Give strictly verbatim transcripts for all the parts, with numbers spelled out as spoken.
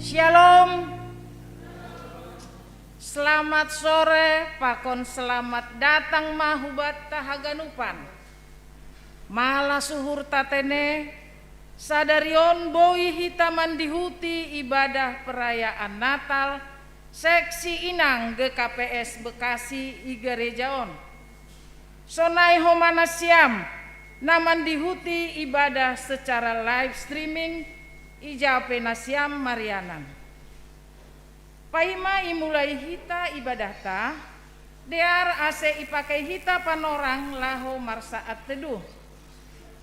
Shalom. Selamat sore, pakon selamat datang ma hubatta haganupan. Malas uhurta tene, sadari on boi hita mandihuti ibadah perayaan Natal, seksi inang G K P S Bekasi i gareja on. Sonai homa nasiam, na mandihuti ibadah secara live streaming, i ja pe nasiam marianan. Paima imulai hita ibadahta, dear ase ipake hita panorang laho marsaat teduh.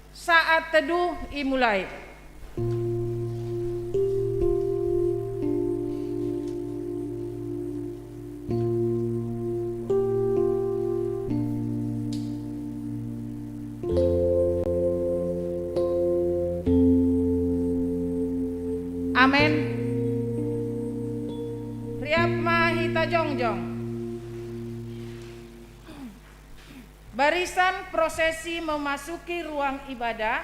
Saat teduh imulai. Amen. Riap ma hita jongjong. Barisan prosesi memasuki ruang ibadah,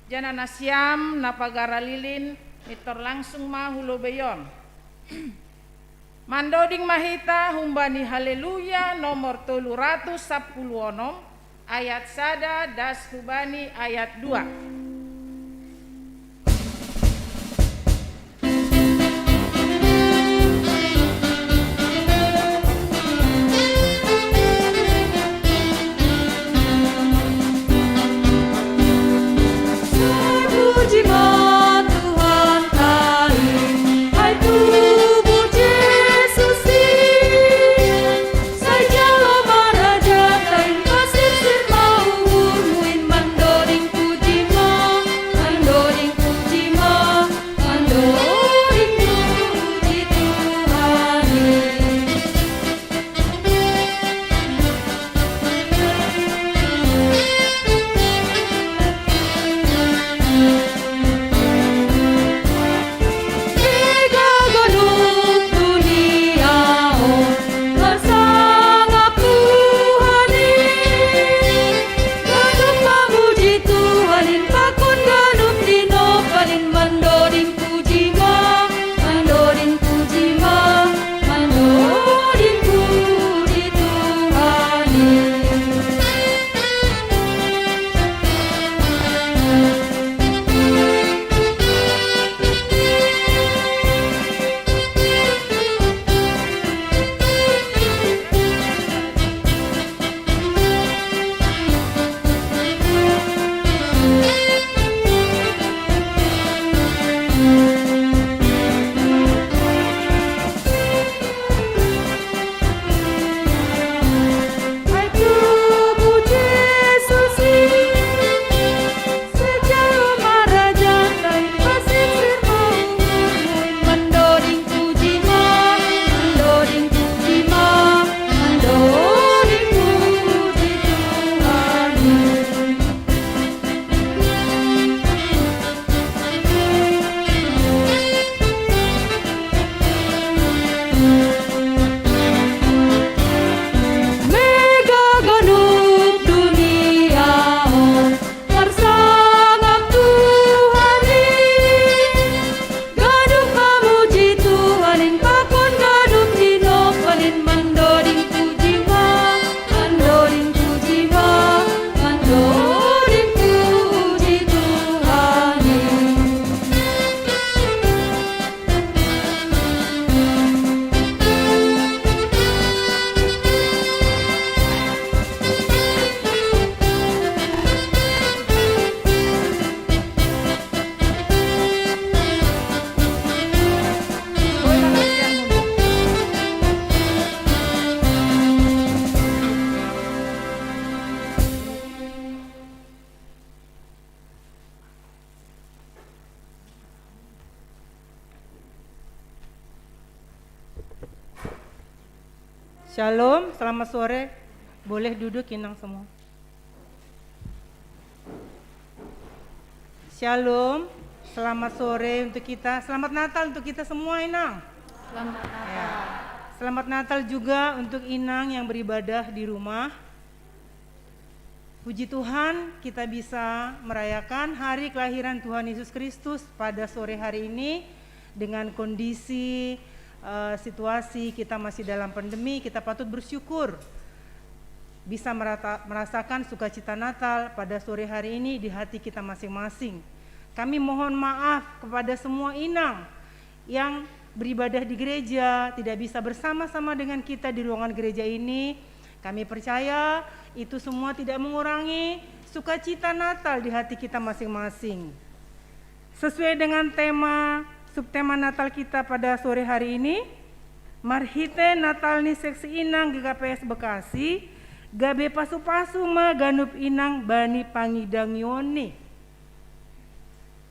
janah nasiam na pagara lilin, mintor langsung ma hu lobei on. Mandoding ma hita humbani Haleluya nomor tolu ratus sampulu onom, ayat sada das hubani ayat dua. Shalom, selamat sore. Boleh duduk, Inang, semua. Shalom, selamat sore untuk kita. Selamat Natal untuk kita semua, Inang. Selamat Natal. Ya. Selamat Natal juga untuk Inang yang beribadah di rumah. Puji Tuhan, kita bisa merayakan hari kelahiran Tuhan Yesus Kristus pada sore hari ini dengan kondisi, eh, situasi kita masih dalam pandemi, kita patut bersyukur bisa merata-, merasakan sukacita Natal pada sore hari ini di hati kita masing-masing. Kami mohon maaf kepada semua inang yang beribadah di gereja, tidak bisa bersama-sama dengan kita di ruangan gereja ini. Kami percaya itu semua tidak mengurangi sukacita Natal di hati kita masing-masing. Sesuai dengan tema, subtema Natal kita pada sore hari ini, Marhite Natal ni Seksi Inang G K P S Bekasi, gabe pasu-pasu ma ganup inang bani pangidangion ni.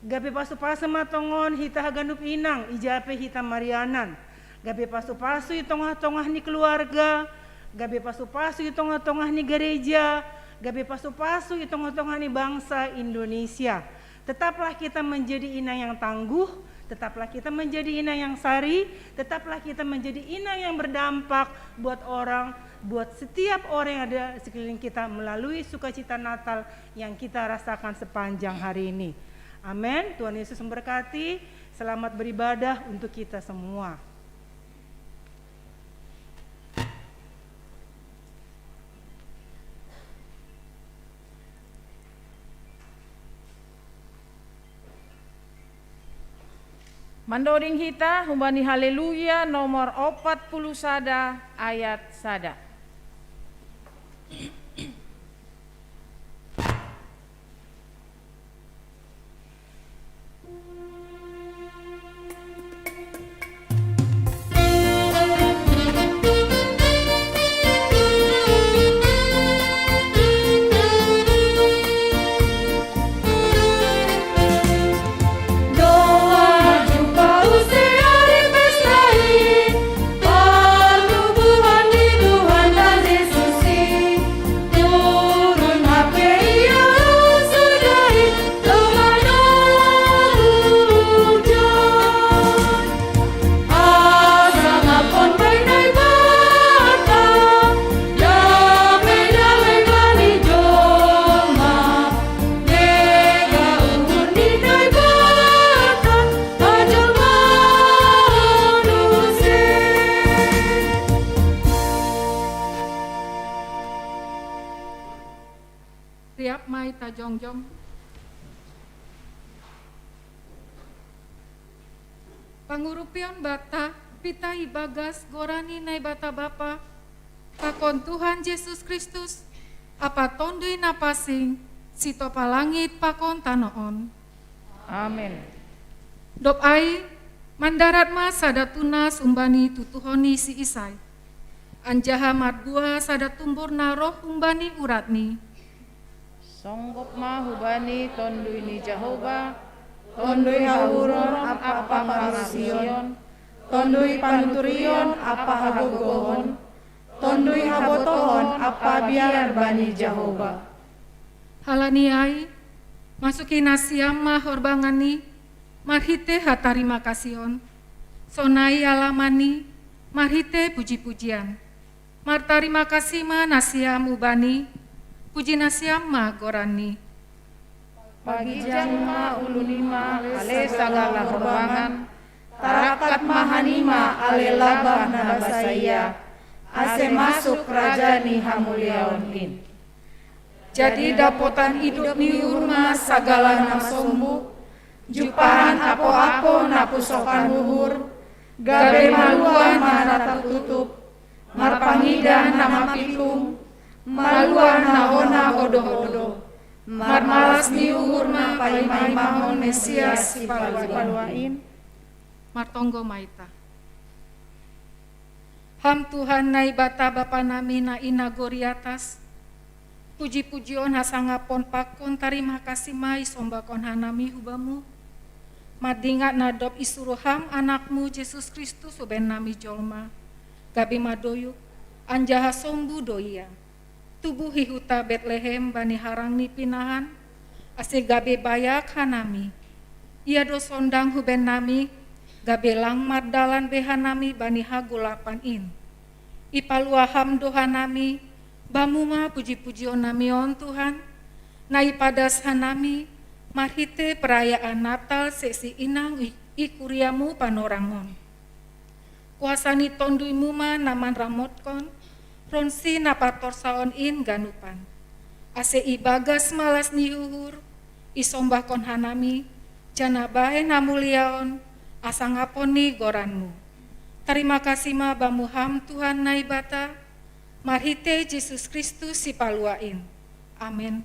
Gabe pasu-pasu ma tongon hita haganup inang, ija pe hita marianan. Gabe pasu-pasu i tongah-tongah ni keluarga, gabe pasu-pasu i tongah-tongah ni gereja, gabe pasu-pasu i tongah-tongah ni bangsa Indonesia. Tetaplah kita menjadi inang yang tangguh, tetaplah kita menjadi inang yang sari, tetaplah kita menjadi inang yang berdampak buat orang, buat setiap orang yang ada di sekeliling kita melalui sukacita Natal yang kita rasakan sepanjang hari ini. Amin. Tuhan Yesus memberkati. Selamat beribadah untuk kita semua. Mandoding hita humbani Haleluya nomor opat puluh sada ayat sada. Riap mai ta jongjong. Pangurupion bata, pita ibagas goran ni Naibata Bapa, pakon Tuhan Yesus Kristus, Ampa Tonduy Napasing, sitopa langit pakon tano on. Amin. Dob ai, mandarat ma sada tunas umbani tutuhon ni si Isai. Anjaha marbua sada tumbur na roh humbani uratni. Songgop ma hubani Tonduy ni Jahowa, Tonduy hauhuron ampa pangarusion, Tonduy panuturion ampa hagogohon, Tonduy habotohon ampa biar bani Jahowa. Halani ai, masuki nasiam ma horbanganni, marhite hatarima kasion, sonai alamanni, marhite puji-pujian. Martarima kasih ma nasiam ubani, puji nasiam ma goranni. Pagijang ma ulunima ale sagala horbangan, tarakat ma hanima ale labah na basaia, ase masuk raja ni hamuliaon in. Jadi dapotan idop ni uhur ma sagala na masombu, jumpahan apo-apo na pusokan uhur, gabe maluah ma na tartutup, marpangidah na mapitung, maluah na hona hodo-hodo, marmalas ni uhur ma paima-imahon Mesias sipalua in. Martonggo ma ita. Ham Tuhan Naibata Bapa nami na i nagori atas, puji-pujion hasangapon pakon tarima kasih ma isombahkon hanami hu Bamu, madingat na dob isuruh Ham Anakmu Jesus Kristus hu bahen nami jolma, gabe madoyuk, Anjaha sombu do ia. Tubuh ihuta Betlehem bani harang ni pinahan, ase gabe bayak hanami. Ia do sondang huben nami, gabe lang mardalan be hanami bani hagolapan in. Ipalua ham do hanami, bamu ma puji-pujion nami on Tuhan, na ipadas hanami, marhite perayaan Natal seksi inang i kuriamu panorang on. Kuasa ni Tonduimu ma na manramotkon, ronsi na patorsaon in ganupan. Ase ibagas malas ni uhur, isombahkon hanami, jana bahen hamuliaon, hasangapon ni goranmu. Tarima kasih ma bamu ham Tuhan Naibata, marhite Jesus Kristus sipalua in. Amen.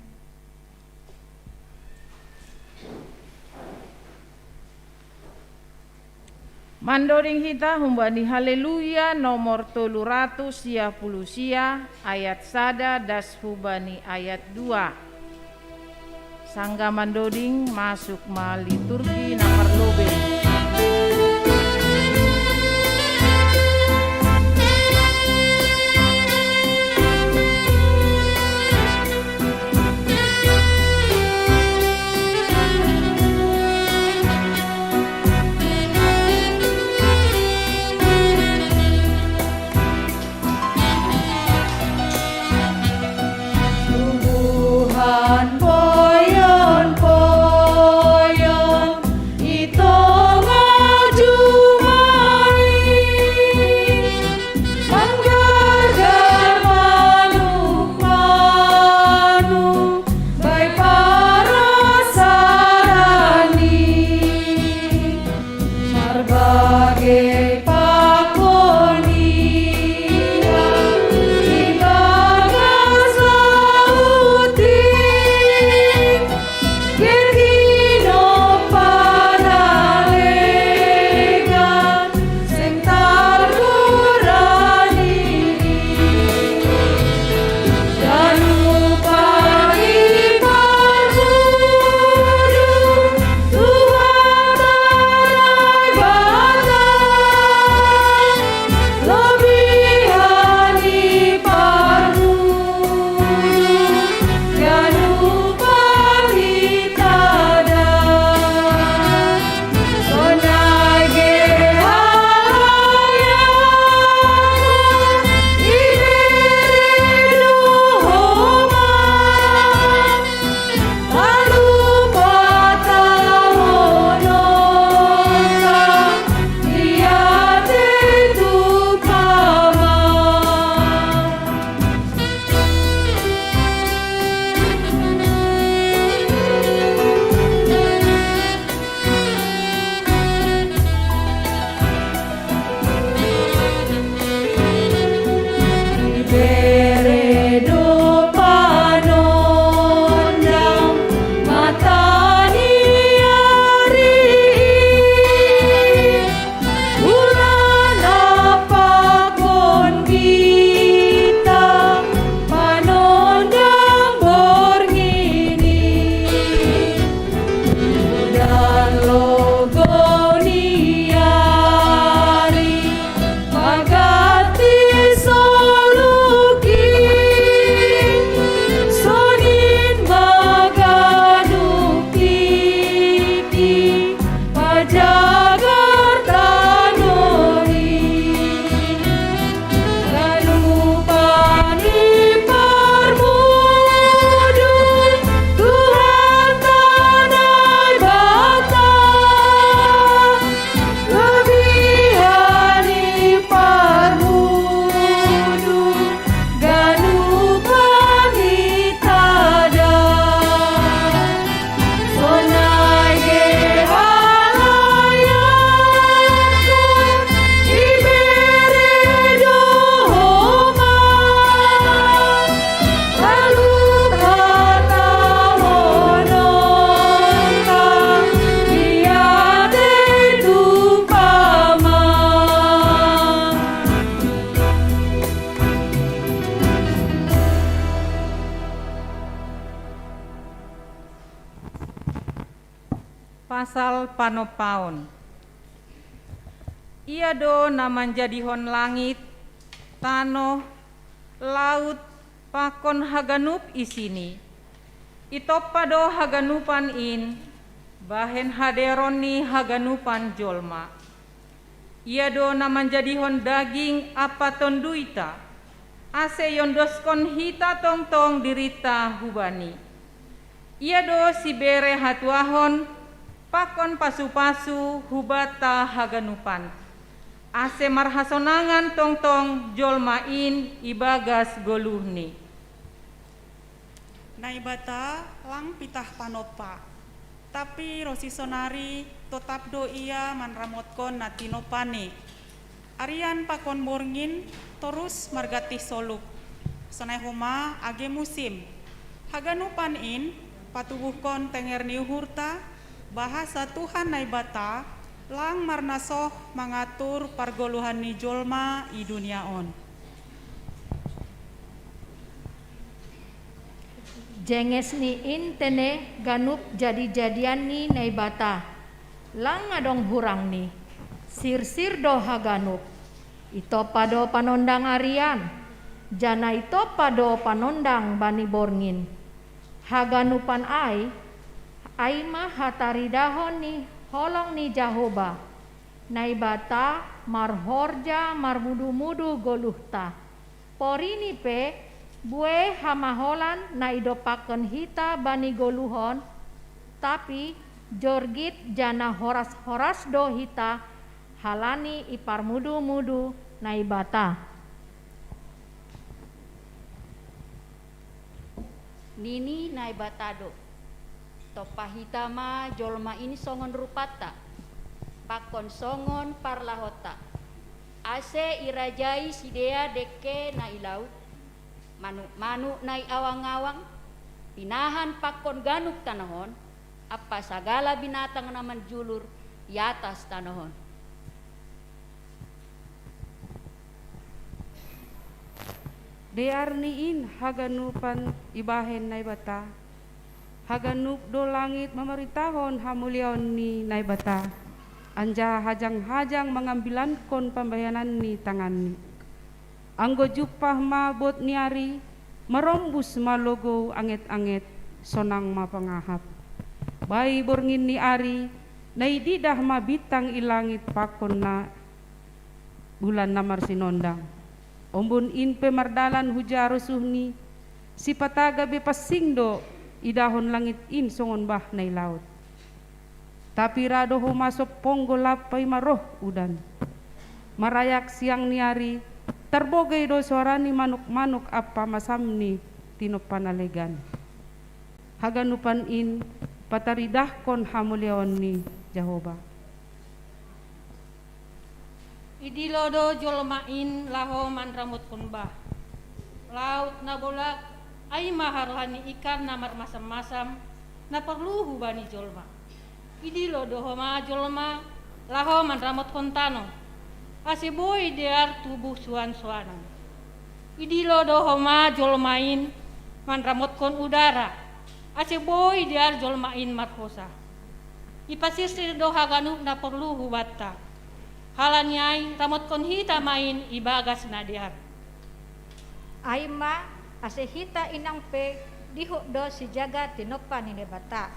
Mandoding hita humbani Haleluya nomor tolu ratus sia puluh sia, ayat sada das hubani ayat dua. Sangga mandoding masuk ma liturgi na parlobei. Pasal panopaon. Ia do na manjadihon langit, tanoh, Laut pakon haganup isini. Itoppa do haganupan in bahen haderon ni haganupan jolma. Ia do na manjadihon daging ampa tonduyta, ase iondoskon hita tongtong dirinta hu Bani. Ia do sibere hatuahon pakon pasu-pasu hubanta haganupan, ase marhasonangan tongtong jolma in ibagas goluhni. Naibata lang pitah panompa, tapi ronsi sonari totap do Ia manramotkon na tinompaNi. Arian pakon borngin torus margantih soluk, sonai homa age musim. Haganupan in patubuhkon tenger ni uhurta, bahasa Tuhan Naibata lang marnasoh mangatur pargoluhan ni jolma i dunia on. Jenges ni in tene ganup jadi-jadian ni Naibata. Lang adong hurangni. Sirsir do haganup. Itoppa do panondang arian, janah itoppa do panondang bani borngin. Haganupan ai, ai ma hataridahon ni holong ni Jahowa, Naibata marhorja marmudu-mudu goluhta. Porini pe, buei hamaholan na idompakkon hita bani goluh on, tapi jorgit janah horas-horas do hita halani iparmudu-mudu Naibata. Nini Naibata do: Tompa hita ma jolma in songon rupanta, pakon songon parlahonta, ase irajai sidea dengke na i laut, manuk-manuk na i awang-awang, pinahan pakon ganup tanoh on, ampa sagala binatang na manjulur i atas tanoh on. Dear ni in haganupan ibahen Naibata. Haganup do langit mamaritahon hamuliaon ni Naibata, anjaha hajang-hajang mangambilankon pambahenan ni tanganni. Anggo jumpah ma bot ni ari, marombus ma logou anget-anget, sonang ma pangahap. Bai borngin ni ari, na ididah ma bintang i langit pakon na bulan na marsinondang. Ombun in pe mardalan huja rosuhni, sipata gabe pansing do idahon langit in songon bah na i laut. Tapi ra do homa sompong golap paima roh udan. Marayak siang ni ari, tarbogei do soara ni manuk-manuk ampa masam ni tinompana legan. Haganupan in pataridahkon hamuliaon ni Jahowa. Idilo do jolma in laho manramotkon bah. Laut na bolak, ai ma harohan ni ikan na marmasam-masam, na porlu hubani jolma. Idilo do homa jolma laho manramotkon tanoh, ase boi dear tubuh suan-suanan. Idilo do homa jolma in manramotkon udara, ase boi dear jolma in marhosa. Ipasirsir do haganup na porlu hubanta. Halani ai, ramotkon hita ma in ibagas na dear. Ai ma, ase hita inang pe dihut do sijaga tinompa ni Naibata.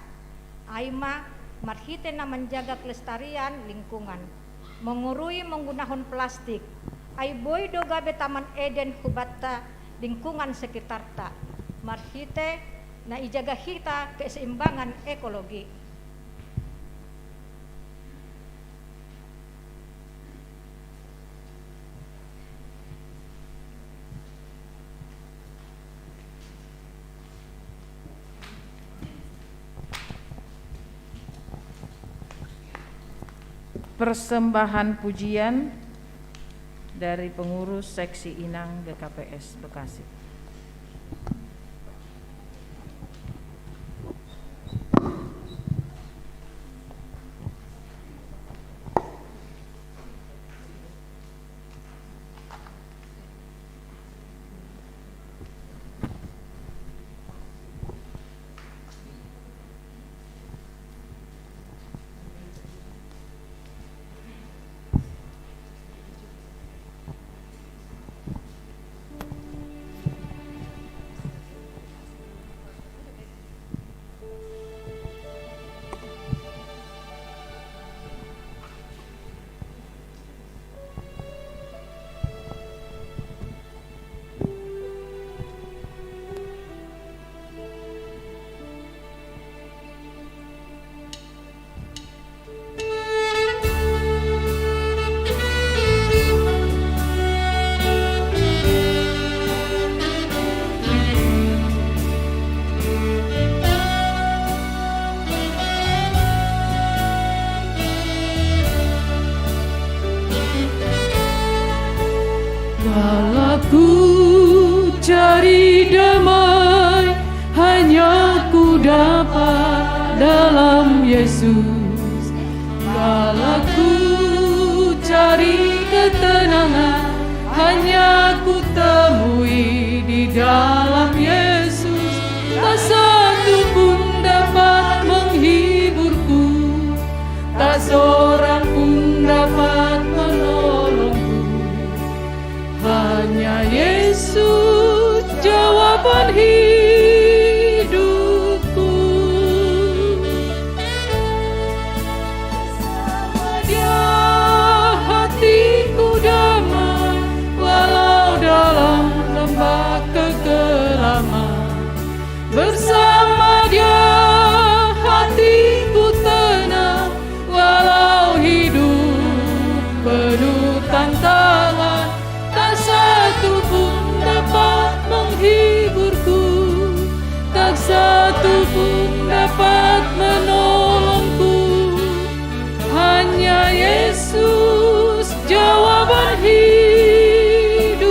Ai ma, marhite na manjaga kelestarian lingkungan, mangurui manggunahon plastik, ai boi do gabe Taman Eden hubanta lingkungan sekitarta, marhite na ijaga hita keseimbangan ekologi. Persembahan pujian dari pengurus seksi Inang G K P S Bekasi. Kalau ku cari damai, hanya ku dapat dalam Yesus. Kalau ku cari ketenangan, hanya ku temui di dalam Yesus. Tak satu pun dapat menghiburku, tak seorang pun dapat menolongku. Hanya Yesus jawaban hidupku. Sama Dia hatiku damai, walau dalam lembah kekelaman. Bersama Dia hatiku tenang, walau hidup penuh tantangan. Tak satu pun dapat menghiburku, tak satu pun dapat menolongku. Hanya Yesus jawaban hidupku.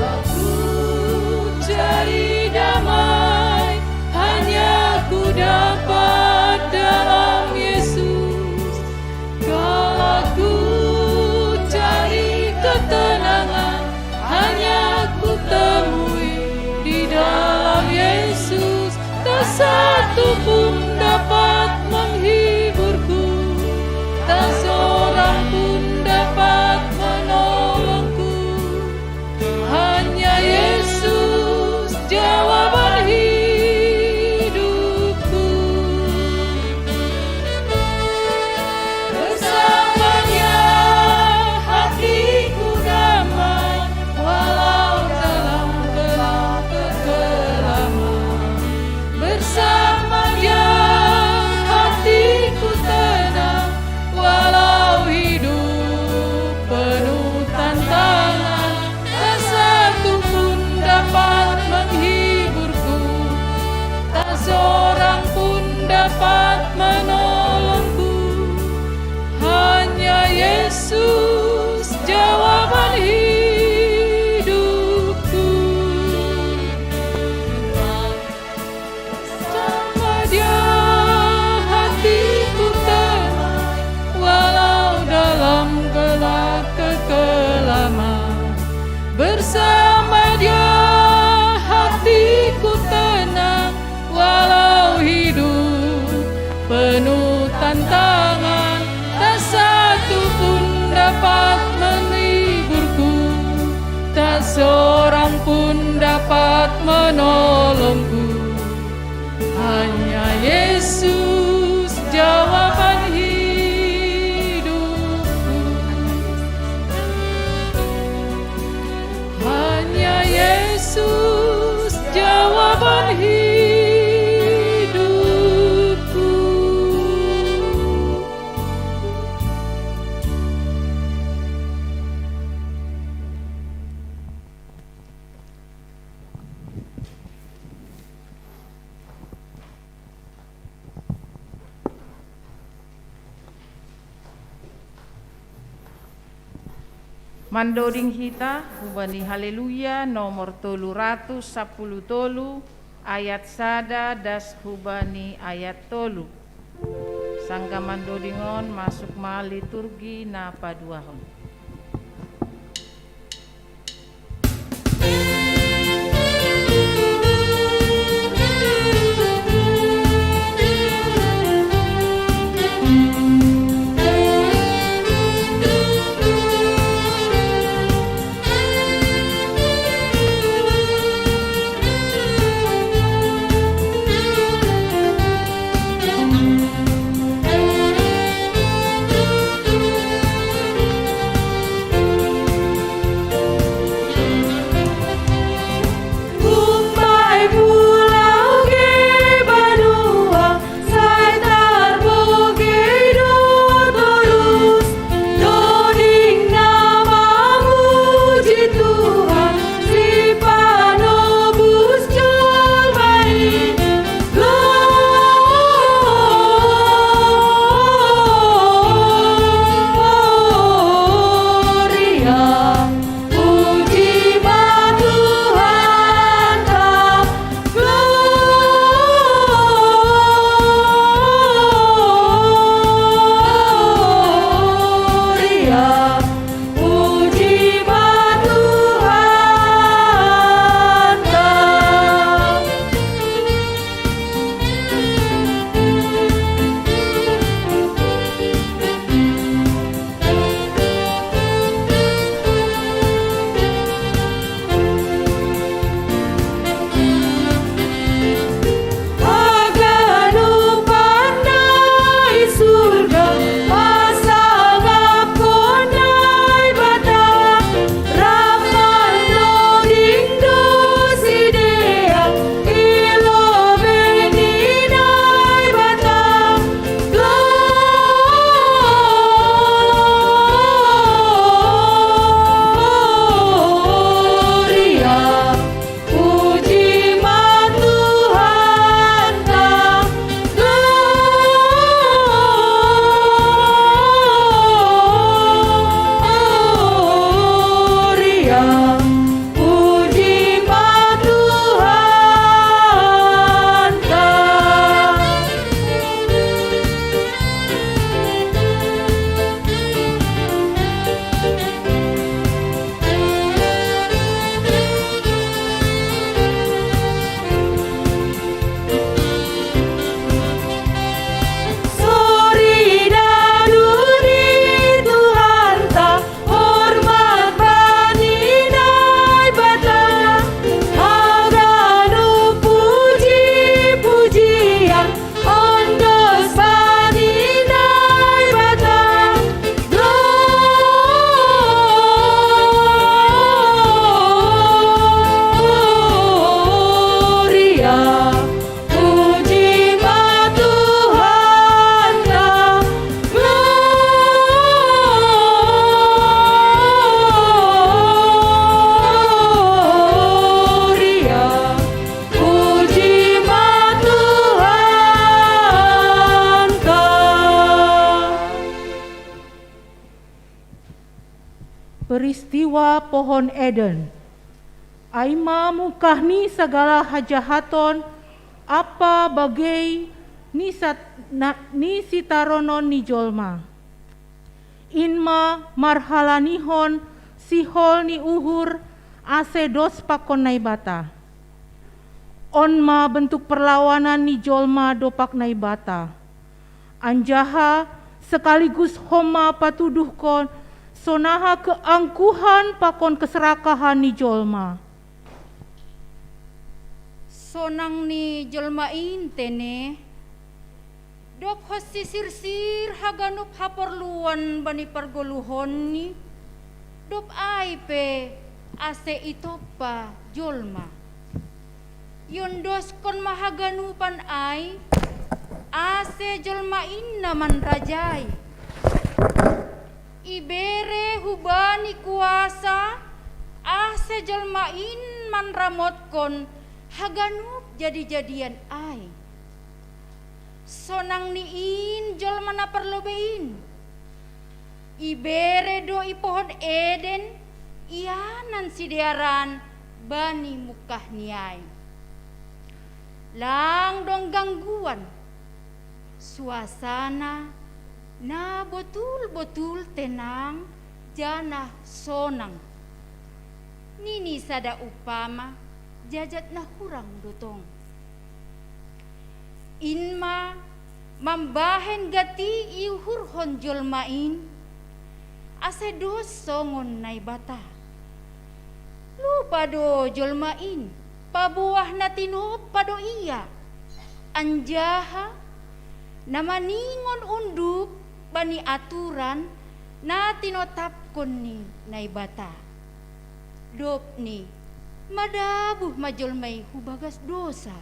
Aku cari damai, hanya ku dapat dalam Yesus. Kalau ku cari ketenangan, hanya ku temui di dalam Yesus. Tak satu pun dapat menghiburku, tak seorang pun dapat menolongku. Hanya Yesus jawaban hidupku. Bersama Dia hatiku damai, walau dalam gelap kekelaman. Bersama Dia hatiku tenang, walau hidup penuh tantangan. Tak satu pun dapat menghiburku, tak seorang pun dapat menolongku. Hanya Yesus jawaban hidupku. Sama Dia hatiku tenang, walau dalam gelap kekelaman. Bersama Dia hatiku tenang, walau hidup penuh tantangan. Tak satu pun dapat menghiburku, tak seorang pun dapat menolongku. Hanya Yesus jawaban hidupku. Hanya Yesus jawaban hidupku. Mandoding hita hubani Haleluya nomor tolu ratus sapuluh tolu, ayat sada das hubani ayat tolu. Sanggah mandoding on masuk ma liturgi na paduahon. Wa pohon Eden. Ai ma mungkah ni sagala hajahaton, apa bagei ni sat-, na-, ni sitaronon ni jolma. In ma marhalanihon sihol ni uhur ase dos pakon Naibata. On ma bentuk perlawanan ni jolma dopak Naibata. Anjaha sekaligus homa patuduhkon sonaha keangkuhan pakon keserakahan ni jolma. Sonang ni jolma in tene, dob hosisirsir haganup haporluon bani pargoluhonni, dob ai pe ase itompa jolma. Iondoskon ma haganupan ai, ase jolma in na manrajai. Ibere hubani kuasa, ase jolma in manramotkon haganup jadi-jadian ai. Sonang ni in jolma na parlobei in. Ibere do i pohon Eden ianan sidearan bani mungkahni ai. Lang dong gangguan. Suasana na botul-botul tenang janah sonang. Nini sada umpama, jajat na hurang do tong. In ma mambahen gati iuhurhon jolma in, ase dos songon Naibata. Lupa do jolma in paboah na tinompa do ia, anjaha na maningon unduk bani aturan na tinotapkon ni Naibata. Dobni madabuh ma jolma i hu bagas dosa.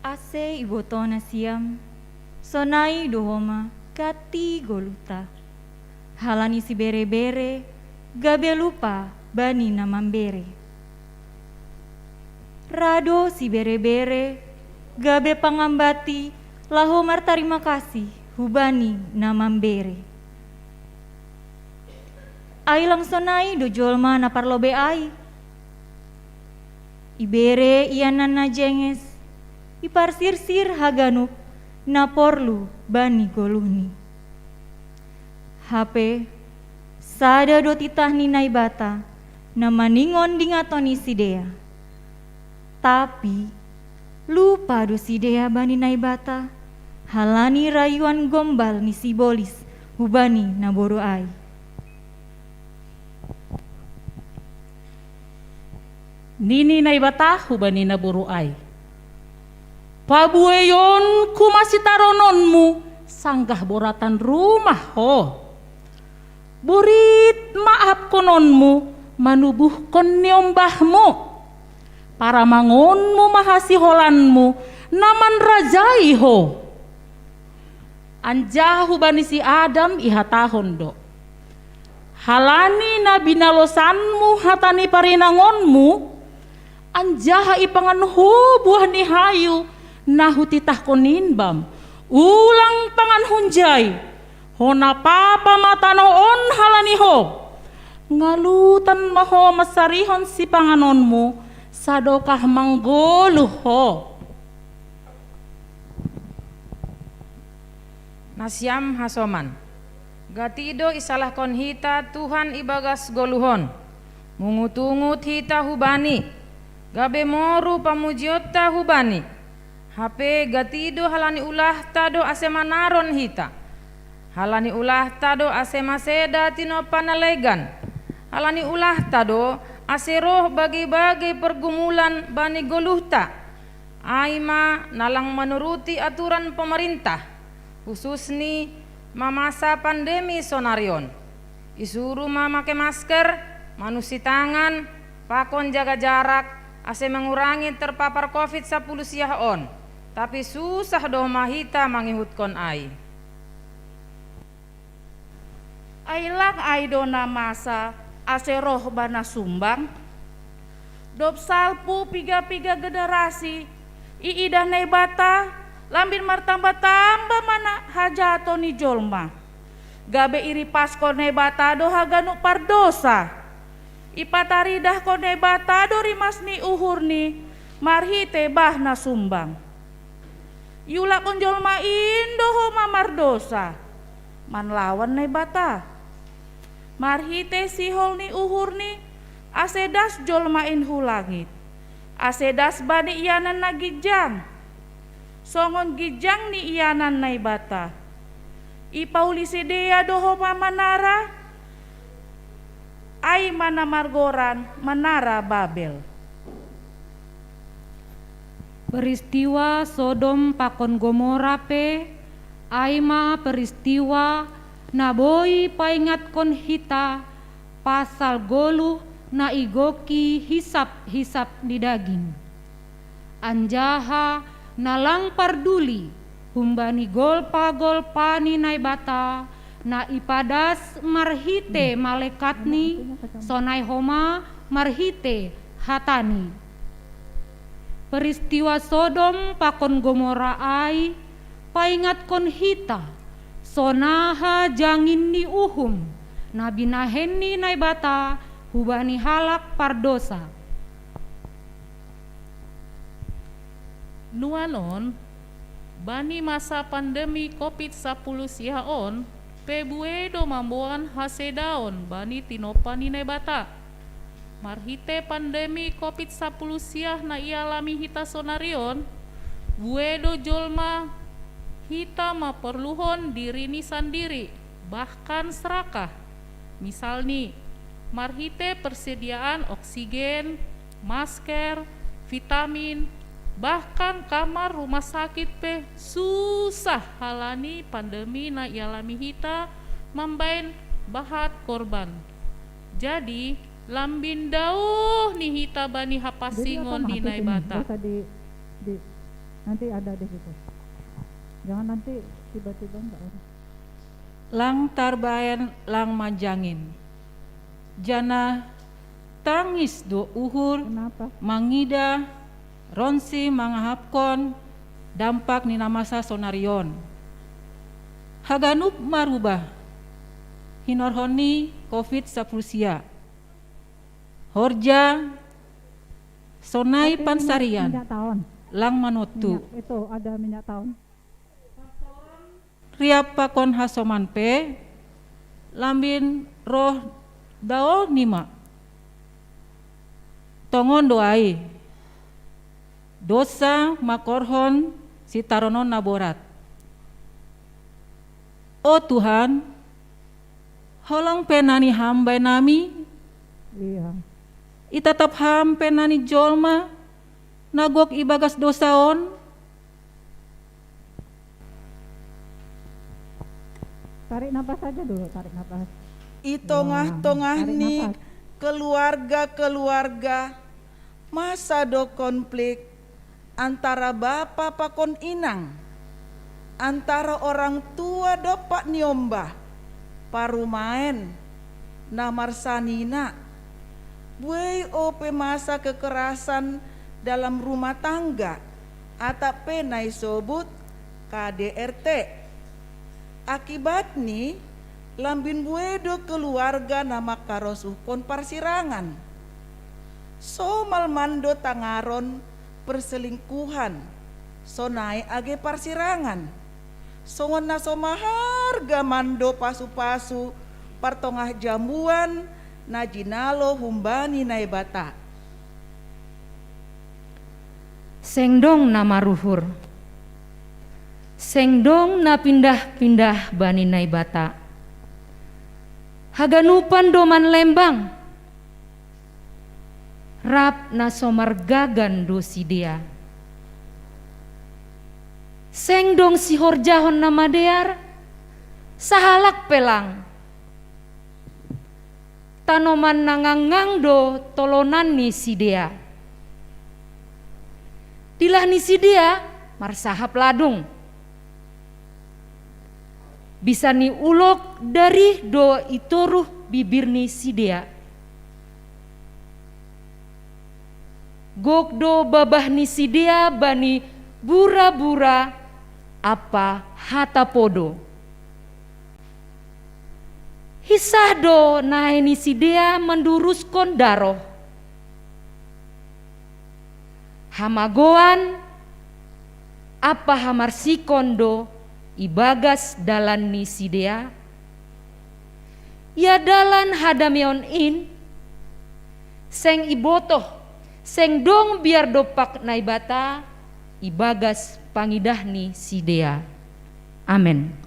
Ase iboto nasiam, sonai do homa gati goluhta. Halani sibere-bere gabe lupa bani na mambere. Ra do sibere-bere gabe pangambati laho martarima kasih hubani na mambere. Ai lang sonai do jolma na parlobei ai. Ibere ianan na jenges, iparsirsir haganup na porlu bani goluhni. Hape sada do titah ni Naibata na maningon dingaton ni sidea. Tapi lupa do sidea bani Naibata, halani rayuan gombal ni sibolis hubani naboru ai. Nini Naibata hubani naboru ai: Pabueionku ma sitarononmu, sanggah boratan rumah ho. Borit ma ahapkononmu manubuhkon niombahmu. Paramangonmu ma hasiholanmu na manrajai ho. Anjaha hubani si Adam ihatahon do: Halani na binalosanmu hata ni parinangonmu, anjaha ipangan ho buah ni hayu na hutitahkon in bam, ulang pangan hunjai, hona papa ma tanoh on halani ho. Ngalutan ma ho mansarihon sipanganonmu, sadokah manggoluh ho. Nasiam hasoman. Gati do isalahkon hita Tuhan ibagas goluh on. Mungut-ungut hita hu-Bani, gabe moru pamujionta hu-Bani. Hape gati do halani ulahta do ase manaron hita. Halani ulahta do ase maseda tinompa na legan. Halani ulahta do ase roh bage-bage pergumulan bani goluhta. Ai ma na lang manuruti aturan pamarintah, hususni ma masa pandemi sonari on. Isuru ma make masker, manusi tangan, pakon jaga jarak, ase mangurangi terpapar covid sapuluh siah on. Tapi susah do ma hita mangihutkon ai. Ai lang ai do na masa ase roh ba na sumbang? Dob salpu piga-piga generasi, iidah Naibata lambin martamba-tamba ma na hajahaton ni jolma. Gabe iripaskon Naibata do haganup pardosa. Ipataridahkon Naibata do rimas ni uhurni marhite bah na sumbang. Iulakkon jolma in do homa mardosa manlawan Naibata. Marhite sihol ni uhurni, ase das jolma in hu langit, ase das bani ianan na ginjang, songon ginjang ni ianan Naibata. Ipauli sidea do homa manara, ai ma na margoran manara Babel. Peristiwa Sodom pakon Gomora pe, ai ma peristiwa na boi paingatkon hita pasal goluh na igoki hisap-hisap ni daging. Anjaha na lang parduli humbani golpa-golpa ni Naibata na ipadas marhite malekatni, sonai homa marhite hatani. Peristiwa Sodom pakon Gomora ai paingatkon hita, sonaha jangin ni uhum na binahen ni Naibata hubani halak pardosa. Nuanon, bani masa pandemi covid sapuluh siah on, pe buei do mamboan hasedaon bani tinompa ni Naibata. Marhite pandemi covid sapuluh siah na ialami hita sonarion, buei do jolma hita maporluhon dirini sandiri, bahkan serakah. Misalni, marhite persediaan oksigen, masker, vitamin, bahkan kamar rumah sakit pe susah halani pandemi na ialami hita mambaen bahat korban. Jadi, lambin daoh ni hita bani hapasingon ni Naibata. Nanti ada deh gitu. Jangan nanti tiba-tiba nggak ada. Lang tarbaen lang manjangin. Janah tangis do uhur mangida ronsi mangahapkon dampak ni na masa sonarion. Haganup marubah hinorhon ni covid sapuluh sia. Horja sonai pansarian lang manottu. Itu ada minyak tahun. Riap pakon hasoman pe lambin roh daoh nima. Tongon do ai, dosa makorhon sitaronon na borat. O Tuhan, holong pe nani ham baen nami? Itatap ham pe nani jolma na gok ibagas dosa on? Tarik napas saja dulu, tarik napas. I tongah-tongah ni keluarga-keluarga, masa do konflik antara bapa pakon inang, antara orang tua dompak niombah, parumaen, na marsanina. Buei ope masa kekerasan dalam rumah tangga, atap pe na isobut K D R T. Akibatni, lambin buei do keluarga na mangkarosuhkon parsirangan. Somal mando tangaron perselingkuhan, sonai age parsirangan. Songon na so maharga mando pasu-pasu partongah jambuan na jinalo humbani Naibata. Seng dong na maruhur, seng dong na pindah-pindah bani Naibata. Haganupan do manlembang, rap na so margagan do sidea. Seng dong sihorjahon na madear, sahalak pe lang. Tanoman na nganggang do tolonan ni sidea. Dilah ni sidea marsahap ladung. Bisa ni ulok darih do i toruh bibir ni sidea. Gok do babah ni sidea bani bura-bura ampa hata podo. Kisah do nai ni sidea manduruskon daroh. Hamagoan ampa hamarsikon do ibagas dalan ni sidea. Ia dalan hadameon in, seng ibotoh, seng dong biar dompak Naibata ibagas pangidah ni sidea. Amen.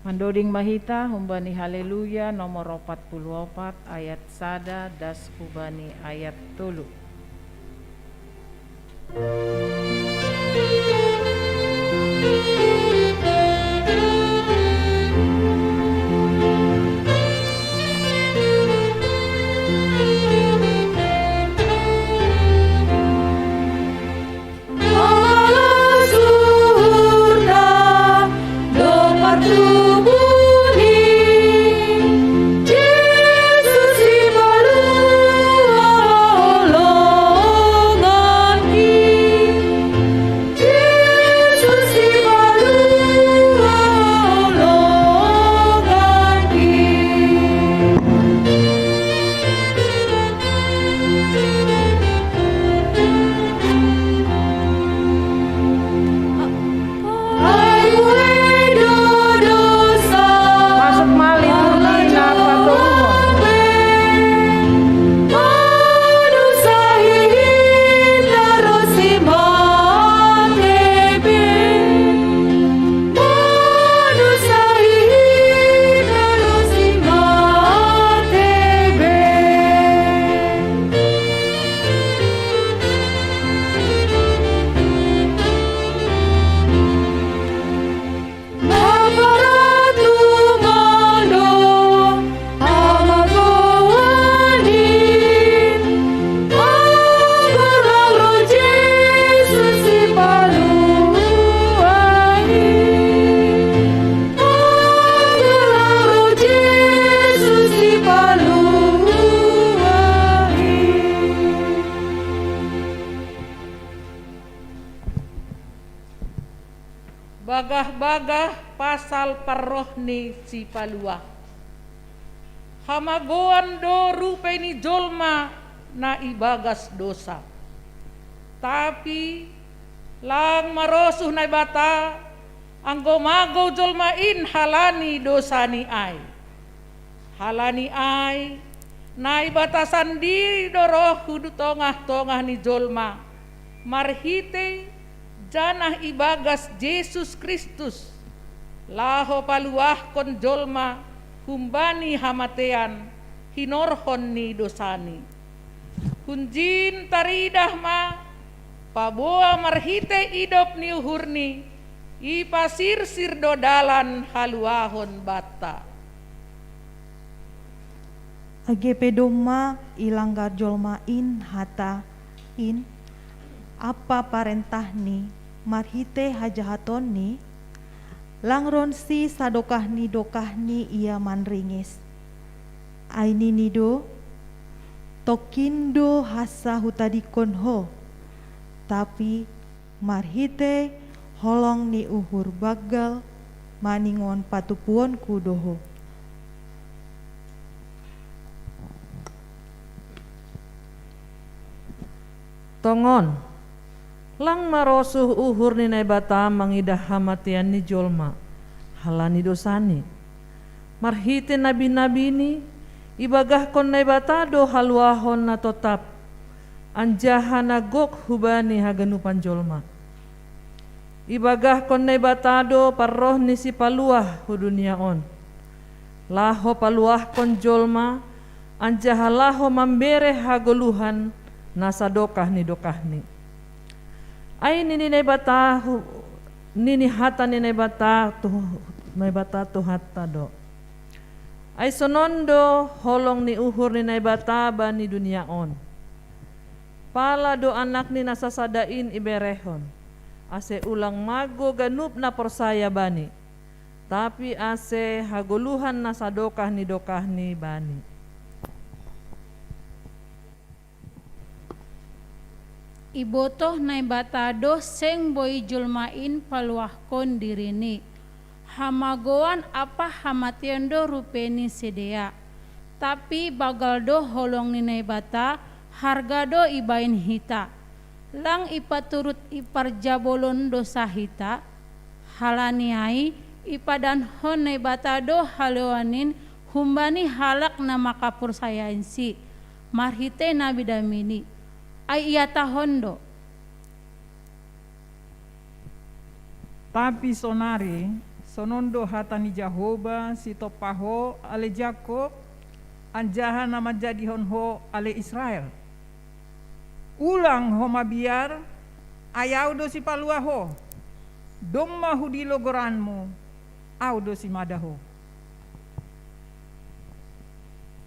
Mandoding ma hita humbani Haleluya nomor opat puluh opat, ayat sada das hubani ayat tolu. Masuk ma liturgi na patoluhon. Bagah-bagah pasal parroh ni Sipaluah. Hamagoan do rupei ni jolma na ibagas dosa. Tapi lang marosuh Naibata, anggo magou jolma in halani dosani ai. Halani ai, Naibata sandiri do roh hu tongah-tongah ni jolma, marhitei janah ibagas Jesus Kristus, laho paluahkon jolma humbani hamatean hinorhon ni dosani. Hunjin taridah ma, paboa marhitei idop ni uhurni, ipasirsir do dalan haluahon banta. Age pe domma ilanggar jolma in hata in ampa parentahni marhitei hajahatonni, lang ronsi sadokah ni dokahni ia manringis. Ai nini do, tongkin do hansa hutadingkon ho, tapi marhitei holong ni uhur banggal maningon patupuonku do ho. Tongon, lang marosuh uhur ni Naibata mangidah hamatean ni jolma, halani dosani. Marhitei nabi-nabini, ibagahkon Naibata do haluahon na totap, anjaha na gok hubani haganupan jolma. Ibagahkon Naibata do parroh ni Sipaluah hu dunia on, laho paluahkon jolma, anjaha laho mambere hagoluhan na sadokah ni dokahni. Ai nini Naibata hu-, nini hata ni Naibata tu, Naibata Tuhanta do. Ai sonon do holong ni uhur ni Naibata bani dunia on. Pala do Anakni na sasada in iberehon, ase ulang mago ganup na porsaya Bani, tapi ase hagoluhan na sadokah ni dokahni Bani. Ibotoh Naibata do seng boi jolma in paluahkon dirini, hamagoan ampa hamateon do rupeni sidea. Tapi banggal do holong ni Naibata, harga do ibaen hita. Lang ipaturut iparjabolon dosa hita. Halani ai, ipadankon Naibata do haluaon in humbani halak na makaporsayaonsi, marhitei nabi-nabini. Ai ihatahon do: Tapi sonari, sonon do hata ni Jahowa sitompa ho ale Jakob, anjaha na manjadihon ho ale Israel: Ulang ho mabiar, ai Ahu do sipaluah ho. Domma hudilo goranmu, Ahu do simada ho.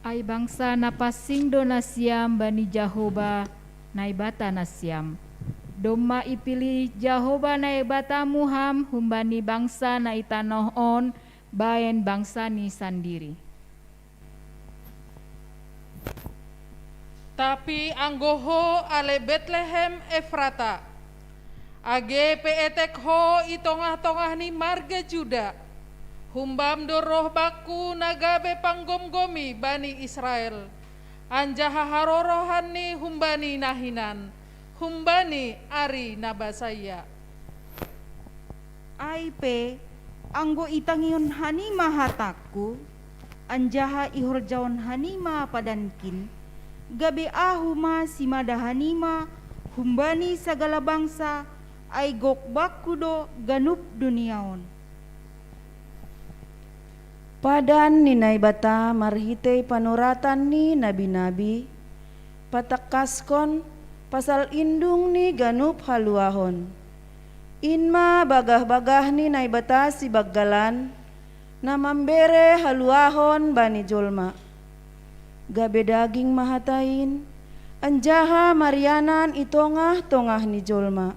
Ai bangsa na pansing do nasiam bani Jahowa, Naibata nasiam. Domma ipilih Jahowa Naibatamu ham humbani bangsa na i tanoh on baen bangsani sandiri. Tapi anggo ho ale Betlehem Efrata, age pe etek ho i tongah-tongah ni marga Juda, humbam do roh bakku na gabe panggomgomi bani Israel, anjaha harorohanni humbani na hinan, humbani ari na basaia. Ai pe, anggo itangihon hanima hatangku, anjaha ihorjahon hanima padankin, gabe ahu ma simada hanima humbani sagala bangsa, ai gok bakku do ganup dunia on. Padan ni Naibata marhitei panoratan ni nabi-nabi, patangkaskon pasal indung ni ganup haluahon. In ma bagah-bagah ni Naibata sibanggalan, na mambere haluahon bani jolma. Gabe daging ma hata in, anjaha marianan i tongah-tongah ni jolma.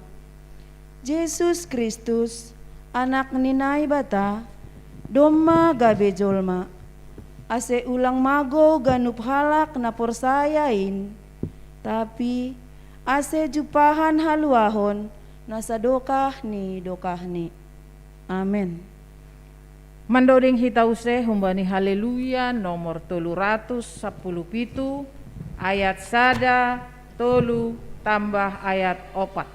Jesus Kristus, Anak ni Naibata, domma gabe jolma, ase ulang magou ganup halak na porsaya in, tapi ase jumpahan haluahon na sadokah ni dokahni. Amen. Mandoding hita use humbani Haleluya nomor tolu ratus sapuluh pitu, ayat sada, tolu, tambah ayat opat.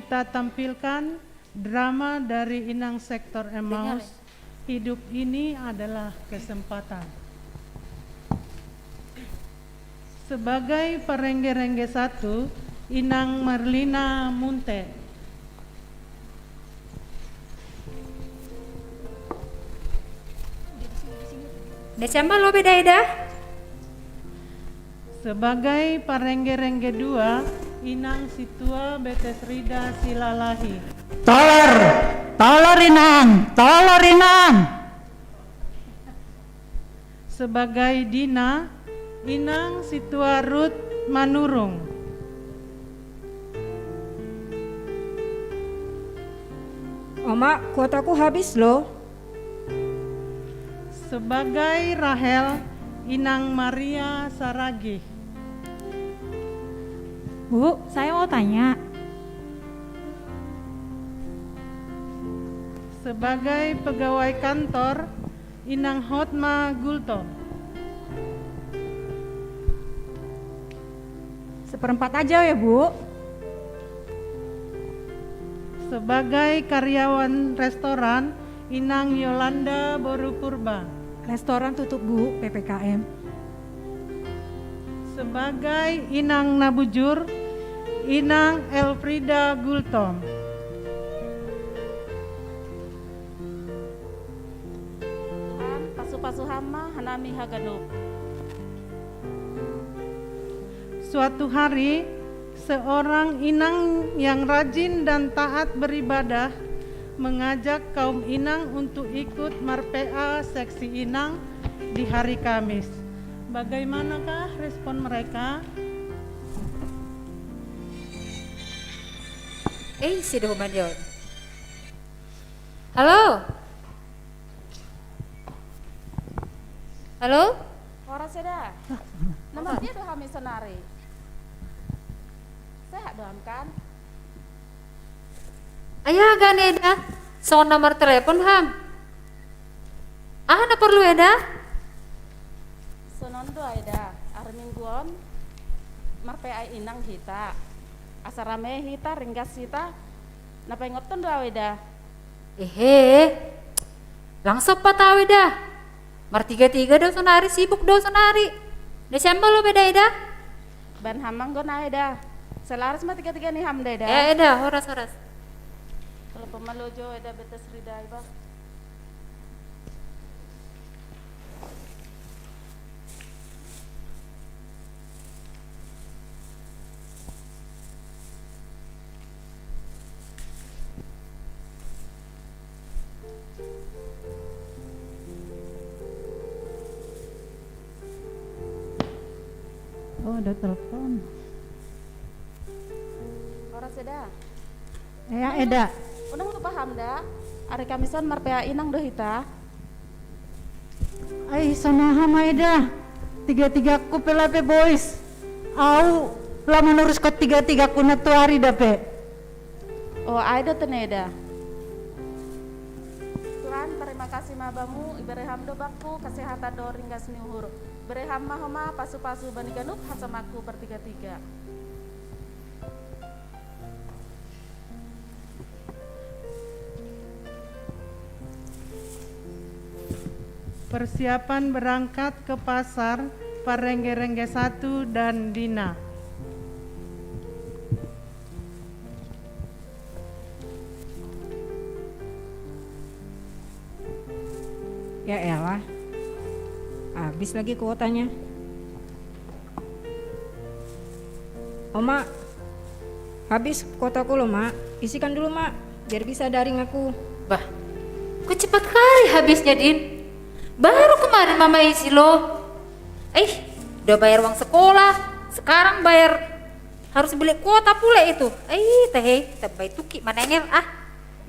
Kita tampilkan drama dari Inang Sektor Emmaus, Hidup Ini Adalah Kesempatan. Sebagai parengge-rengge satu, Inang Marlina Munte. Nde siamba lo beda eda? Sebagai parengge-rengge dua, Inang Situa Betesrida Silalahi. Tolor, tolor Inang, tolor Inang. Sebagai Dina, Inang Situa Ruth Manurung. Oma, kuotaku habis loh. Sebagai Rahel, Inang Maria Saragih. Bu, saya mau tanya. Sebagai pegawai kantor, Inang Hotma Gultom. Seperempat aja ya, Bu. Sebagai karyawan restoran, Inang Yolanda Boru Purba. Restoran tutup, Bu, P P K M. Sebagai Inang Nabujur, Inang Elfrida Gultom. Tuhan, pasu-pasu hama hanami haganup. Suatu hari, seorang inang yang rajin dan taat beribadah mengajak kaum inang untuk ikut marpea seksi inang di hari Kamis. Bagaimanakah respon mereka? Eh, si Dohman Yon. Halo? Halo? Horas eda. Nomor dia do hami sonari. Sehat do ham kan? Ayah gane eda. Songon nomor telepon ham. Aha na porlu eda? Sonon do eda. Ari Minggu on marpea inang hita. Asa rame hita, ringgas hita. Na paingothon do au eda. Ehe. Langsung patau eda. Martiga-tiga do sonari, sibuk do sonari. Nde siamba lo beda eda? Ban ham anggo na eda. Selaras ma tiga-tiga ni ham da eda. Eh, eda, horas, horas. Kalau pemalojo eda Betesrida iba. Oh, ada telepon. Horas eda. Ya, eda. Unang lupa ham da. Ari Kamis on marpea inang do hita. Ai, sonaha ma eda. Tiga-tigaku pe lape bois. Au la manoruskon tiga-tigaku na tuari dape. Oh, ai do tene eda. Tuhan, terima kasih ma bamu, ibere ham do bakku kesehatan do ringgas ni uhur. Bere ham ma homa pasu-pasu bani ganup hasomakku bertiga-tiga. Persiapan berangkat ke pasar, parengge-rengge satu dan Dina. Ya elah, habis lagi kuotanya. Oma, habis kuotaku loh, Mak. Isikan dulu, Mak, biar bisa daring aku. Bah, kok cepat kali habisnya, Din? Baru kemarin Mama isi loh. Eh, udah bayar uang sekolah, sekarang bayar, harus beli kuota pula itu. Eh, teh, tambah tuki manengel ah.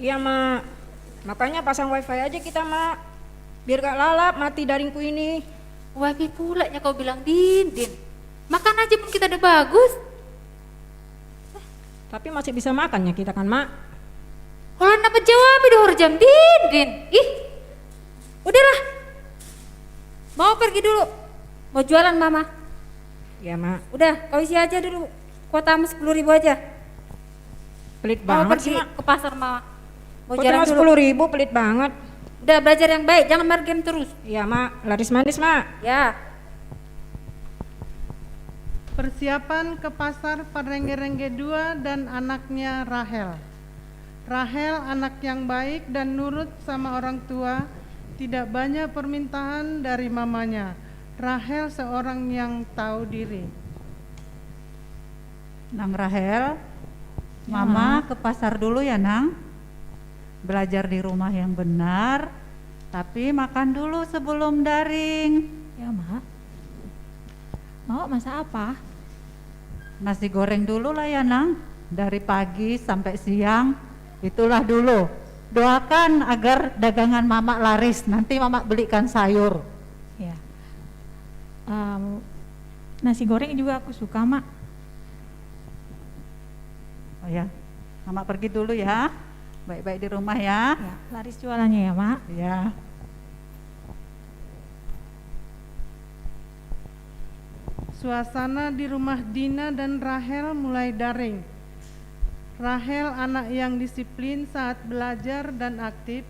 Iya, Mak. Makanya pasang wifi aja kita, Mak. Biar gak lalap mati daringku ini. Wifi pula nya kau bilang, Din, Din. Makan aja pun kita udah bagus. Tapi masih bisa makannya kita kan, Mak? Holan apa jawab itu horjam, Din, Din. Ih, udahlah. Mau pergi dulu. Mau jualan Mama. Ya, Mak. Udah, kau isi aja dulu. Kuotamu sepuluh ribu aja. Pelit mau banget pergi sih, Mak. Ke pasar, Mak. Mau kok jalan cuma dulu. Sepuluh ribu, pelit banget. Udah belajar yang baik, jangan main game terus. Iya, Mak. Laris manis, Mak. Ya. Persiapan ke pasar Parengge-rengge dua dan anaknya Rahel. Rahel anak yang baik dan nurut sama orang tua, tidak banyak permintaan dari mamanya. Rahel seorang yang tahu diri. Nang Rahel, Mama ke pasar dulu ya, Nang. Belajar di rumah yang benar, tapi makan dulu sebelum daring. Ya, Mak. Mau masak apa? Nasi goreng dulu lah ya, Nang. Dari pagi sampai siang, itulah dulu. Doakan agar dagangan Mama laris. Nanti Mama belikan sayur. Ya. Um, nasi goreng juga aku suka, Mak. Oh ya, Mama pergi dulu ya. Baik-baik di rumah ya. Ya, laris jualannya ya, Mak. Ya. Suasana di rumah Dina dan Rahel mulai daring. Rahel anak yang disiplin saat belajar dan aktif,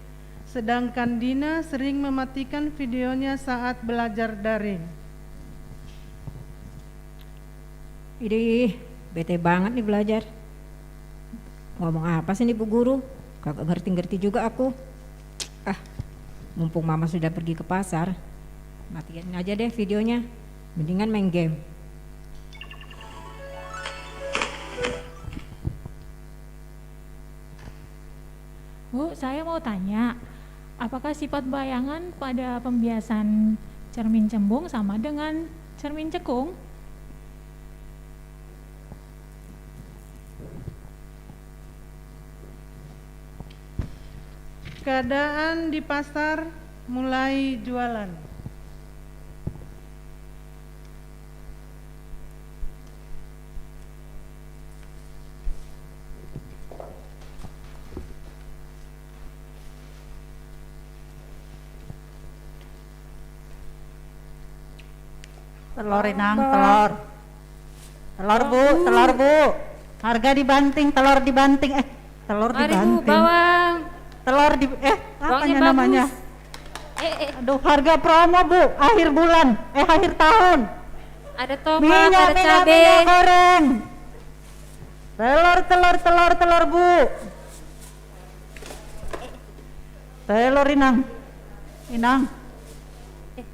sedangkan Dina sering mematikan videonya saat belajar daring. Idih, bete banget nih belajar. Ngomong apa sih nih Bu Guru? Kagak ngerti-ngerti juga aku. Ah, mumpung Mama sudah pergi ke pasar, matiin aja deh videonya. Mendingan main game. Bu, saya mau tanya, apakah sifat bayangan pada pembiasan cermin cembung sama dengan cermin cekung? Keadaan di pasar mulai jualan. Telur, Inang, telur. Telur, Bu, telur, Bu. Harga dibanting, telur dibanting. Eh, telur Mari, dibanting. Bu, bawang. Telur di eh apa namanya? Eh, eh. Aduh, harga promo, Bu, akhir bulan, eh akhir tahun. Ada tomat, minyak, ada minyak, cabe. Minyak goreng. Telur, telur, telur, telur, Bu. Telur, Inang. Inang. Eh,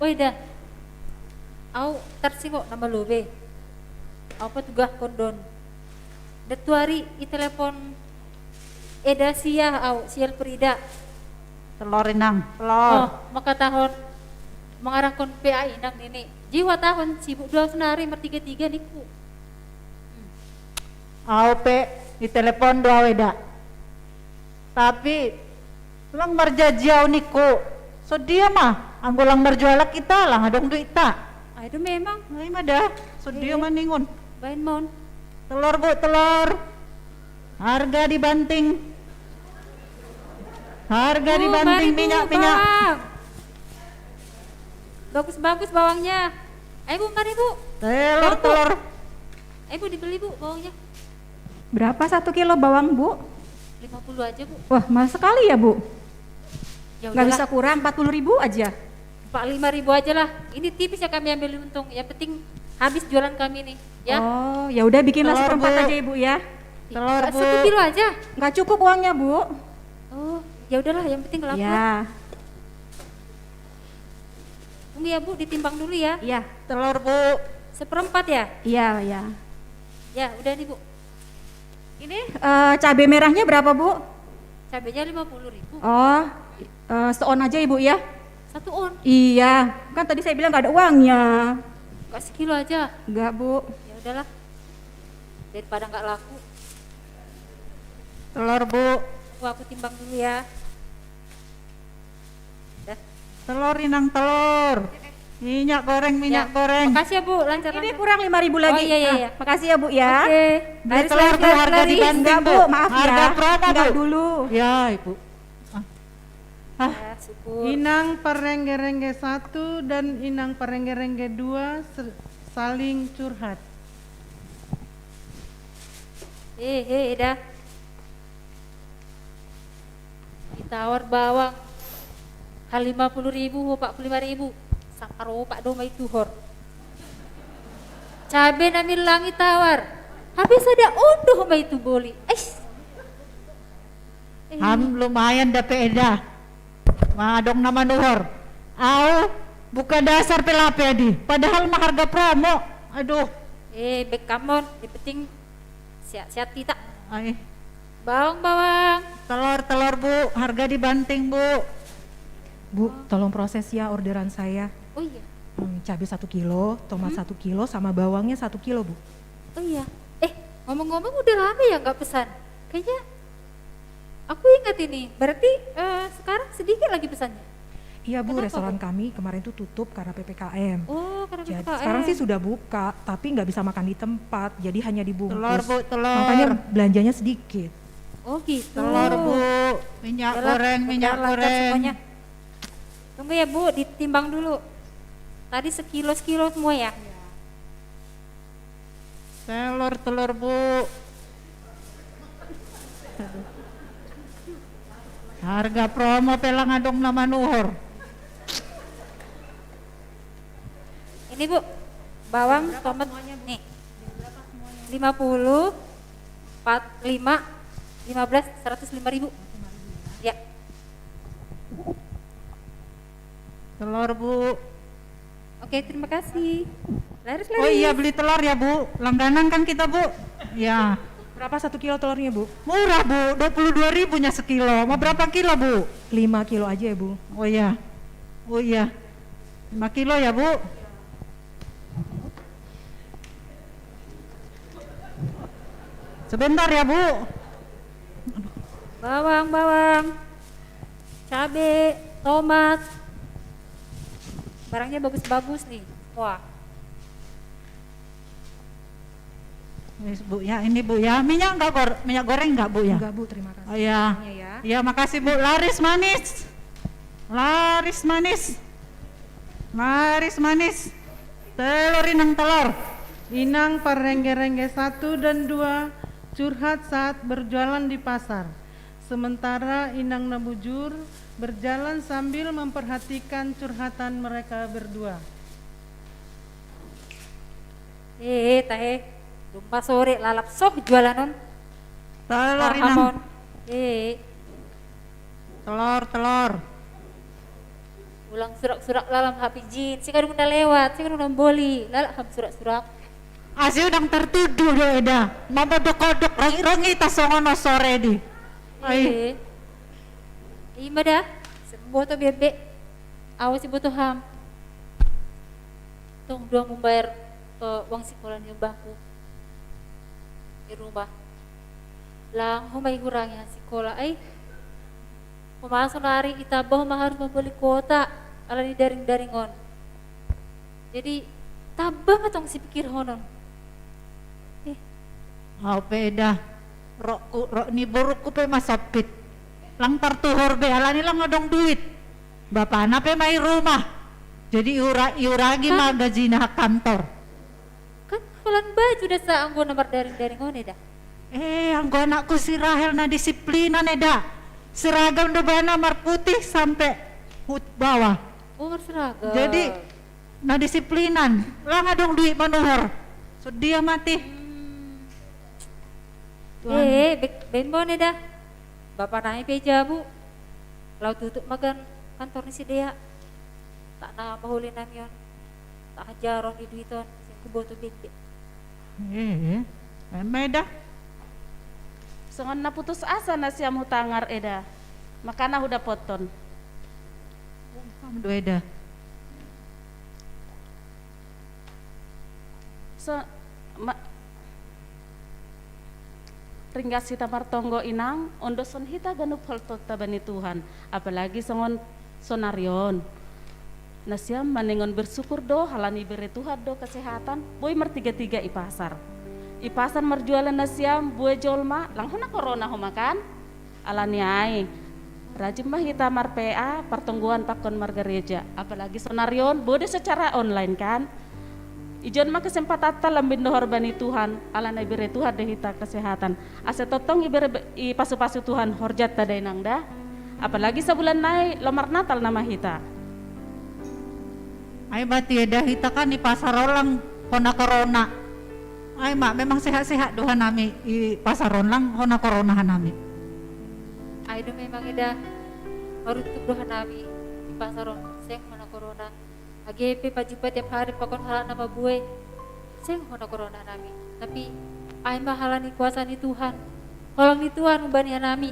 oi dah. Au tarsi kok nama lobe. Au pa tugah kondon. Datuari i telepon eda sia au sial perida. Telor, Inang, telor. Oh, maka tahun mengarangkan P A Inang nini. Jiwa tahun sibuk dua senari mertiga-tiga niku. Au pe i telepon dua weda. Tapi lang marjajiau niku. So dia mah, anggo lang marjualak ita, lang adong duit ita. Ai do memang. Ai mada, so dia mah ningun. Bain mon. Telor, Bu, telor. Harga dibanting. Harga dibanting minyak, minyak. Bagus-bagus bawangnya. Ayo, Bu, mari, Bu. Telor, telor. Ayo, Bu, dibeli, Bu, bawangnya. Berapa satu kilo bawang, Bu? Lima puluh aja, Bu. Wah, mahal sekali ya, Bu. Ya nggak bisa kurang, empat puluh ribu aja. Empat lima ribu aja lah. Ini tipis ya kami ambil untung. Yang penting habis jualan kami nih, ya. Oh, ya udah bikinlah seperempat aja, Ibu, ya. Telur, Bu. Satu kilo aja. Nggak cukup uangnya, Bu. Oh, ya udahlah, yang penting laku. Ya. Tunggu ya, Bu, ditimbang dulu ya. Iya. Telur, Bu. Seperempat ya? Iya, iya. Ya, udah nih, Bu. Ini uh, cabai merahnya berapa, Bu? Cabainya lima puluh ribu. Oh, uh, seon aja, Ibu, ya? Satu on? Iya, kan tadi saya bilang nggak ada uangnya. Nggak sekilo aja? Nggak, Bu. Ya udahlah, daripada nggak laku. Telur, Bu. Bu, aku timbang dulu ya. Dah. Telur, Inang, telur. Minyak goreng, minyak ya. goreng. Makasih ya, Bu, lancar. Ini kurang lima ribu lagi. Oh, iya, iya, iya. Ah, makasih ya, Bu, ya. Oke. Dari telur, Bu, harga dibanting, Bu. Enggak, Bu, maaf harga ya. Harga promo, Bu. Dulu. Ya, Ibu. Ah. Ah. Ya, Inang Parenggerengge satu dan Inang Parenggerengge dua saling curhat. Eh, eh, dah. Ditawar bawang. Hal lima puluh ribu, empat puluh lima ribu. Saparo pak do mai tuhor. Cabe nami langi tawar. Habis ada unduh mai tu boli. Ais. Eh. Ham lumayan dape eda. Madong nama nuhor. Au, buka dasar pelape di. Padahal mah harga promo. Aduh. Eh, bek kamon. Yang penting sehat-sehat kita. Ai. Bawang, bawang. Telur, telur, Bu. Harga dibanting, Bu. Bu, tolong proses ya orderan saya. Oh iya. Hmm, cabai satu kilo, tomat Hmm? satu kilo, sama bawangnya satu kilo, Bu. Oh iya. Eh, ngomong-ngomong udah lama ya nggak pesan. Kayaknya aku ingat ini. Berarti eh, sekarang sedikit lagi pesannya. Iya, Bu, Kenapa, restoran Bu? kami kemarin tuh tutup karena P P K M. Oh, karena Jadi, P P K M. sekarang sih sudah buka, tapi nggak bisa makan di tempat, jadi hanya dibungkus. Telur, Bu, telur. Makanya belanjanya sedikit. Oh gitu. Telur, Bu. Minyak Yalah, goreng, minyak mudah-mudahan lancar goreng. semuanya. Tunggu ya, Bu, ditimbang dulu. Tadi sekilo-sekilo semua ya? Telur, telur, Bu. Harga promo pelang adong nama nuhor. Ini, Bu, bawang, tomat, nih. Lima puluh, empat, lima, lima belas, seratus lima ribu. Ya. Telur, Bu. Oke, terima kasih. Laris, Oh iya, laris. beli telur ya, Bu. Langganan kan kita, Bu. Ya. Berapa satu kilo telurnya, Bu? Murah, Bu. Dua puluh dua ribunya sekilo. Mau berapa kilo, Bu? Lima kilo aja ya, Bu. Oh iya. Oh iya. Lima kilo ya, Bu. Sebentar ya, Bu. Bawang, bawang. Cabe, tomat. Barangnya bagus-bagus nih. Wah. Ini, Bu ya, ini, Bu ya. Minyak enggak gor-, minyak goreng enggak, Bu ya? Enggak, Bu, terima kasih. Oh iya. Iya ya. Iya, makasih, Bu. Laris manis. Laris manis. Laris manis. Telur, Inang, telur. Inang parengge-rengge satu dan dua curhat saat berjualan di pasar. Sementara Inang Nabujur berjalan sambil memperhatikan curhatan mereka berdua. Eh, tahe. Lumba sore lalap soh jualanon. Telur, Inang. Rahamon. Eh. Telur, telur. Ulang surak-surak lalam hapi jin. Sing kadung na lewat, sing kadung na boli. Lalak ham surak-surak. Asi udang tertuduh do eda. Mama dokodok rongi-rongi tasongono sore di. Ai. Eh. Ima dah. Semboto bebek. Awas si boto ham. Tong dua membayar eh, uang sekolah ni umbahku. Di rumah. Lang, humai hurangi han sekolah ai. Mamaso nari itaba homa harus membeli kuota ala ni daring-daring on. Jadi taba ma tong sipikirhonon. Eh. Au pe eda. Rokku, rok ni burukku pe ma sopit. Lang tartuhor be ala ni lang adong duit. Bapana pe mai rumah. Jadi iura-, iuragi ma Kan gajina ha kantor. Kan holan baju da sa anggo na mardaring-daring on eda. Eh, anggo anakku si Rahel na disiplinan eda. Seragam do bana marputih sampe hut bawah. Oh, marseragam. Jadi na disiplinan. Lang adong duit manuhor. Sedia mati. Hmm. Tuhan. Eh, eh, bek-, ben bo ne dah. Bapa nami pe jabu. Lau tutup magan kantor ni sidea. Tak na pahuli nami on. Tak hajaron di duit on. Sing kuboto bende. Eh, eh. Eme dah. Songon na putus asa nasiam hutangar eda. Makana hudapothon. Paham do eda. So, ma-, ringgas hita martonggo inang, ondoson hita ganup holtonta bani Tuhan, apalagi songon sonarion. Nasiam maningon bersyukur do halani bere Tuhan do kesehatan, boi martiga-tiga i pasar. I pasar marjualan nasiam, bue jolma, lang hona korona homa kan? Alani ai, rajin ma hita mar-P A, partonggoan pakon margareja, apalagi sonarion, bode secara online kan? Ijon ma kesempatan ta lambin dohor bani Tuhan, ala na ibere Tuhan de hita kesehatan. Asa tongtong ibere be-, ipasu-pasu Tuhan horjat ta da inang da. Apalagi sabulan nai lomar Natal nama hita. Ai ma tiada hita kan i pasar olang hona corona. Ai ma memang sehat-sehat doha nami i pasar olang hona corona hanami. Ai do memang ida marutuk doha nami i pasar olang seng hona corona. Age pe pajupa tiap hari pakon halak na mabuei. Seng hona corona nami. Tapi ai ma halani kuasa ni Tuhan. Holong ni Tuhan umbani hanami.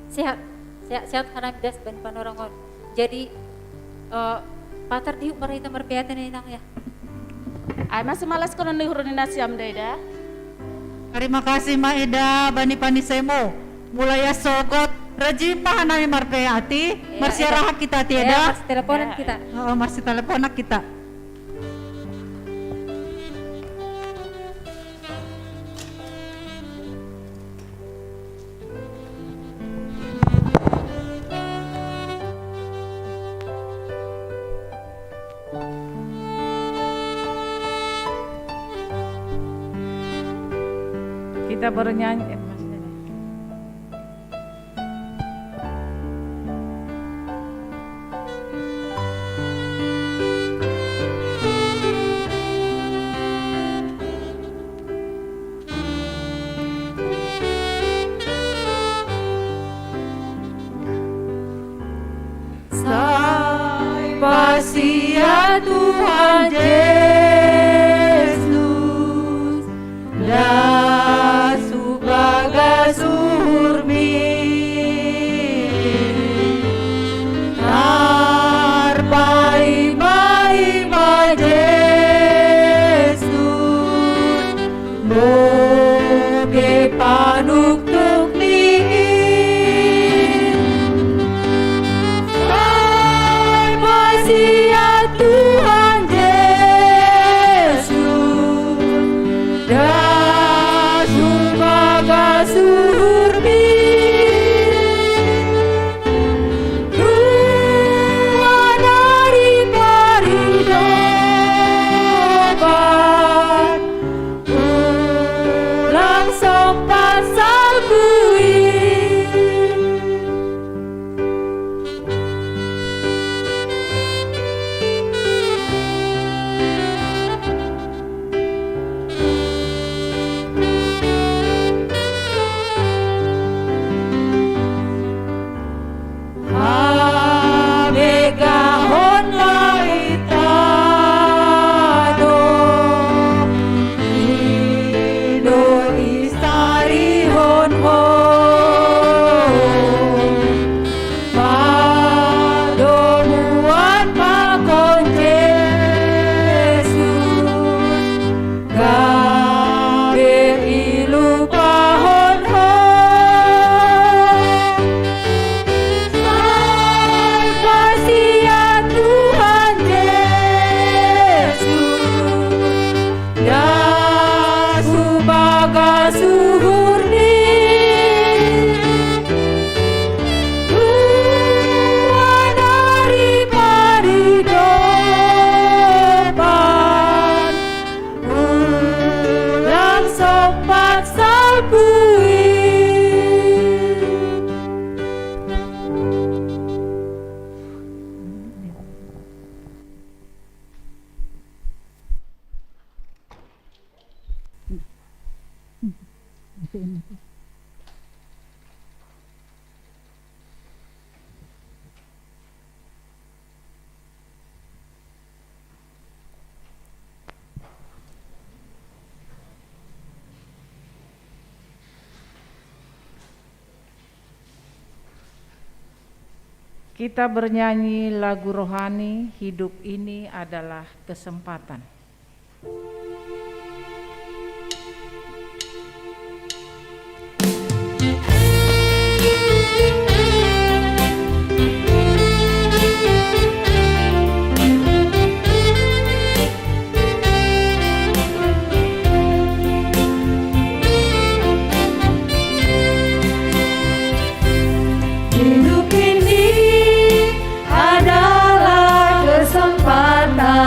Sehat. Sehat-sehat hanami das bani panorang on. Jadi eh, patar diuk marita marpeate na inang ya. Ai ma sumalas kono ni huru ni nasiam da ida. Terima kasih ma ida bani panisemo. Mulai ya sogot rejim ma hanami marpeati. Marsiaraha kita tiada. Marsi teleponan kita. Oh, marsi teleponan kita. Kita bernyanyi. Sai pasia Tuhan Jesus, das hubagas uhurmi. Tarpaima-ima Jesus, boge panuktuk ni. Sai pasia Tuhan Jesus, das hubagas uhurmi. Tuhan ari paridopan, ulang sompat salpui. Habegahon ma hita dohot i do isarihon Ho. Pardomuan pakon Jesus, gabe ilupahon Ho. Sai pasia Tuhan Jesus, das hubagas uhurmi. Tuhan ari paridopan, ulang sompat salpui. Kita bernyanyi lagu rohani, "Hidup ini adalah kesempatan." Hidup ini adalah kesempatan.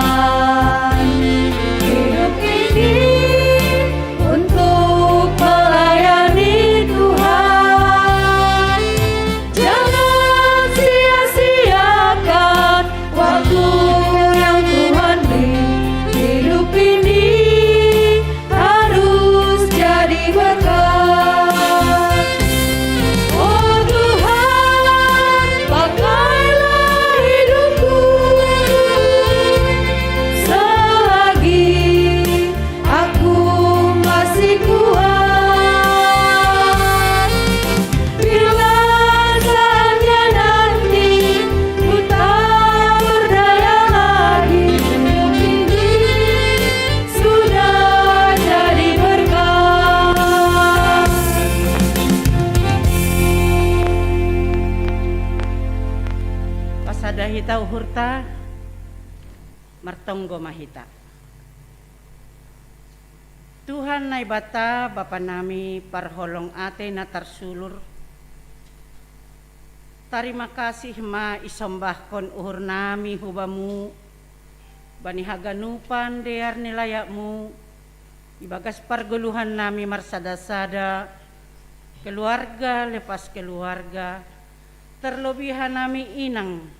Tauhurta, martonggo ma hita. Tuhan Naibata, Bapa nami parholong atei na tarsulur, tarima kasih ma isombahkon uhur nami hu Bamu, bani haganupan dear ni layakMu, ibagas pargoluhan nami marsada-sada, keluarga lepas keluarga, terlebih hanami inang,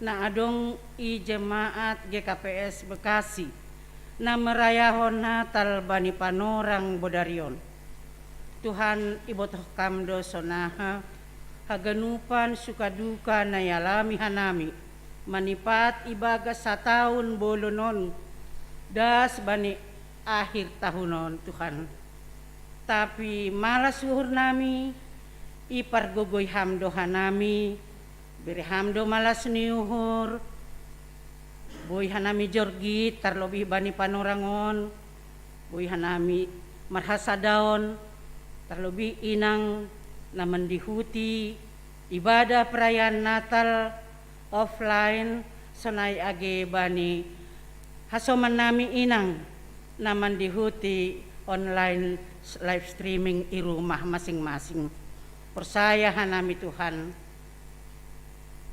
na adong i jemaat G K P S Bekasi, na merayahon Natal bani panorang bodarion. Tuhan, ibotoh Kam do sonaha haganupan suka duka na ialami hanami, manipat ibagas sataun bolon on, das bani akhir tahun on, Tuhan. Tapi malas uhur nami, ipargogoi Ham do hanami, bere Ham do malas ni uhur, boi hanami jorgit, tarlobih bani panorang on, boi hanami marhasadaon, tarlobih inang na mandihuti ibadah perayaan Natal offline, sonai age bani hasoman nami inang na mandihuti online live streaming i rumah masing-masing. Porsaya hanami Tuhan,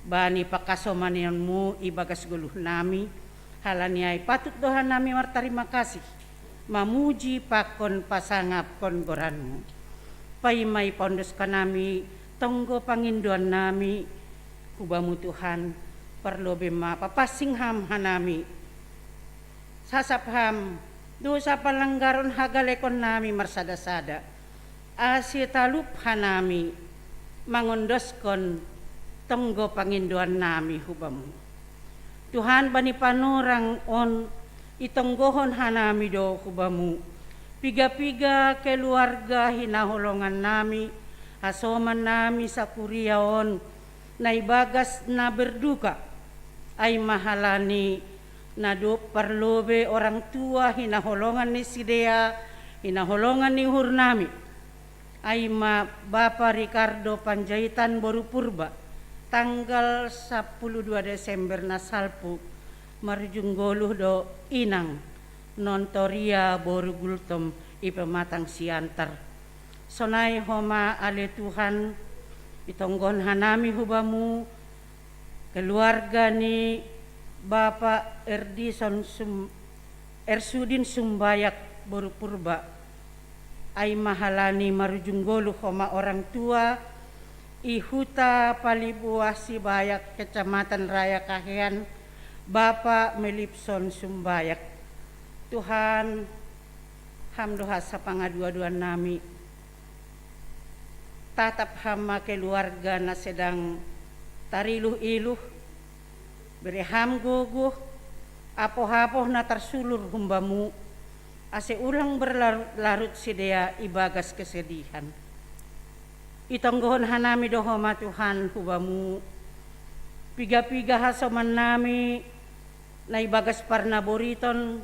bani panghasomanionMu ibagas goluh nami, halani ai patut do hanami martarima kasih, mamuji pakon pasangapkon goranMu. Paima ipaondos hanami tonggo pangindoan nami hu Bamu Tuhan, parlobei ma papansing Ham hanami, sasap Ham dosa palanggaron hagalekon nami marsada-sada, ase talup hanami mangondoskon tonggo pangindoan nami hu Bamu. Tuhan, bani panorang on itonggohon hanami do hu Bamu piga-piga keluarga hinaholongan nami, hasoman nami sakuria on, na ibagas na berduka, ai ma halani na dob parlobei orang tua hinaholongan ni sidea, hinaholongan ni uhur nami, ai ma Bapa Ricardo Panjaitan boru Purba, tanggal sapuluh dua Desember na salpu, marujung goluh do inang, Nontoria boru Gultom i Pematang Siantar. Sonai homa ale Tuhan, itonggohon hanami hu Bamu keluarga ni Bapa Erdison Sum-, Ersudin Sumbayak boru Purba, ai ma halani marujung goluh homa orang tua i huta Palibuah Sibayak, Kecamatan Raya Kahean, Bapa Melipson Sumbayak. Tuhan, Ham do hasa pangadua-duan nami. Tatap Ham ma keluarga na sedang tariluh-iluh, bere Ham gogoh, apoh-apoh na tarsulur humbaMu, ase ulang berlarut-larut sidea ibagas kesedihan. Itonggohon hanami do homa Tuhan hu Bamu piga-piga hasoman nami na ibagas parnaboriton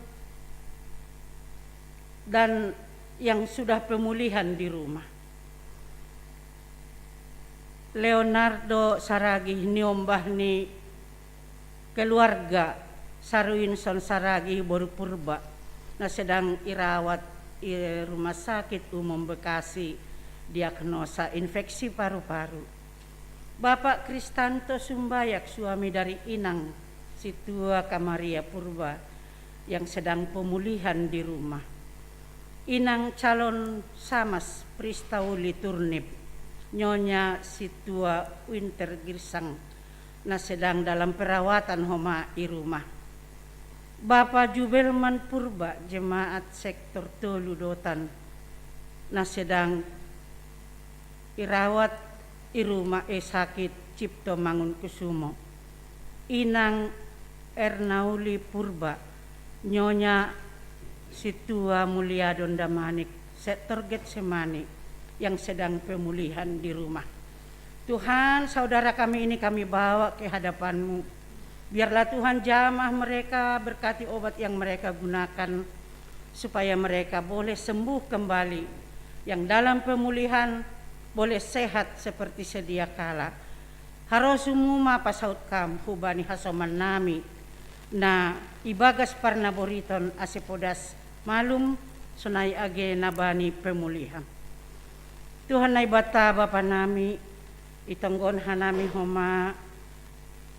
dan yang sudah pemulihan di rumah. Leonardo Saragih, niombah ni keluarga Saruinson Saragih boru Purba, na sedang irawat i Rumah Sakit Umum Bekasi, diagnosa infeksi paru-paru. Bapak Kristanto Sumbayak, suami dari Inang Situa Kamaria Purba, yang sedang pemulihan di rumah. Inang calon Samas Pristauli Turnip, Nyonya Situa Winter Girsang, na sedang dalam perawatan homa i rumah. Bapa Jubelman Purba, jemaat sektor tolu Dotan, na sedang irawat i rumah sakit Cipto Mangunkusumo. Inang Ernauli Purba, Nyonya Situa Muliadon Damanik, sektor Getsemani, yang sedang pemulihan di rumah. Tuhan, saudara kami ini kami bawa ke hadapan-Mu. Biarlah Tuhan jamah mereka, berkati obat yang mereka gunakan, supaya mereka boleh sembuh kembali. Yang dalam pemulihan boleh sehat seperti sedia kala. Harosumu ma pasaut kam hubani hasoman nami, na ibagas parnaboriton ase podas malum sonai age na bani pemulihan. Tuhan Naibata Bapa nami, itonggon hanami homa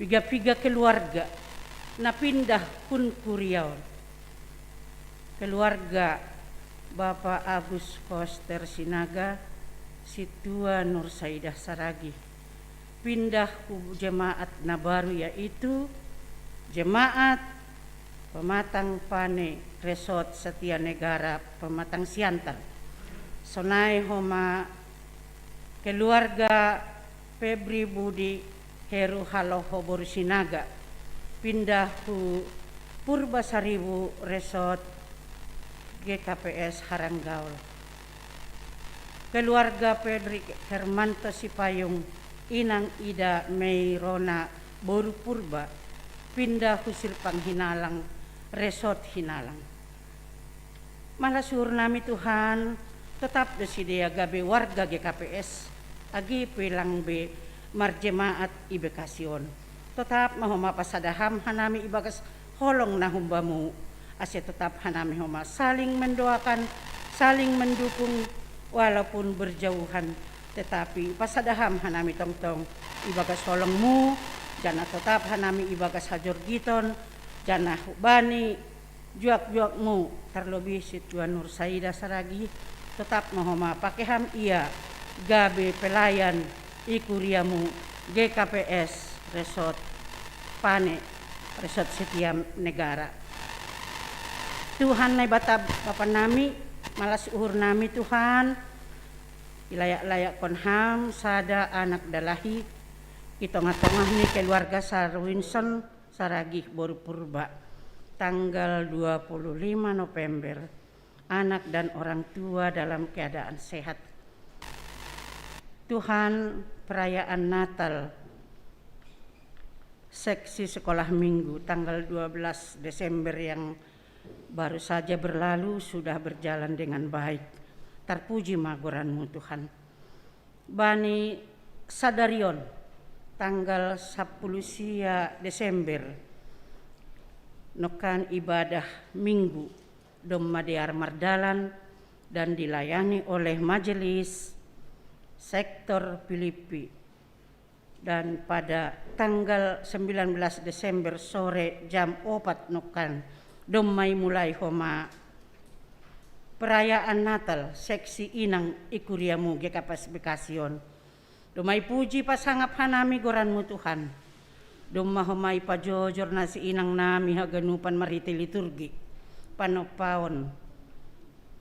piga-piga keluarga na pindah hun kuriaon. Keluarga Bapa Agus Koster Sinaga, Situa Nur Saidah Saragi, pindah ku jemaat na baru, yaitu jemaat Pematang Pane Resort Setia Negara Pematang Siantar. Sonai homa keluarga Febri Budi Heru Haloho Boru Sinaga, pindah ku Purba Saribu Resort G K P S Haranggaol. Keluarga Fredrik Hermanto Sipayung, Inang Ida Meirona Boru Purba, pindah ku Sirpang Hinalang Resort Hinalang. Malas uhur nami Tuhan, totap do sidea gabe warga G K P S, agi pe lang be marjemaat i Bekasi on. Totap ma homa pasada ham hanami ibagas holong na humbamu, ase totap hanami homa saling mendoakan, saling mendukung, walaupun berjauhan, tetapi pasada ham hanami tongtong ibagas holongmu, janah totap hanami ibagas hajorgiton, janah bani juak-juakmu, tarlobih Situa Nur Saidah Saragi, totap ma homa pake ham ia gabe pelayan i kuriamu G K P S Resort Pane, Resort Setia Negara. Tuhan Naibata Bapa nami, malas uhur nami Tuhan, ilayak-layakkon ham sada anak dalahi i tongah-tongah ni keluarga Sarwinson Saragih Boru Purba, tanggal dua puluh lima November, anak dan orang tua dalam keadaan sehat. Tuhan, perayaan Natal seksi sekolah minggu tanggal dua belas Desember yang baru saja berlalu sudah berjalan dengan baik. Tarpuji ma goran-Mu Tuhan. Bani sadari on, tanggal sampulu sia Desember, nongkan ibadah Minggu domma dear mardalan dan dilayani oleh Majelis Sektor Pilippi. Dan pada tanggal sembilan belas Desember sore jam opat nongkan, domma i mulai homa perayaan Natal seksi inang i kuriamu G K P S Bekasi on. Domma i puji pasangap hanami goran-Mu Tuhan. Domma homa ipajojor na siinang nami haganupan marhite liturgi, panompaon,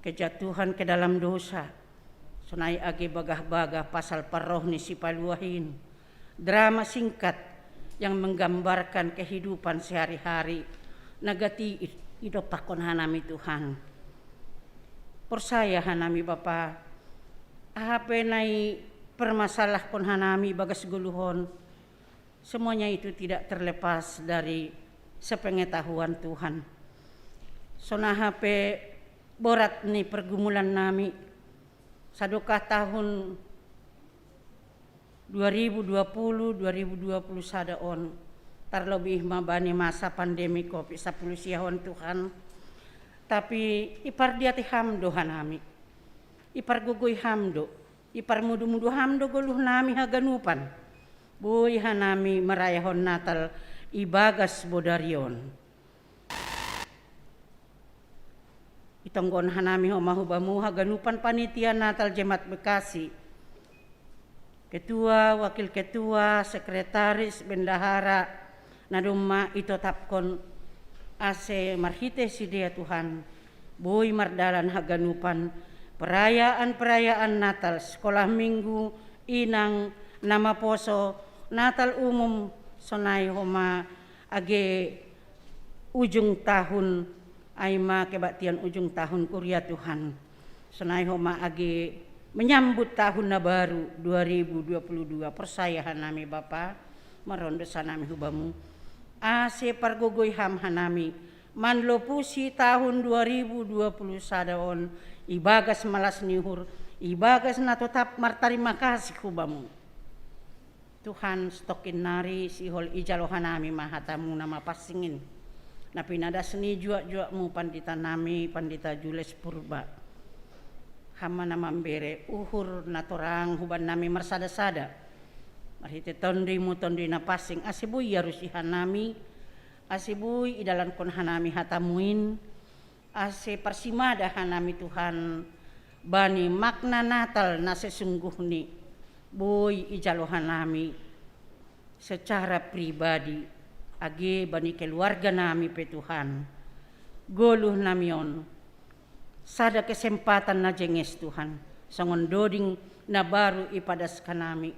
kejatuhan ke dalam dosa, sonai age bagah-bagah pasal parroh ni Sipaluah in. Drama singkat yang menggambarkan kehidupan sehari-hari na gati i-, idompakkon hanami Tuhan. Porsaya hanami Bapa, aha pe na ipermasalahkon hanami bagas goluh on, semuanya itu tidak terlepas dari sepengetahuan Tuhan. Sonai aha pe borat ni pergumulan nami, sadokah tahun dua ribu dua puluh, dua ribu dua puluh sada on, tarlobih ma bani masa pandemi covid sampulu sia on Tuhan. Tapi ipardiati Ham do hanami, ipargogoi Ham do, iparmudu-mudu Ham do goluh nami haganupan. Boi hanami marayahon Natal ibagas bodari on. Itonggon hanami homa hu-Bamu haganupan panitia Natal Jemaat Bekasi, ketua, wakil ketua, sekretaris, bendahara, na domma itotapkon ase marhite sidea Tuhan, boi mardalan haganupan perayaan-perayaan Natal, sekolah minggu, inang, na maposo, Natal umum, sonai homa age ujung tahun, ai ma kebaktian ujung tahun kuria Tuhan. Sonai homa age menyambut tahun na baru dua ribu dua puluh dua, porsaya hanami Bapa, marondos hanami hu-Bamu, ase pargogoi Ham hanami, manlopusi tahun dua ribu dua puluh sada on, ibagas malas ni uhur, ibagas na totap martarima kasih hu-Bamu. Tuhan, sitokin nari sihol ijalo hanami ma hatamu na mapansing in, na pinadas ni juak-juakmu pandita nami, Pandita Jules Purba. Ham ma na mambere uhur na torang huban nami marsada-sada, marhite tondimu, Tondi na pansing, ase boi iarusi hanami, ase boi idalankon hanami hatamu in, ase parsimada hanami, Tuhan, bani makna Natal na sesungguhni, boi ijalo hanami secara pribadi, age bani keluarga nami pe, Tuhan. Goluh nami on sada kesempatan na jenges, Tuhan, songon doding na baru ipadas hanami,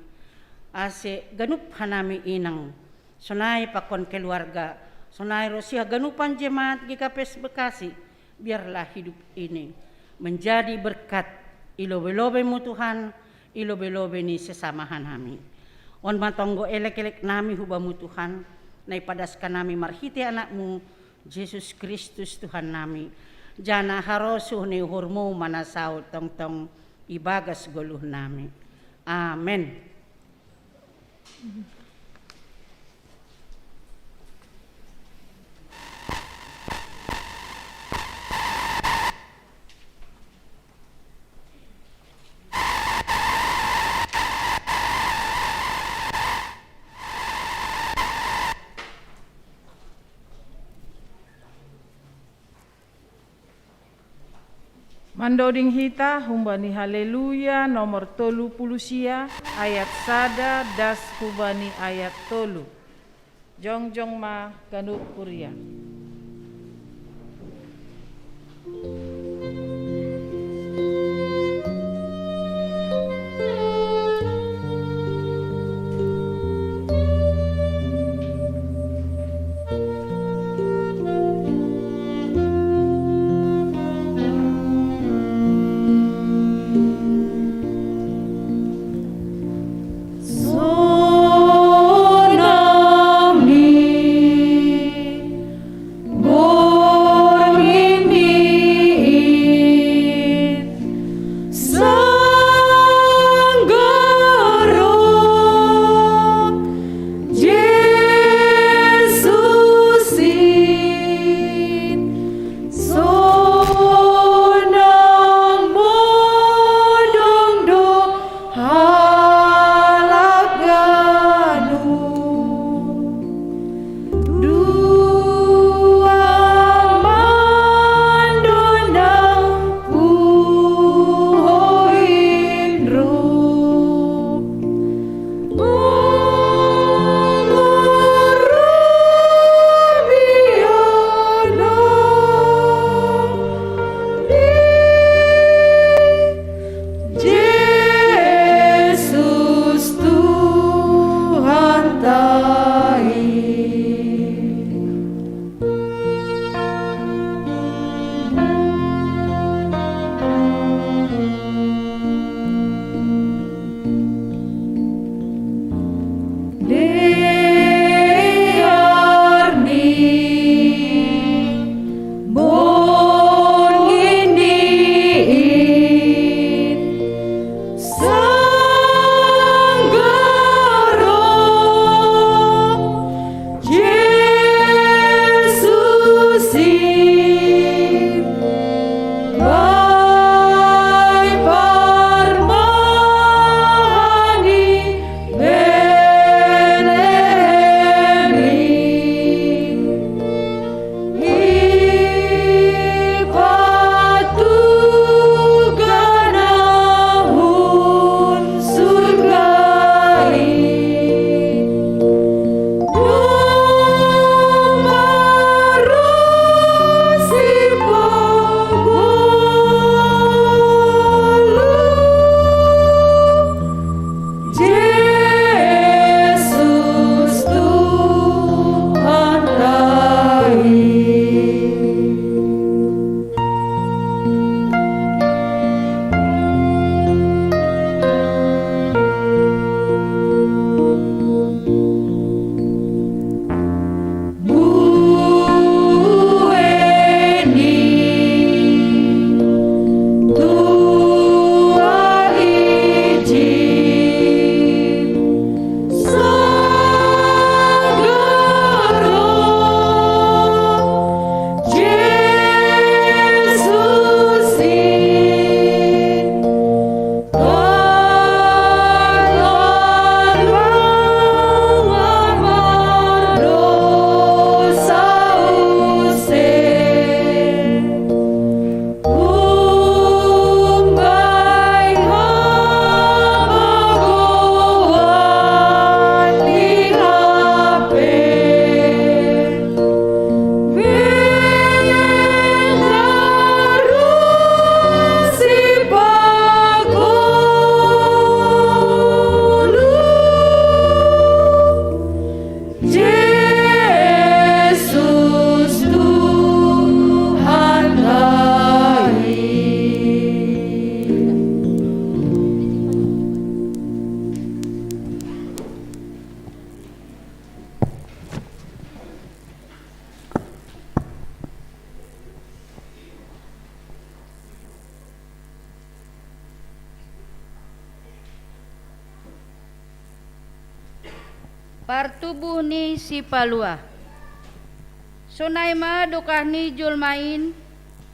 ase ganup hanami inang, sonai pakon keluarga, sonai ro sihaganupan jemaat G K P S Bekasi, biarlah hidup ini menjadi berkat i lobe-lobemu, Tuhan, i lobe-lobe ni sesama hanami. On ma tonggo elek-elek nami hu Bamu, Tuhan, na ipadas hanami marhite Anakmu, Jesus Kristus, Tuhan nami. Janah harosuh ni uhurmu ma na saud tongtong ibagas goluh nami. Amen. Mandoding hita humbani Haleluya nomor tolu puluh sia, ayat sada das hubani ayat tolu. Jongjong ma ganup huria. Partubuh ni Sipaluah. Sonai ma dokah ni jolma in,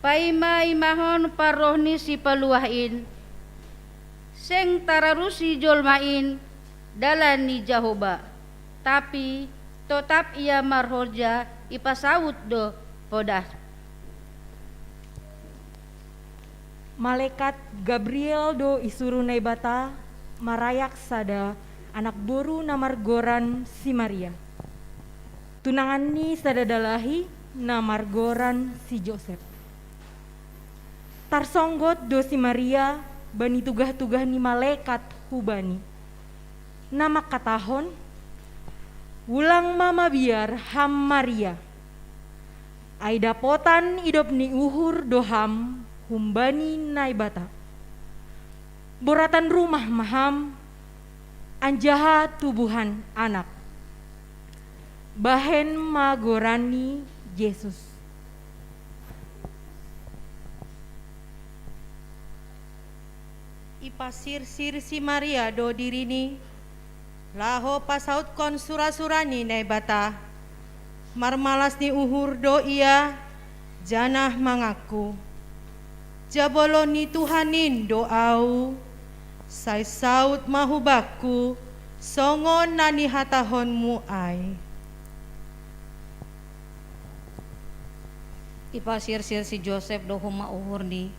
paima imahon parroh ni Sipaluah in, seng tararusi jolma in dalan ni Jahowa, tapi totap ia marhorja ipasaut do podas. Malekat Gabriel do isuru Naibata marayak sada anak boru na margoran si Maria. Tunangan ni sada dalahi na margoran si Josep. Tarsonggot do si Maria bani tugah-tugah ni malekat hubani, na mangkatahon, "Ulang ma mabiar ham Maria, ai dapotan idop ni uhur do ham humbani Naibata. Boratan rumah ma ham, anjaha tubuhan anak. Bahen ma goranni Jesus." Ipasirsir si Maria do dirini, laho pasautkon sura-sura ni Naibata. Marmalas ni uhur do ia, janah mangaku, "Jabolon ni Tuhan in do ahu, sai saut ma hubakku songon na nihatahonmu ai." Ipasirsir si Josep do homa uhurni,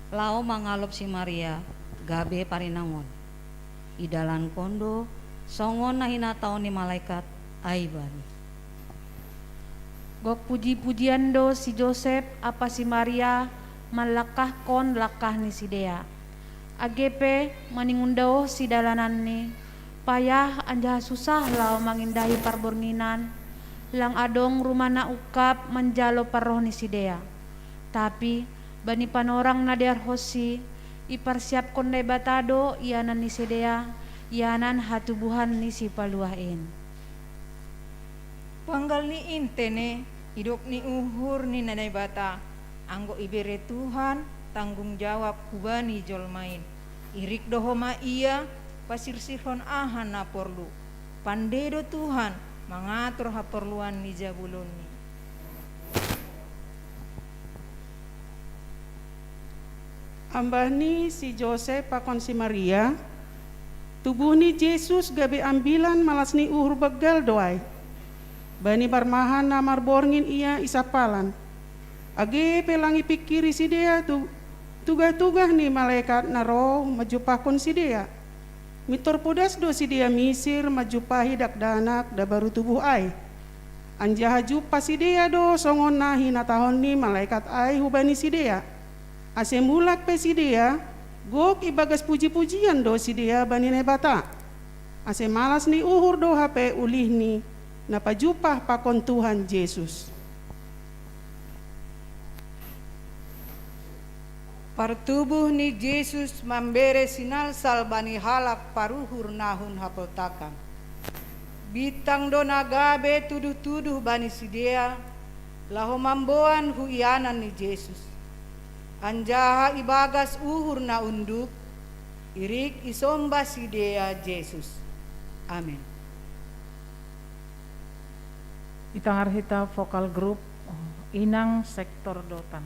laho mangalop si Maria, gabe parinangon. Idalankon do songon na hinatahon ni malekat ai bani. Gok puji-pujian do si Josep ampa si Maria manlangkahkon langkah ni sidea. Age pe maningon daoh sidalananni, payah anjaha susah laho mangindahi parbornginan, lang adong rumah na ungkap manjalo parroh ni sidea. Tapi bani panorang na dearhonsi, iparsiapkon Naibata do ianan ni sidea, ianan hatubuhan ni Sipaluah in. Panggal ni intene, idop ni uhur ni Naibata, anggo ibere Tuhan tanggung jawab hubani jolma in. Irik do homa ia pasirsirhon aha na porlu. Pande do Tuhan mangatur haporluan ni jabulonni. Ambahni si Josep pakon si Maria, tubuh ni Jesus gabe ambilan malas ni uhur banggal do ai. Bani parmahan na marborngin ia i sampalan. Age pe lang ipingkiri sidea tu, tugah-tugah ni malekat na ro manjumpahkon sidea. Mintor podas do sidea misir manjumpahi dakdanak na baru tubuh ai. Anjaha jumpah sidea do songon na hinatahon ni malekat ai hubani sidea. Ase mulak pe sidea, gok ibagas puji-pujian do sidea bani Naibata. Ase malas ni uhur do hape ulihni na pajumpah pakon Tuhan Jesus. Partubuh ni Jesus mambere sinalsal bani halak paruhur na hun hapoltakan. Bintang do na gabe tuduh-tuduh bani sidea, laho mamboan hu ianan ni Jesus. Anjaha ibagas uhur na unduk, irik isomba sidea Jesus. Amen. Itangar hita vokal grup Inang sektor Dotan.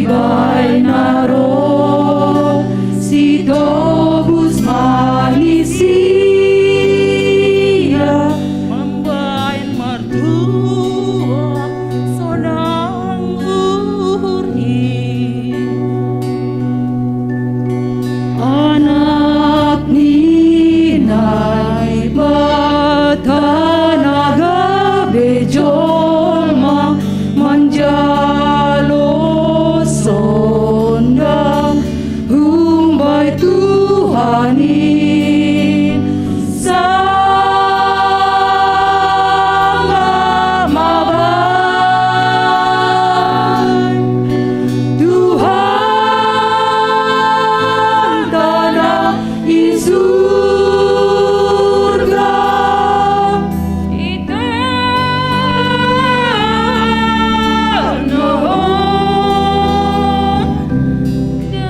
Baina roh si tobus manisia, mambain martua sonang uhurni. Anak ni Naibata na gabe jolma manjalo sondang humbai Tuhan i sanga maban. Tuhan tanda i surga. Ita no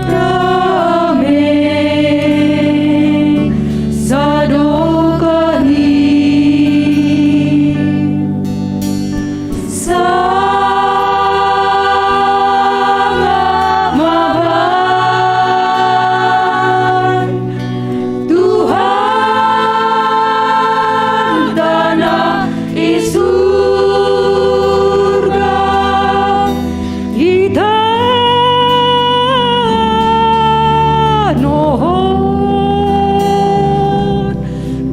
dame sadokani. Sanga maban. Tuhan tanda i surga. Ita no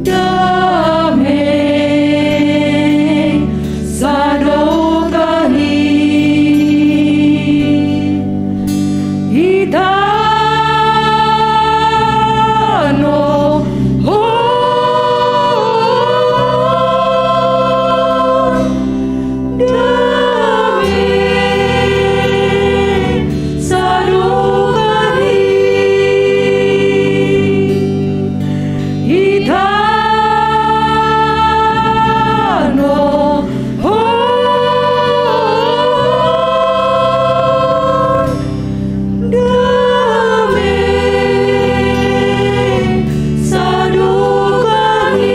dame sadokani. Ita no dame sadokani. Ita no dame sadokani.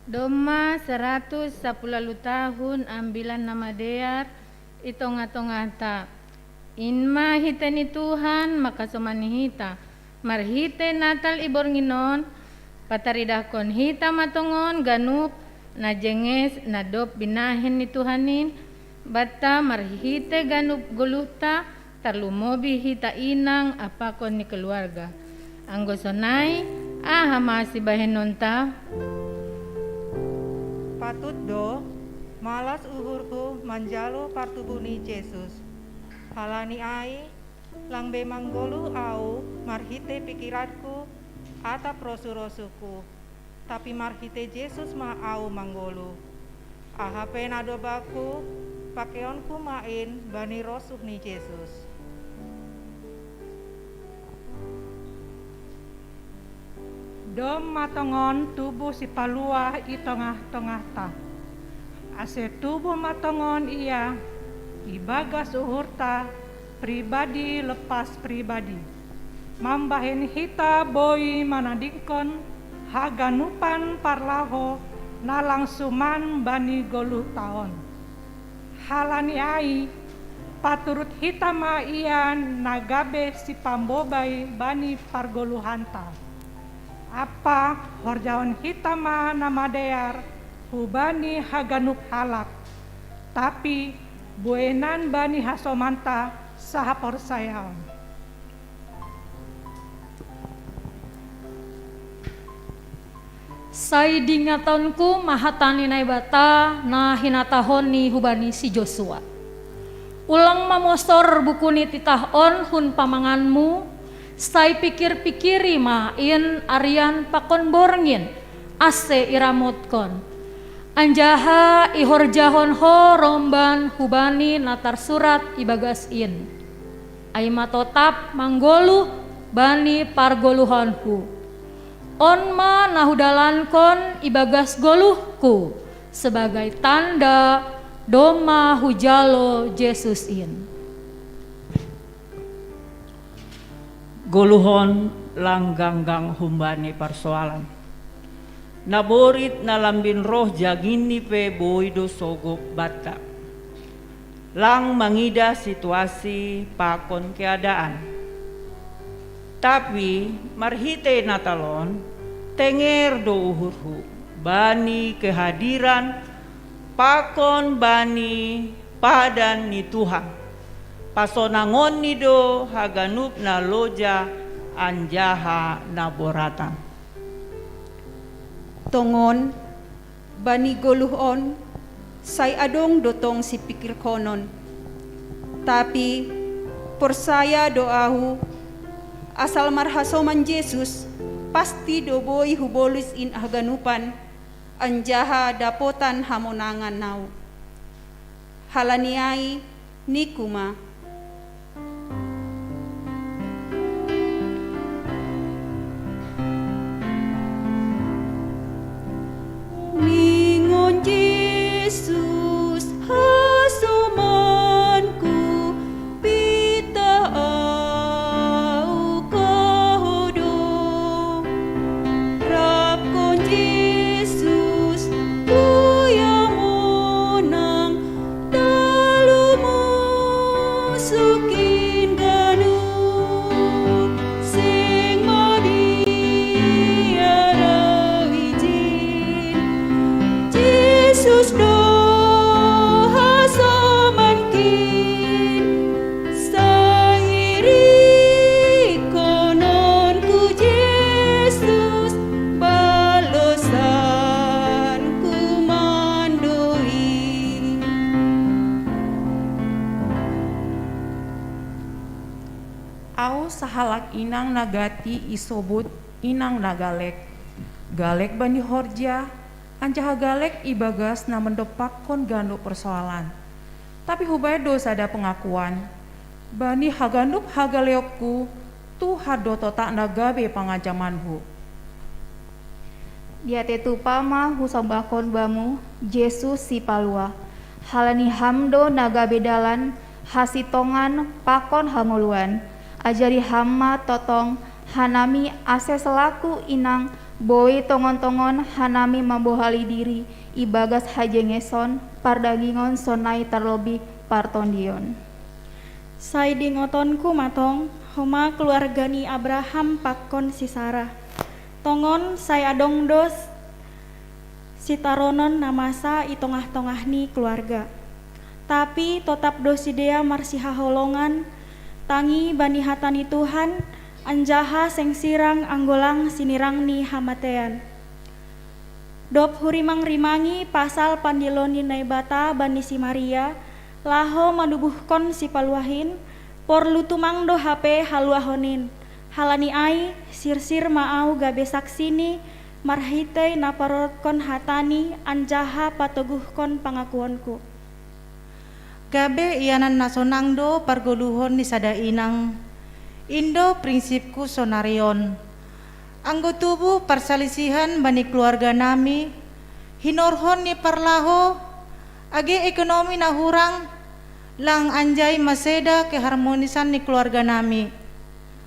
Domma saratus sapulalu tahun ambilan namadear i tonga-tongata. In ma hite ni Tuhan makasomani hita, marhite Natal i borngin on, pataridahkon hita ma tongon ganup na jenges na dob binahen ni Tuhan in banta marhite ganup goluhta, tarlumobi hita inang apakon ni keluarga. Anggo sonai, aha ma sibahenonta? Patut do malas uhurhu manjalo partubu ni Jesus. Halani ai, lang be manggoluh ahu marhite pikiranku atap rosu-rosuku, tapi marhite Jesus ma ahu manggoluh. Aha pe na dobakku, pakeonku ma in bani rosuh ni Jesus. Dom ma tongon tubuh Sipaluah i tongah-tongahta. Ase tubuh ma tongon ia i bagas uhurta pribadi lepas pribadi. Mambahen hita boi manadingkon haganupan parlaho na lang suman bani goluhta on. Halani ai, paturut hita ma ia na gabe sipambobai bani pargoluhanta. Ampa horjahon hita ma na madear hubani haganup halak, tapi bueinan bani hasomanta sahaporsayaon. Sai dingatonku ma hata ni Naibata na hinatahonni hubani si Josua. Ulang mamosor buku ni titah on hun pamanganmu, sai pikir-pikiri ma in arian pakon borngin, ase iramotkon. Anjaha ihorjahon ho romban hubani na tarsurat ibagas in. Ai ma totap manggoluh bani pargoluhonku. On ma na hudalankon ibagas goluhku sebagai tanda domma hujalo Jesus in. Goluhon lang ganggang humbani parsoalan. Naborit na lambin roh janginni pe boi do sogop banta. Lang mangidah situasi pakon keadaan. Tapi marhitei Natal on, tenger do uhurhu bani kehadiran pakon bani padan ni Tuhan. Pasonangonni do haganup na loja anjaha na boratan. Tongon, bani goluh on, sai adong do tong sipikirkonon. Tapi porsaya do ahu, asal marhasoman Jesus, pasti do boi hubolus in haganupan, anjaha dapotan hamonangan ahu. Halani ai, ningku ma. Ningon Jesus hasomanku, pitah ahu kohodo. Rapkon Jesus, tu ia monang, talu musukin ganup, seng mabiar ahu ijin. Jesus do hasomankin, sai irikononku Jesus, balosanku mandoi. Ahu sahalak inang na gati isobut inang na galek. Galek bani horja, anjaha galek ibagas na mandompakkon ganup persoalan. Tapi hubahen do sada pengakuan, bani haganup hagaleonku, Tuhan do totap na gabe panganjamanku. Diatei tupa ma husombahkon Bamu, Jesus Sipalua, halani Ham do na gabe dalan, hasintongan, pakon hangoluan. Ajari Ham ma tongtong hanami, ase selaku inang boi tongon-tongon hanami mambohali diri ibagas hajengeson, pardagingon sonai tarlobih partondion. Sai diingotonku ma tong, homa keluarga ni Abraham pakon si Sarah. Tongon sai adong do sitaronon na masa i tongah-tongah ni keluarga. Tapi totap do sidea marsihaholongan, tangi bani hata ni Tuhan, anjaha seng sirang anggo lang sinirang ni hamatean. Dob hurimang-rimangi pasal pandilo ni Naibata bani si Maria, laho manubuhkon Sipaluah in, porlu tumang do hape haluahon in. Halani ai, sirsir ma ahu gabe saksini, marhitei na parorotkon hatani anjaha patoguhkon pangakuonku. Gabe ianan na sonang do pargoluhon ni sada inang. In do prinsipku sonari on. Anggo tubuh parsalisihan bani keluarga nami, hinorhon ni parlaho, age ekonomi na hurang, lang anjai maseda keharmonisan ni keluarga nami.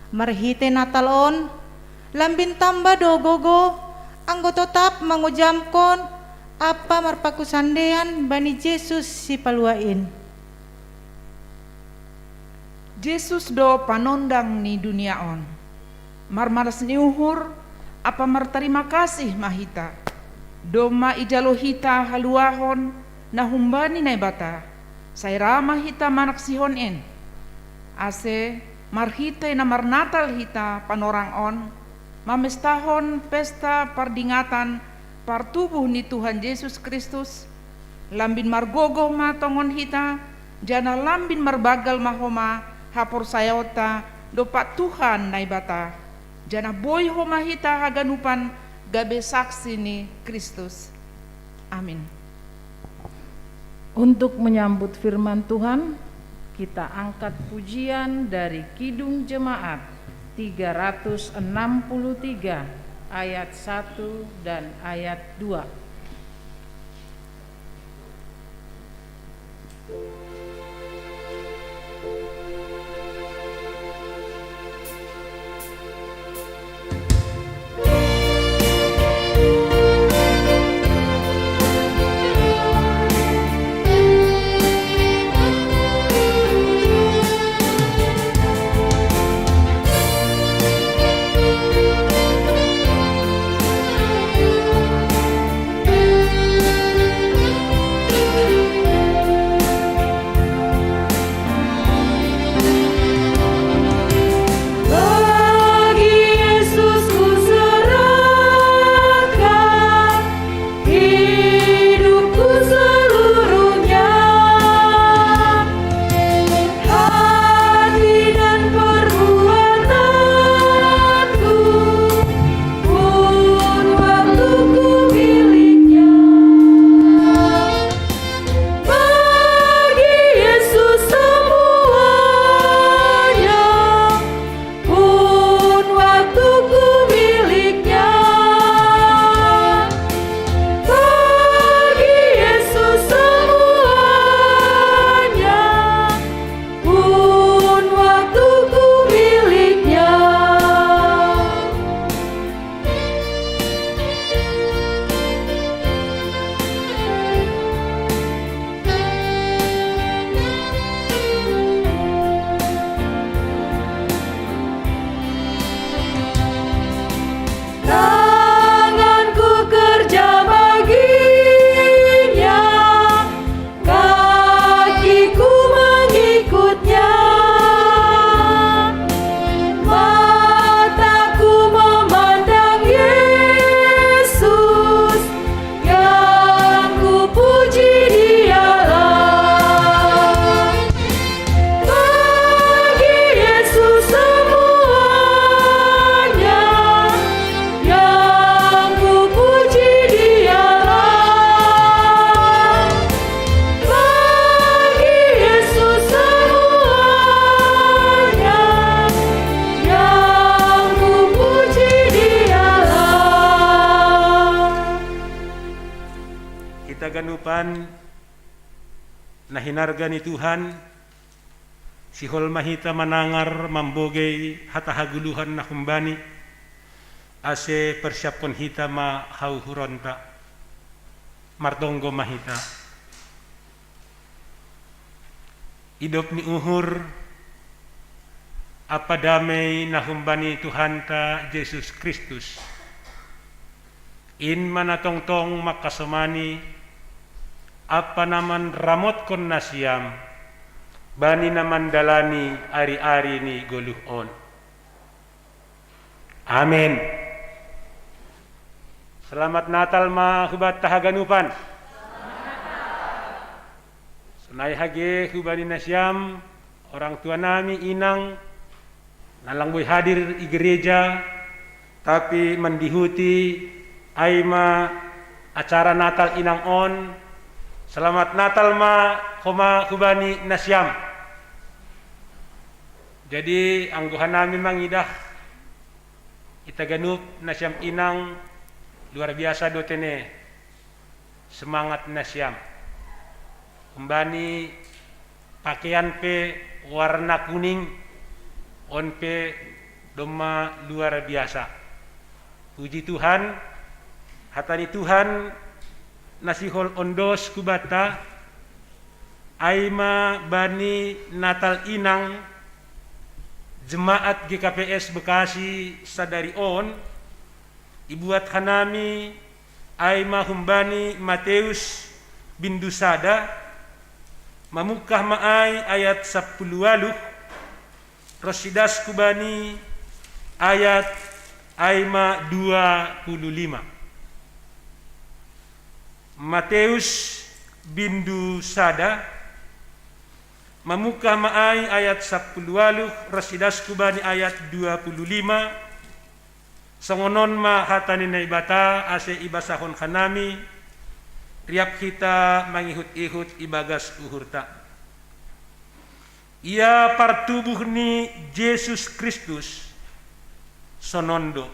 Marhitei Natal on, lambin tamba do gogo, anggo totap mangujamkon ampa marpanghusandean bani Jesus Sipalua in. Jesus do panondang ni dunia on. Marmalas ni uhur ampa martarima kasih ma hita, domma ijalo hita haluahon na humbani Naibata, sai ra ma hita manaksihon in. Ase marhitei na marnatal hita panorang on, mamestahon pesta pardingatan partubuh ni Tuhan Jesus Kristus, lambin margogoh ma tongon hita, Janah lambin marbagal ma homa haporsayaonta dompak Tuhan Naibata, janah boi homa hita haganupan gabe saksi ni Kristus. Amin. Untuk menyambut firman Tuhan, kita angkat pujian dari Kidung Jemaat tiga ratus enam puluh tiga, ayat satu dan ayat dua. Hita ganupan na hinarga ni Tuhan, sihol ma hita manangar mambogei hata hagoluhan na humbani, ase persiapkon hita ma hauhuronta. Martonggo ma hita. Idop ni uhur ampa damei na humbani Tuhanta Jesus Kristus, in ma na tongtong mangkasomani ampa na manramotkon nasiam bani na mandalani ari-ari ni goluh on. Amen. Selamat Natal ma hubanta haganupan. Sonai hage hubani nasiam, orang tua nami, inang, na lang boi hadir i gereja, tapi mandihuti ai ma acara Natal inang on. Selamat Natal ma homa hubani nasiam. Jadi, anggo hanami mangidah, hita ganup nasiam inang, luar biasa do tene semangat nasiam. Humbani pakean pe warna kuning, on pe domma luar biasa. Puji Tuhan, hata ni Tuhan na sihol ondos hubanta, ai ma bani Natal inang, jemaat G K P S Bekasi sadari on, ibuat hanami ai ma humbani Mateus bindu sada, mamungkah ma ai ayat sampulu ualuh, ronsi das hubani ayat ai ma dua pulu lima. Mateus bindu sada, Mamungkah ma ai ayat sapuluh waluh, ras idas ku bani ayat dua puluh lima. Songon on ma hata ni Naibata, ase ibasahon hanami, riap hita mangihut-ihut ibagas uhurta. Ia partubuh ni Jesus Kristus, sonon do.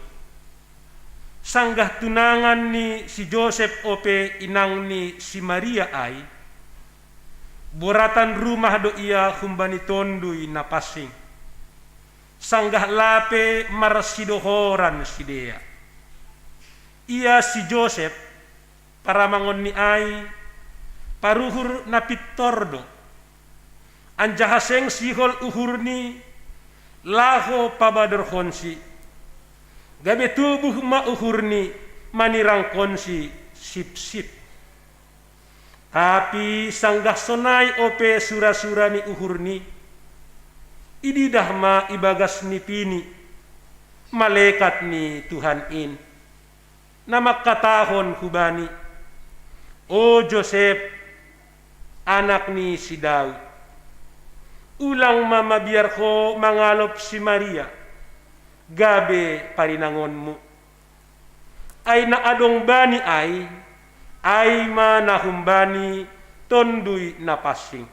Sanggah tunangan ni si Josep ope inang ni si Maria ai, boratan rumah do ia humbani Tonduy Napansing, sanggah lape marsidohoran sidea. Ia si Josep, paramangon ni ai, paruhur na pintor do, anjaha seng sihol uhurni laho pabadorhonsi, gabe tubuh ma uhurni manirangkonsi sipsip. Tapi sanggah sonai ope sura-sura ni uhurni, ididah ma ibagas nipini malekat ni Tuhan in, na mangkatahon hubani: O Josep, anak ni si Daud, ulang ma mabiar ho mangalop si Maria gabe parinangonmu. Ai na adong bani ai, ai ma na humbani Tonduy Napansing.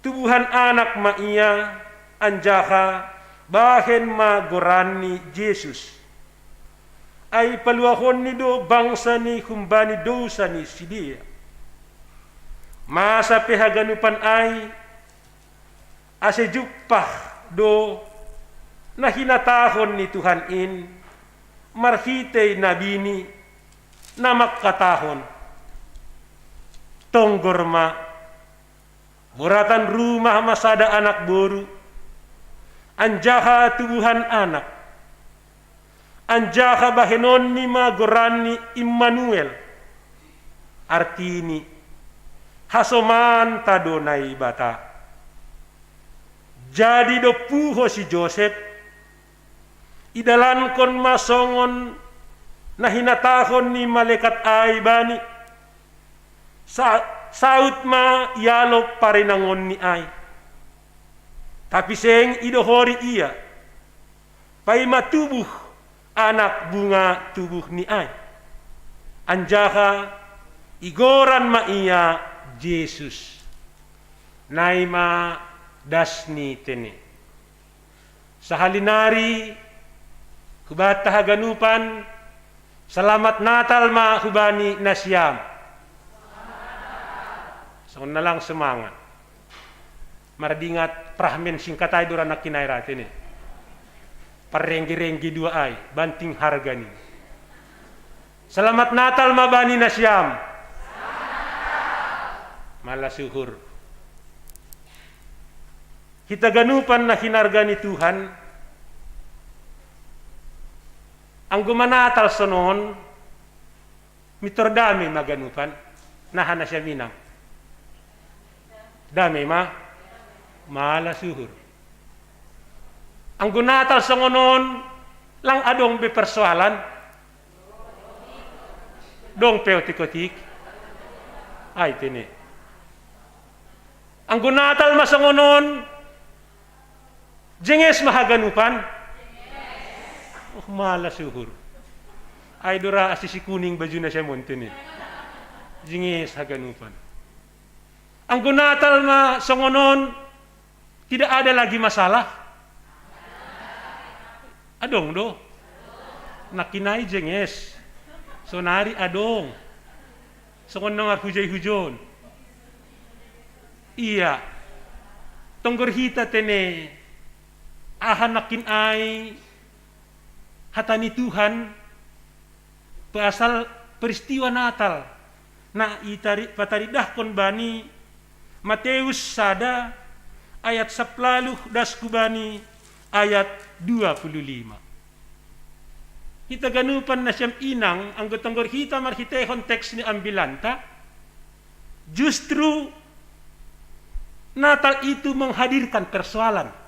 Tubuhan anak ma ia, anjaha bahen ma goranni Jesus. Ai paluahonni do bangsa ni humbani dousa ni sidea. Masa pe haganupan ai, ase jumpah do na hinatahon ni Tuhan in marhitei nabini, na mangkatahon: Tonggor ma, boratan rumah ma sada anak boru, anjaha tubuhan anak, anjaha bahenonni ma goranni Immanuel, artini: Hasomanta do Naibata. Jadi do puho si Josep, idalankon ma songon na hinatahon ni malekat ai bani. Sa-, saut ma ialop parinangonni ai. Tapi seng idohori ia, paima tubuh anak bunga tubuhni ai. Anjaha igoran ma ia Jesus. Nai ma das ni tene. Sahali nari hubanta haganupan, selamat Natal ma hubani nasiam. Songon na lang semangat. Mardingat fragmen singkat ai do ra nangkin ai ra tene. Parrengge-rengge dua ai, banting harga ni. Selamat Natal ma bani nasiam. Malas uhur. Hita ganupan na hinarga ni Tuhan, anggo ma Natal sonon, mintor dame ma ganupan, naha nasiam inang. Dame ma, malas uhur. Anggo Natal songon on, lang adong be persoalan. Dong pe otik-otik. Ai tene. Anggo Natal ma songon on, jenges ma haganupan. Oh, malas uhur. Ai do ra asi si kuning bajuna siam on tene. Jenges haganupan. Anggo Natal ma songon on, tidak ada lagi masalah. Adong do. Nangkin ai jenges. Sonari adong. Songon na marhujai-hujon. Ia. Tonggor hita tene. Aha nangkin ai hata ni Tuhan, pasal peristiwa Natal na itari-, pataridahkon bani Mateus sada ayat sapuluh das ku bani ayat dua puluh lima. Hita ganupan nasiam inang, anggo tonggor hita marhitehon teks ni ambilanta, justru Natal itu menghadirkan persoalan.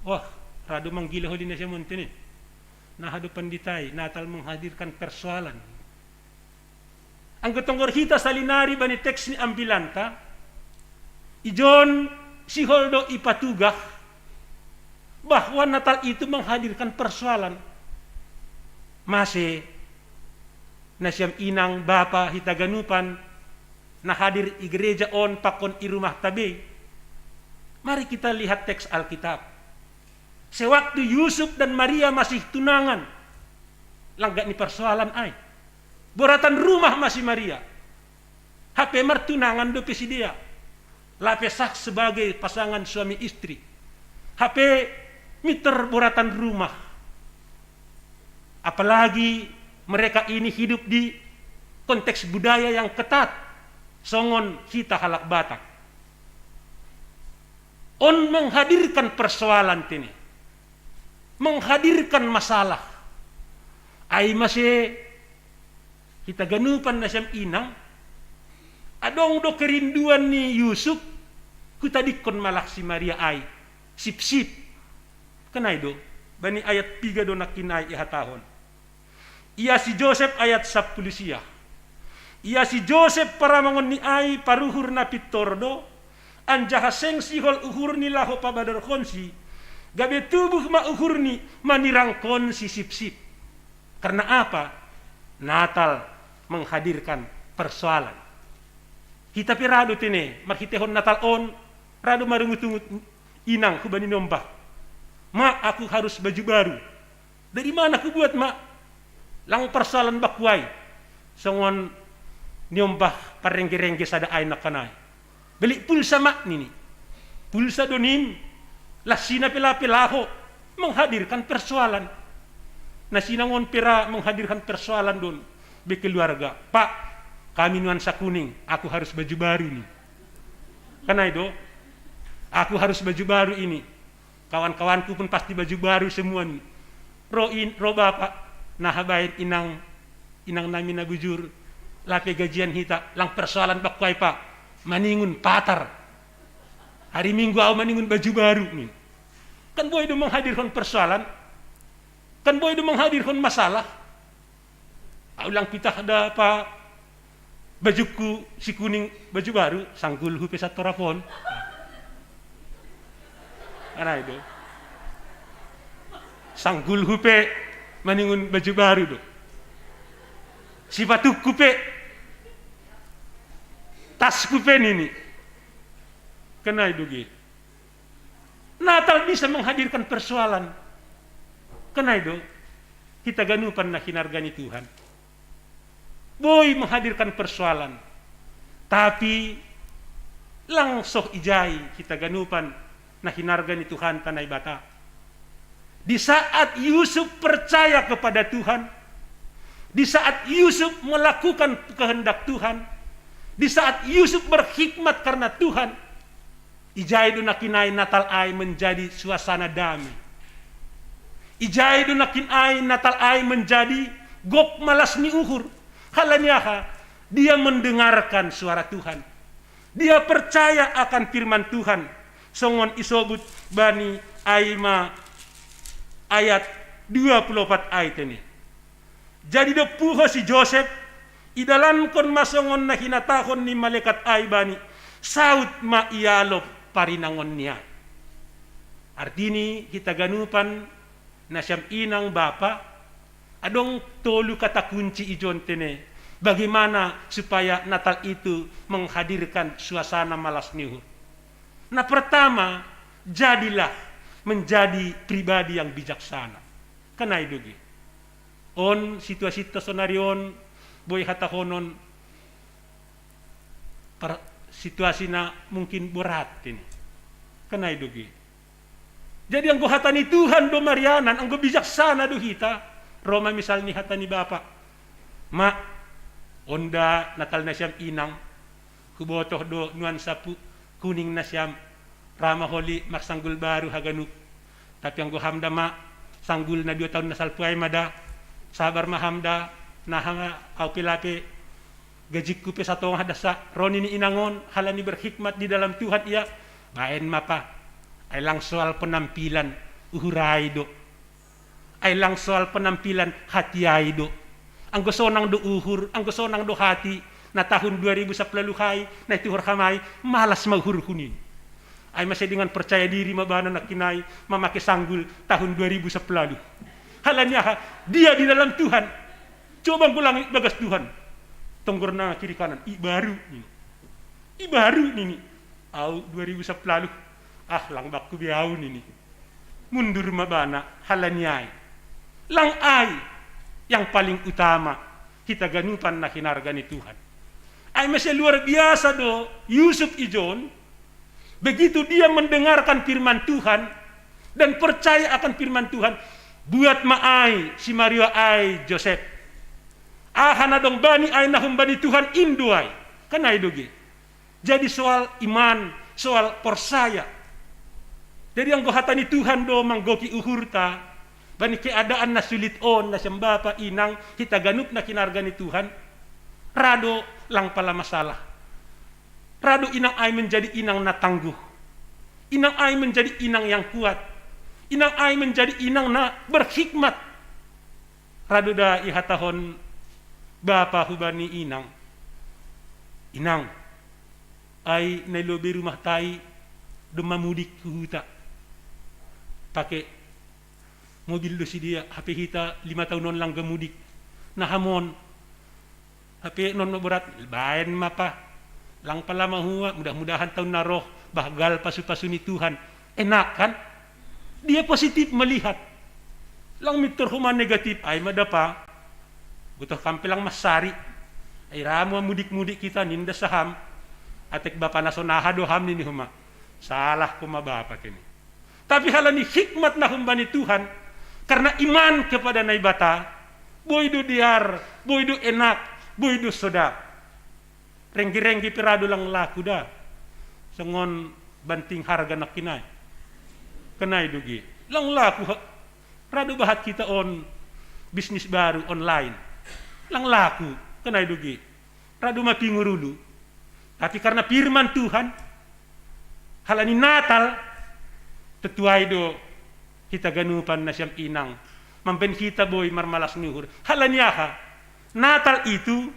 Wah, radu manggilo holi nasiam on tene. Naha do pandita i, Natal menghadirkan persoalan. Anggo tonggor hita salinari bani teks ni ambilanta, Ijon sihol do ipatugah bahwa Natal itu menghadirkan persoalan. Mase na siam inang bapa hita ganupan na hadir i gereja on pakon i rumah ta be. Mari kita lihat teks Alkitab. Sewaktu Yusuf dan Maria masih tunangan, langga ni persoalan ai. Boratan rumah ma si Maria. Hape martunangan dope sidea. Lape sah sebagai pasangan suami istri. Hape miter boratan rumah. Apalagi mereka ini hidup di konteks budaya yang ketat. Songon hita halak Batak. On menghadirkan persoalan tene. Menghadirkan masalah. Ai mase hita ganupan na siam inang. Adong do kerinduan ni Yusuf. Hutadingkon ma lah si Maria ai. Sipsip. Kan ai do. Bani ayat piga do nangkin ai ihatahon. Ia si Josep ayat sampulu sia. Ia si Josep paramangon ni ai paruhur na pintor do, anjaha seng sihol uhurni laho pabadorhonsi, gabe tubuh ma uhurni manirangkon si sipsip. Karena apa? Natal menghadirkan persoalan. Hita pe ra do tene, marhitehon Natal on, ra do marungut-ungut inang hubani nombah. Ma, aku harus baju baru. Dari mana kubuat ma? Lang persoalan bakku ai. Songon niombah parengge-rengge sada ai nangkan ai. Beli pulsa ma nini. Pulsa do nin. Lah sina pela-pelaho. Menghadirkan persoalan. Na sinangon pera menghadirkan persoalan don. Be keluarga. Pak, kami nuansa kuning. Aku harus baju baru nih. Kan ai do. Aku harus baju baru ini. Kawan-kawanku pun pasti baju baru semua nih. Ro, in, ro bapak, nah baen inang, inang nami na bujur, lape gajian hita, lang persoalan bakku ai pak, maningun patar. Hari Minggu au maningun baju baru nih. Kan boi do menghadirkan persoalan, kan boi do menghadirkan masalah. Au lang pitah da pa bajukku si kuning baju baru, sanggulhu pe satorapon. Kan ai do. Sanggulhu pe maningun baju baru do. Sipatukku pe, tasku pe nini. Kan ai do ge. Natal bisa menghadirkan persoalan. Kan ai do. Hita ganupan na hinarga ni Tuhan. Boi menghadirkan persoalan. Tapi langsoh ijai hita ganupan na hinarga ni Tuhanta Naibata. Di saat Yusuf percaya kepada Tuhan, di saat Yusuf melakukan kehendak Tuhan, di saat Yusuf berhikmat karena Tuhan, ijai do nangkin ai Natal ai menjadi suasana damai. Ijai do nangkin ai Natal ai menjadi gok malas ni uhur. Halani aha? Dia mendengarkan suara Tuhan. Dia percaya akan firman Tuhan. Songon isobut bani ai ma ayat dua puluh opat ai tene. Jadi do puho si Josep, idalankon ma songon na hinatahon ni malekat ai bani, saut ma ialop parinangon ni ai. Artini hita ganupan na siam inang bapa, adong tolu kata kunci ijon tene. Bagaimana supaya Natal itu menghadirkan suasana malas ni uhur? Na pertama, jadilah menjadi pribadi yang bijaksana. Kan ai do ge. On situasi ta sonari on boi hatahonon par, situasi na mungkin borat ini. Kan ai do ge. Jadi anggo hata ni Tuhan do marianan, anggo bijaksana do hita, ro ma misal ni hata ni bapa. Ma, on da Natal na siam inang, hubotoh do nuansa pu, kuning na siam, ra ma holi marsanggul baru haganup. Tapi anggo ham da ma, sanggul na dua taon na salpu ai ma da, sabar ma ham da, naha ma au pe lape, gajikku pe satongah da sa, ro nini inang on, halani berhikmat di dalam Tuhan ia, baen ma pa. Ai lang soal penampilan, uhur ai do. Ai lang soal penampilan, hati ai do. Anggo sonang do uhur, anggo sonang do hati, Na tahun dua ribu sapuluh hai, na itu horhamai, malas ma uhurhu nini. Ai masa dengan percaya diri ma bana na kinai, mamake sanggul tahun dua ribu sapuluh. Halani aha, dia di dalam Tuhan. Coba ngulangi bagas Tuhan. Tonggor na kiri kanan, i baru nini. I baru nini. Au dua ribu sapuluh. Ah, lang bakku biau nini. Mundur ma bana, halani ai. Lang ai yang paling utama, hita ganupan na hinarga ni Tuhan. Ai masa luar biasa do Yusuf ijon, begitu dia mendengarkan firman Tuhan dan percaya akan firman Tuhan, buat ma ai si Mario ai Joseph. Aha na dong bani ai na humbani Tuhan indo ai. Kan ai doge. Jadi soal iman, soal porsaya. Jadi anggo hata ni Tuhan do manggoki uhurta, bani keadaan na sulit on, na siam bapa inang, hita ganup na kinarga ni Tuhan, rado lang pala masalah. Rado inang ai menjadi inang na tangguh. Inang ai menjadi inang yang kuat. Inang ai menjadi inang na berhikmat. Rado da ihatahon bapa hubani inang. Inang, ai na i lobei rumah tai domma mudik hu huta. Pake mobil do sidea, hape hita lima taon on lang ga mudik. Na hamon, hape non ma borat, baen ma pa. Lang pala mahua, mudah-mudahan taon na roh, bah gal pasu-pasu ni Tuhan. Enak kan? Dia positif melihat. Lang mintor homa negatif, ai ma da pa. Butuh kampe lang masari. Ai ra mua mudik-mudik hita ninda saham. Atek bapa na so naha do ham nini homa. Salah homa bapa keni. Tapi halani hikmat na humbani Tuhan, karena iman kepada Naibata, boi do dear, boi do enak, boi do soda. Renggi-renggi pe rado lang laku da. Songon banting harga na kinai. Kenai doge. Lang laku ha-, rado bahat hita on bisnis baru online. Lang laku, kenai doge. Rado ma pingurulu. Tapi karena firman Tuhan, halani Natal, tetuai do hita ganupan na siam inang. Mambaen hita boi marmalas ni uhur. Halani aha? Natal itu,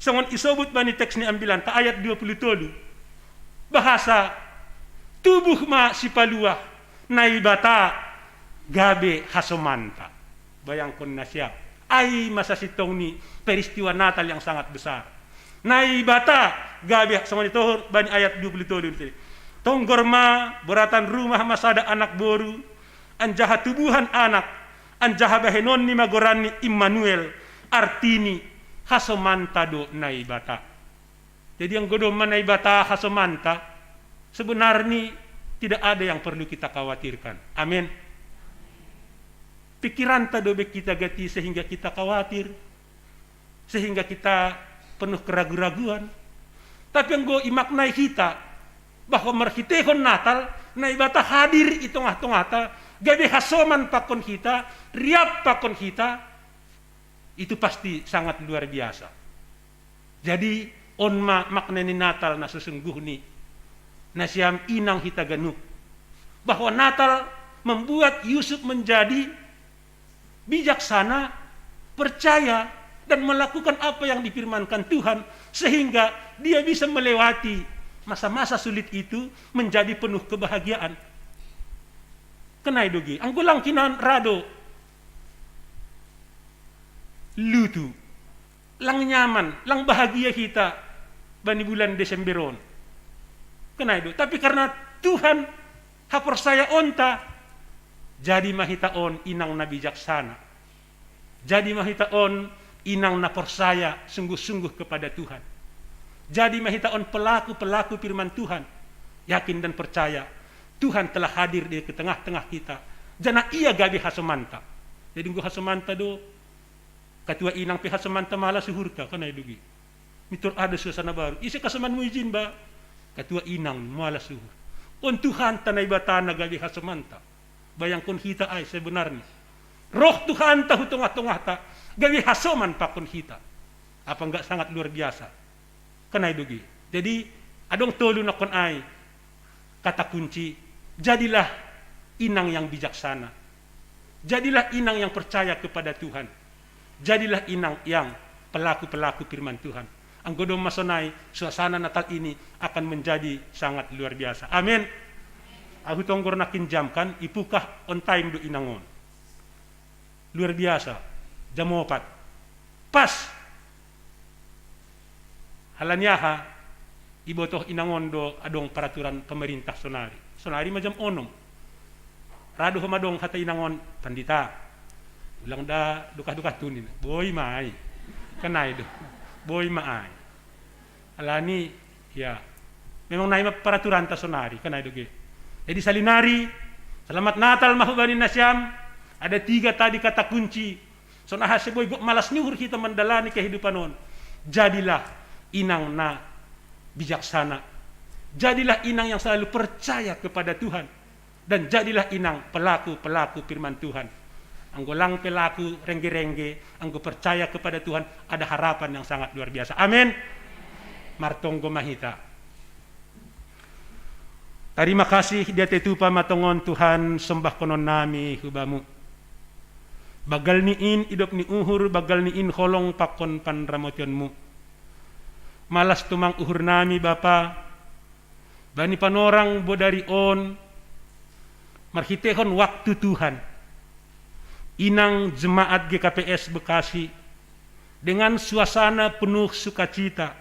songon isobut bani teks ni ambilanta ayat dua puluh tolu. Bahasa, tubuh ma sipaluah, Naibata gabe hasomanta. Bayangkon na siam. Ai masa sintong ni peristiwa Natal yang sangat besar. Naibata gabe songon i tohor bani ayat dua puluh tolu. Tonggor ma boratan rumah ma sada anak boru, anjaha tubuhan anak, anjaha bahenonni ma goranni Immanuel, artini hasomanta do Naibata. Jadi anggo domma Naibata hasomanta, sebenarni tidak ada yang perlu kita khawatirkan. Amin. Pikiranta do be kita gati sehingga kita khawatir, sehingga kita penuh keragu-raguan. Tapi anggo imaknai hita bahwa marhitehon Natal, Naibata hadir i tongah-tongahta, gabe hasoman pakon hita, riap pakon hita, itu pasti sangat luar biasa. Jadi, on ma makna ni Natal na sesungguhni, na siam inang hita ganup. Bahwa Natal membuat Yusuf menjadi bijaksana, percaya, dan melakukan apa yang difirmankan Tuhan, sehingga dia bisa melewati masa-masa sulit itu menjadi penuh kebahagiaan. Kenai doge, anggo lang hinan rado lutu, lang nyaman, lang bahagia hita bani bulan Desember on. Kenai do, tapi karena Tuhan haporsayaonta, jadi ma hita on inang na bijaksana. Jadi ma hita on inang na porsaya sungguh-sungguh kepada Tuhan. Jadi ma hita on pelaku-pelaku firman Tuhan. Yakin dan percaya, Tuhan telah hadir di tengah-tengah kita. Janah Ia gabe hasomanta. Jadi anggo hasomanta do, katua inang pe hasomanta malas uhurta, kenai doge. Mintor ada suasana baru. Ise hasomanmu ijin ba? Katua inang malas uhur. On Tuhanta Naibata na gabe hasomanta. Bayangkon hita ai sebenarni. Roh Tuhanta hu tongah-tongahta, gabe hasoman pakon hita. Apa nggak sangat luar biasa? Kenai doge. Jadi, adong tolu nangkon ai kata kunci, jadilah inang yang bijaksana. Jadilah inang yang percaya kepada Tuhan. Jadilah inang yang pelaku-pelaku firman Tuhan. Anggo dong ma sonai, suasana Natal ini akan menjadi sangat luar biasa. Amin. Ahu tonggor na kinjamkan, ipukah on time do inang on. Luar biasa. Jam opat. Pas. Halani aha, ibotoh inang on do adong peraturan pemerintah sonari. Sonari ma jam onom. Ra do homa adong hata inang on, "Pandita, ulang da dukah-dukah tunin." "Boi ma ai." Kan ai do. "Boi ma ai." Alani, ya. Memang nai ma peraturan ta sonari, kan ai do ge. Jadi salinari, selamat Natal ma hubani nasiam, ada tiga tadi kata kunci. Songon aha asa boi gok malas ni uhur hita mandalani kehidupan on. Jadilah inang na bijaksana. Jadilah inang yang selalu percaya kepada Tuhan. Dan jadilah inang pelaku-pelaku firman Tuhan. Anggo lang pelaku rengge-rengge, anggo percaya kepada Tuhan, ada harapan yang sangat luar biasa. Amin. Martonggo ma hita. Tarima kasih dia tetupa matongon Tuhan, sembah konon nami hubamu. Bagal ni in idop ni uhur, bagal ni in holong pakon panramotionmu. Malas tumang uhur nami Bapa, bani panorang bodari on, marhitehon waktu Tuhan. Inang jemaat G K P S Bekasi dengan suasana penuh sukacita,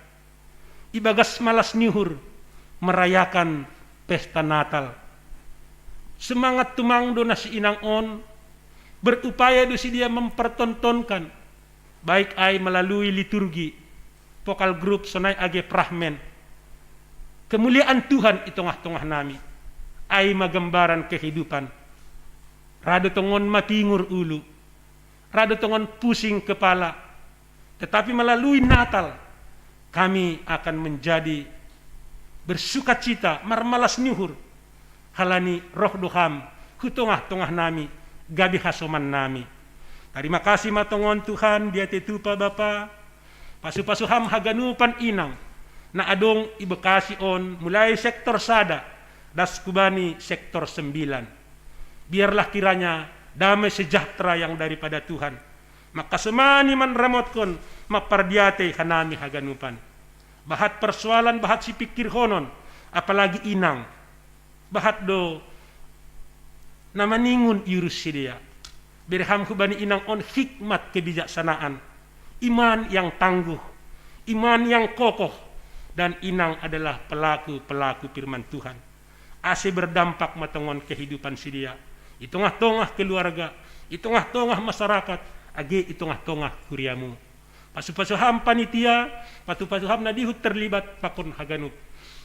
ibagas malas ni uhur merayakan pesta Natal. Semangat tumang do na si inang on, berupaya do si dia mempertontonkan, baik ai melalui liturgi, vokal grup sonai age fragmen. Kemuliaan Tuhan i tongah-tongah nami, ai ma gambaran kehidupan. Ra do tongon matingur ulu, ra do tongon pusing kepala, tetapi melalui Natal, kami akan menjadi bersukacita, marmalas ni uhur, halani roh do Ham hu tongah-tongah nami, gabe hasoman nami. Tarima kasih matongon Tuhan, dia tetupa Bapa, pasu-pasu Ham haganupan inang, na adong i Bekasi on, mulai sektor sada, das hubani sektor sembilan. Biarlah kiranya damai sejahtera yang daripada Tuhan mangkasomani manramotkon, mampardiatei hanami haganupan. Bahat persoalan, bahat sipingkirhonon, apalagi inang. Bahat do na maningun iurus sidea. Bere Ham hubani inang on hikmat kebijaksanaan, iman yang tangguh, iman yang kokoh, dan inang adalah pelaku-pelaku firman Tuhan. Ase berdampak matongon kehidupan sidea, i tongah-tongah keluarga, i tongah-tongah masyarakat, age i tongah-tongah kuriamu. Pasu-pasu Ham panitia, pasu-pasu Ham na dihut terlibat pakon haganup.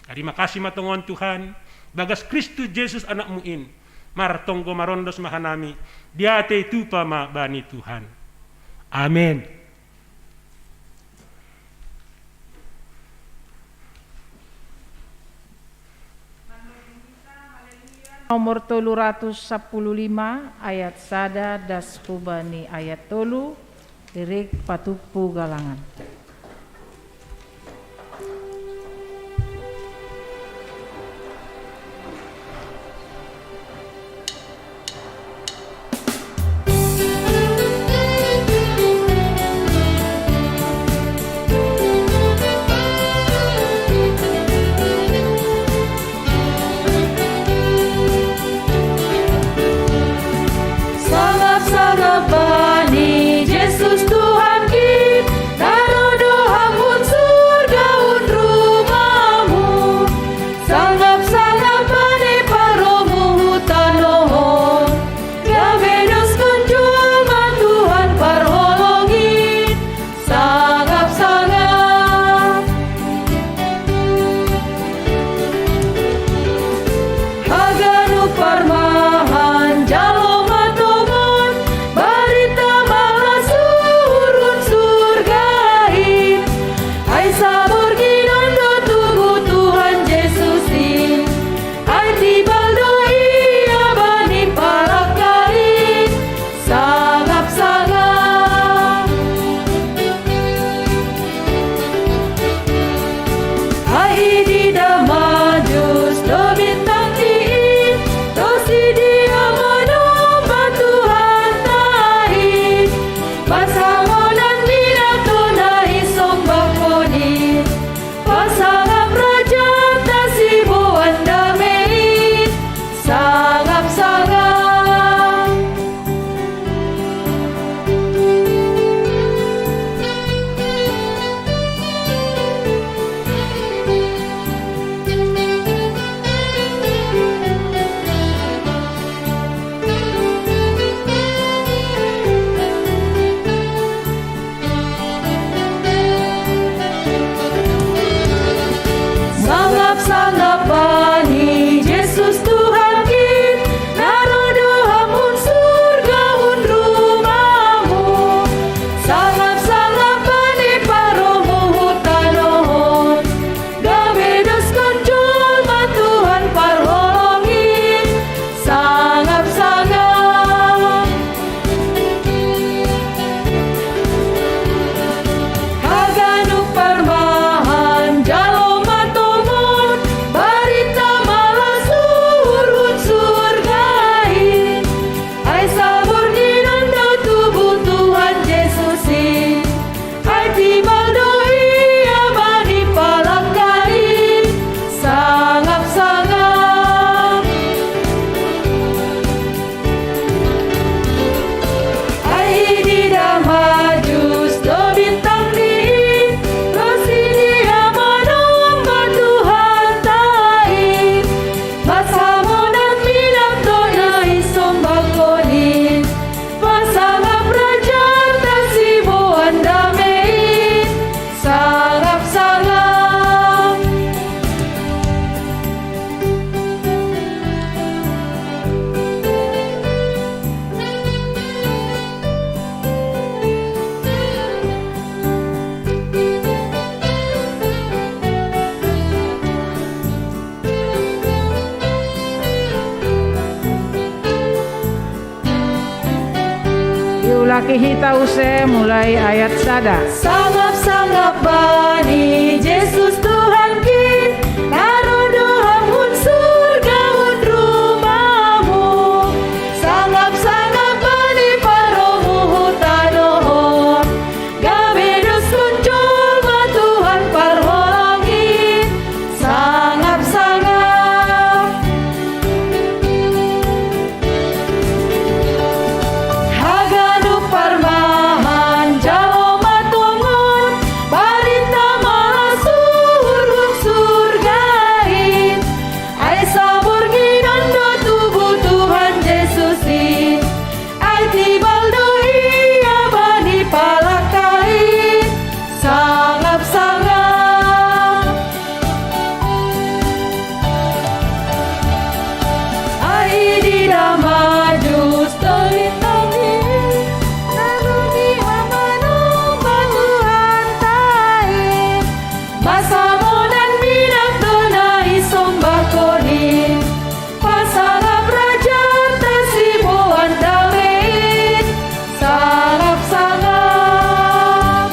Tarima kasih matongon Tuhan, bagas Kristus Jesus Anakmu in, martonggo marondos ma hanami, dia tetupa ma bani Tuhan. Amin. Nomor tolu ratus sapuluh lima, ayat sada das hubani ayat tolu, lirik patumpu galangan. Sangap-sangap bani Jesus Tuhan kin, na ro do Ham hun surga hun rumamu. Sangap-sangap bani parromu hu tano on, gabe doskon jolma Tuhan parholong in. Sangap-sangap. Haganup parmahan jalo ma tongon, barita malas urup surga in. Ai saborngin on do tugu Tuhan Jesus in. Ai tibal do Ia bani parangka in. Sangap-sangap. Ai di Damaskus dob intang ni in, ro sidea manomba Tuhanta i. Pansamonan minang do na isombahkon i. Aki hita use mulai ayat sada. Sangap-sangap bani Jesus Tuhan ki, na ro do Ham hun surga hun rumah-Mu. Sangap-sangap bani parromuhu tanoh on, gabe dos muncul ma Tuhan parholong in. Sangap-sangap. Haganup parmahan jalo ma tongon, barita malas uhuron surga in. Ai sabornginan do tubuh Tuhan Jesus in. Ai tibal do Ia bani palak in. Sangap-sangap. Ai ididah ma just tolintong i, na nunga manomba Tuhanta i. Masamonan minang do na isombahkon i. Pasangap Rajanta siboan dame i. Sangap-sangap.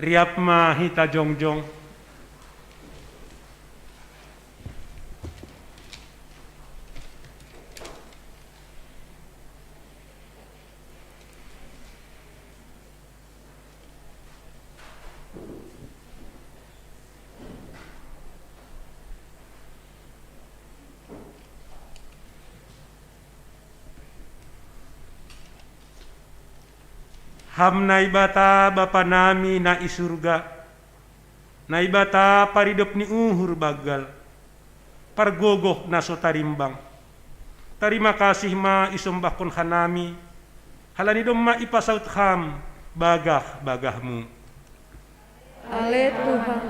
Riap ma hita jongjong. Ham Naibata Bapa nami na i surga, Naibata paridop ni uhur banggal, pargogoh na so tarimbang. Tarima kasih ma isombahkon hanami, halani domma ipasaut Ham bagah-bagahMu. Ale Tuhan,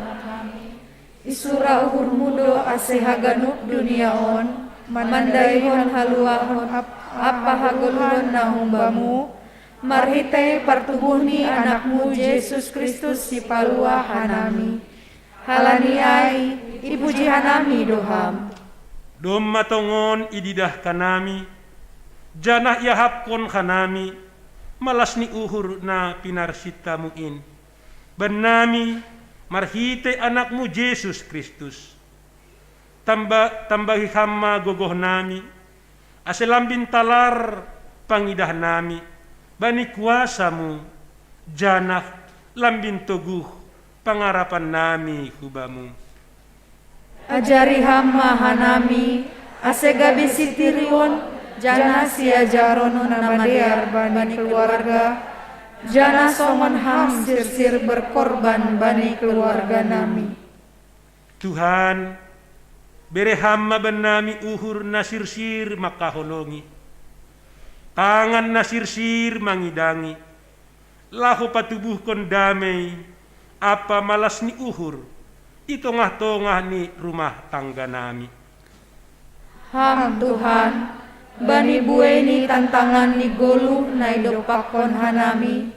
isura uhurMu do ase haganup dunia on mandaihon haluahon ap-, ampa hagoluhon na humbaMu, marhitei partubuh ni AnakMu Jesus Kristus Sipaluah hanami. Halani ai, ipuji hanami do Ham. Domma tongon ididah hanami, janah iahapkon hanami malas ni uhur na pinarsinta-Mu in bannami marhitei AnakMu Jesus Kristus. Tamba-, tambahi Ham ma gogohnami, ase lambin talar pangidahnami bani kuasa-Mu, janah lambin toguh pangarapannami hu Bamu. Ajari Ham ma hanami, ase gabe sitirion janah siajaron na madear bani keluarga, janah songon Ham sirsir berkorban bani keluarganami. Tuhan, bere Ham ma bannami uhur na sirsir mangkaholongi, tangan na sirsir mangidangi, laho patubuhkon damei ampa malas ni uhur i tongah-tongah ni rumah tangganami. Ham Tuhan, bani buei ni tantangan ni goluh na idompakkon hanami,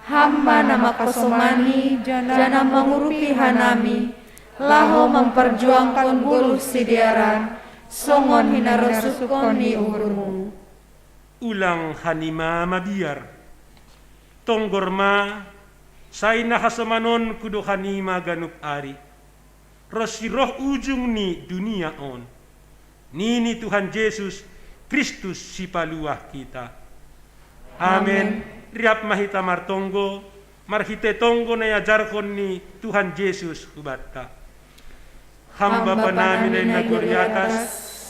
Ham ma na mangkasomani janah mangurupi hanami, laho mamparjuangkon goluh sidearan, songon hinarunsukkon ni uhurMu. Ulang hanima mabiar. Tonggor ma, sai na hasomanonku do hanima ganup ari, ronsi roh ujung ni dunia on. Nini Tuhan Jesus Kristus Sipaluah kita. Amen. Amen. Riap ma hita martonggo, marhitei tonggo na iajarhon ni Tuhan Jesus hubanta. Ham Bapa nami na i nagori atas,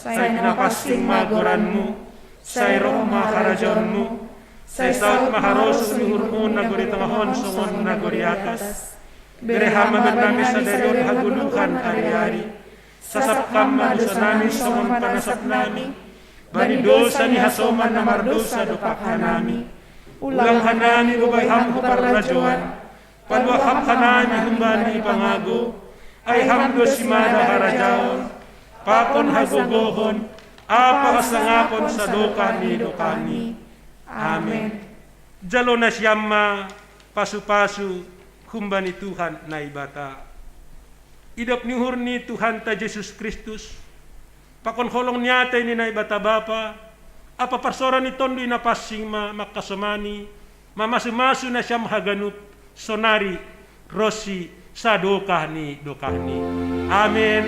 sai na pansing ma goranMu, sai roh ma harajaonMu, sai saut ma harosuh ni uhurMu nagori tongah on songon nagori atas. Bere Ham ma bannami sadari on hagoluhan ari-ari. Sasap Ham ma dosanami songon panasapnami bani dosa ni hasoman na mardosa dompak hanami. Ulang hanami bobai Ham hu parlajouan, palua Ham hanami humbani pangago, ai Ham do simada harajaon, pakon hagogohon, ampa hasangapon sadokah ni dokahni. Amen. Jalo nasiam ma pasu-pasu humbani Tuhan Naibata. Idop ni uhur ni Tuhanta Jesus Kristus, pakon holong ni atei ni Naibata Bapa, ampa parsaoran ni Tonduy Napansing ma mangkasomani, mamasumasu nasiam haganup, sonari ronsi sadokah ni dokahni. Amen.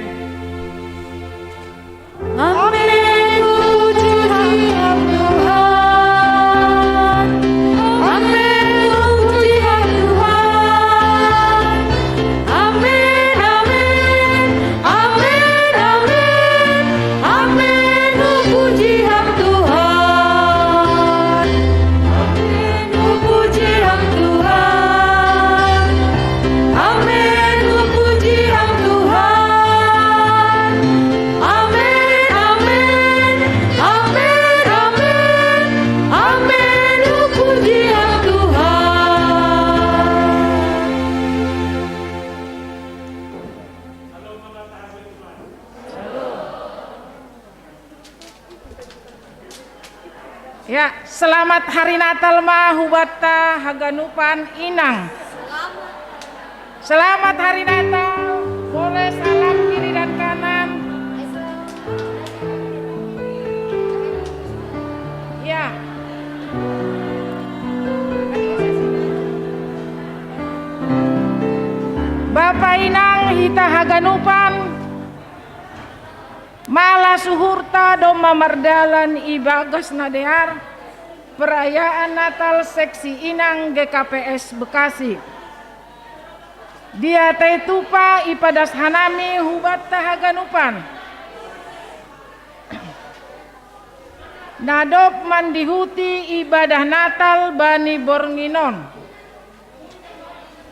Amen. Puji Tuhan. Amen. Puji Tuhan. Amen, amen. Amen, amen. Amen, puji Tuhan. Amen, puji Tuhan. Amin, puji Tuhan. Amin, amin, amin, amin. Amin, puji Tuhan. Ya, selamat hari Natal ma hubanta haganupan inang. Selamat hari Natal. Boleh salam kiri dan kanan. Ya. Bapa inang hita haganupan, malas uhurta domma mardalan ibagas na dear perayaan Natal seksi inang G K P S Bekasi. Dia te tupa ipadas hanami hubanta haganupan, na dob mandihuti ibadah Natal bani borngin on.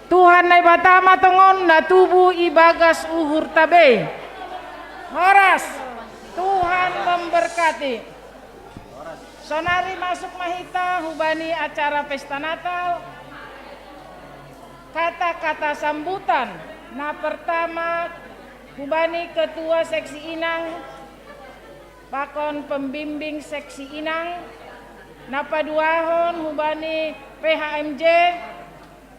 Tuhan Naibata ma tongon na tubu ibagas uhurta be. Horas. Tuhan memberkati. Sonari masuk ma hita hubani acara pesta Natal. Kata-kata sambutan. Na pertama hubani ketua seksi inang pakon pembimbing seksi inang, na paduahon hubani P H M J,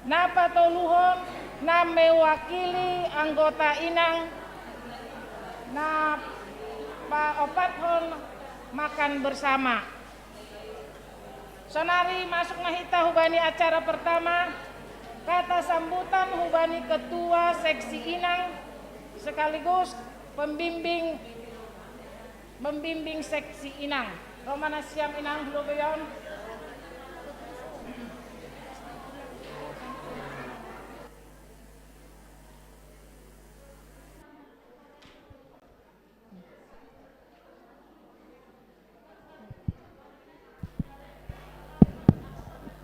na patoluhon na mewakili anggota inang, na paopathon makan bersama. Sonari masuk ma hita hubani acara pertama, kata sambutan hubani ketua seksi inang sekaligus pembimbing membimbing seksi inang. Ro ma nasiam inang lobeion.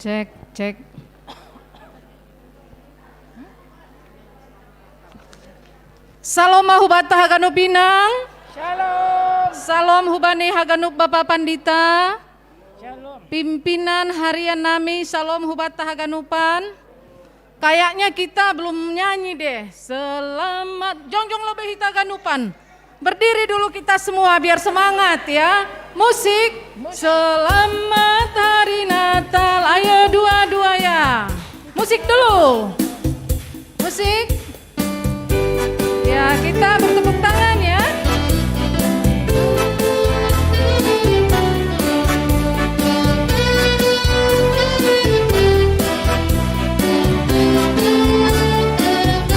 Cek, cek. Salom ma hubanta haganup inang. Shalom. Salom hubani haganup Bapa Pandita. Shalom. Pimpinan harian nami, shalom hubanta haganupan. Kayaknya kita belum nyanyi deh. Selamat. Jongjong lobei hita haganupan. Berdiri dulu kita semua biar semangat ya. Musik. Musik. Selamat Hari Natal. Ayo dua-dua ya. Musik dulu. Musik. Ya, kita bertepuk tangan ya.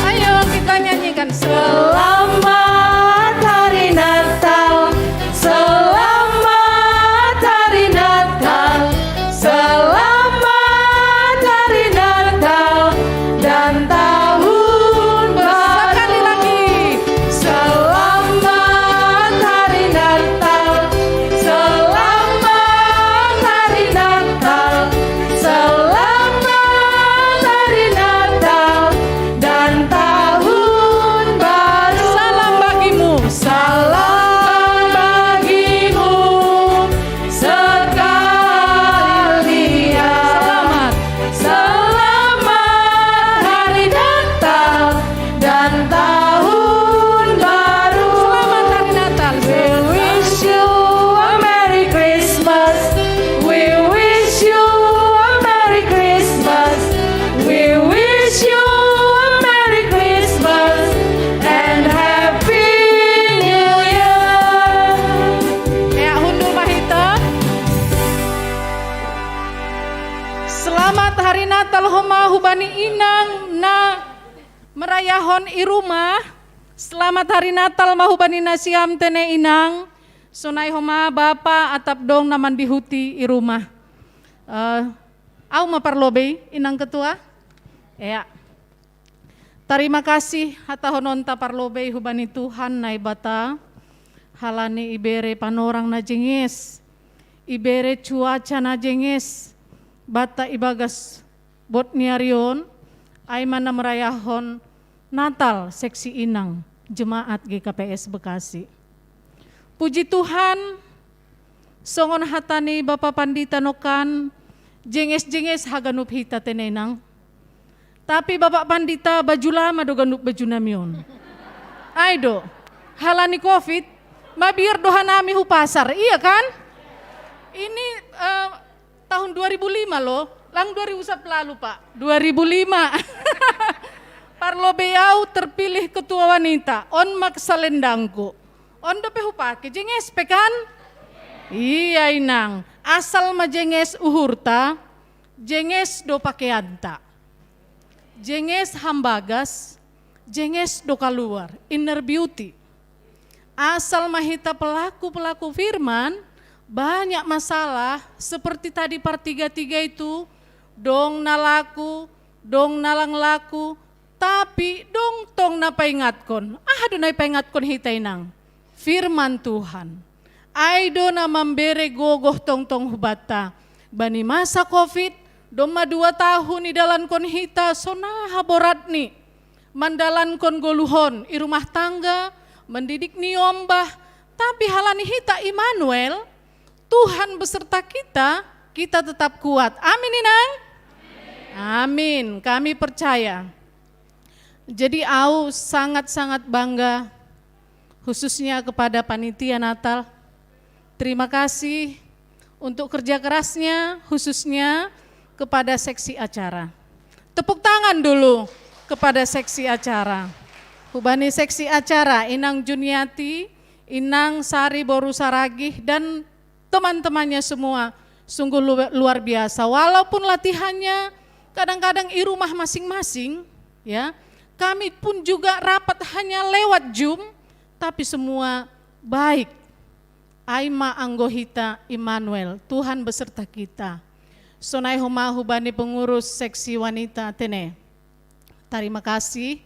Ayo kita nyanyikan. Selamat Hari Natal. Selamat Hari Natal. Selamat Hari Natal. Selamat hari Natal homa hubani inang na merayahon i rumah. Selamat hari Natal ma hubani nasiam tene inang. Sonai homa bapa atap dong na mandihuti i rumah. Uh, au ma parlobei inang ketua. Ya. Tarima kasih hatahononta parlobei hubani Tuhan Naibata, halani ibere panorang na jenges, ibere cuaca na jenges, bata ibagas bot ni ari on, ai ma na merayahon Natal seksi inang jemaat G K P S Bekasi. Puji Tuhan, songon hata ni Bapa Pandita nokan, jenges-jenges haganup hita tene inang. Tapi Bapa Pandita baju lama do ganup baju nami on. Ai do, halani covid, mabiar do hanami hu pasar, iya kan? Ini uh, tahun dua ribu lima loh, lang dua ribu lalu Pak, dua ribu lima. Parlobei au terpilih ketua wanita, on mak salendangku. On dope hupake, jenges pe kan? Iya inang, asal ma jenges uhurta, jenges do pakeanta. Jenges hambagas, jenges do kaluar, inner beauty. Asal ma hita pelaku-pelaku firman, banyak masalah seperti tadi partiga-tiga itu, dong na laku, dong na lang laku, tapi dong tong na paingatkon. Aha do na paingatkon hita inang? Firman Tuhan. Ai do na mambere gogoh tongtong hubata. Bani masa covid, domma dua tahun idalankon hita sonaha boratni. Mandalankon goluhon i rumah tangga, mendidik ni ombah, tapi halani hita Immanuel, Tuhan beserta kita, kita tetap kuat. Amin inang? Amin. Kami percaya. Jadi au sangat-sangat bangga khususnya kepada panitia Natal. Terima kasih untuk kerja kerasnya, khususnya kepada seksi acara. Tepuk tangan dulu kepada seksi acara. Hubani seksi acara, Inang Juniati, Inang Sari Boru Saragih, dan teman-temannya semua sungguh luar biasa. Walaupun latihannya kadang-kadang di rumah masing-masing, ya, kami pun juga rapat hanya lewat Zoom, tapi semua baik. Ai ma anggo hita Immanuel, Tuhan beserta kita. Sonai homa hubani pengurus seksi wanita tene. Tarima kasih.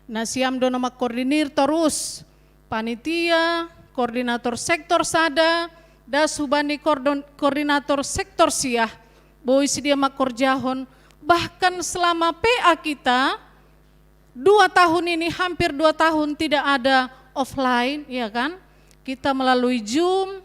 Nasiam do na mangkoordinir torus panitia, koordinator sektor sada, das hubani koordinator sektor sia, boi sidea mangkorjahon, bahkan selama P A kita, dua tahun ini, hampir dua tahun tidak ada offline, ya kan? Kita melalui Zoom,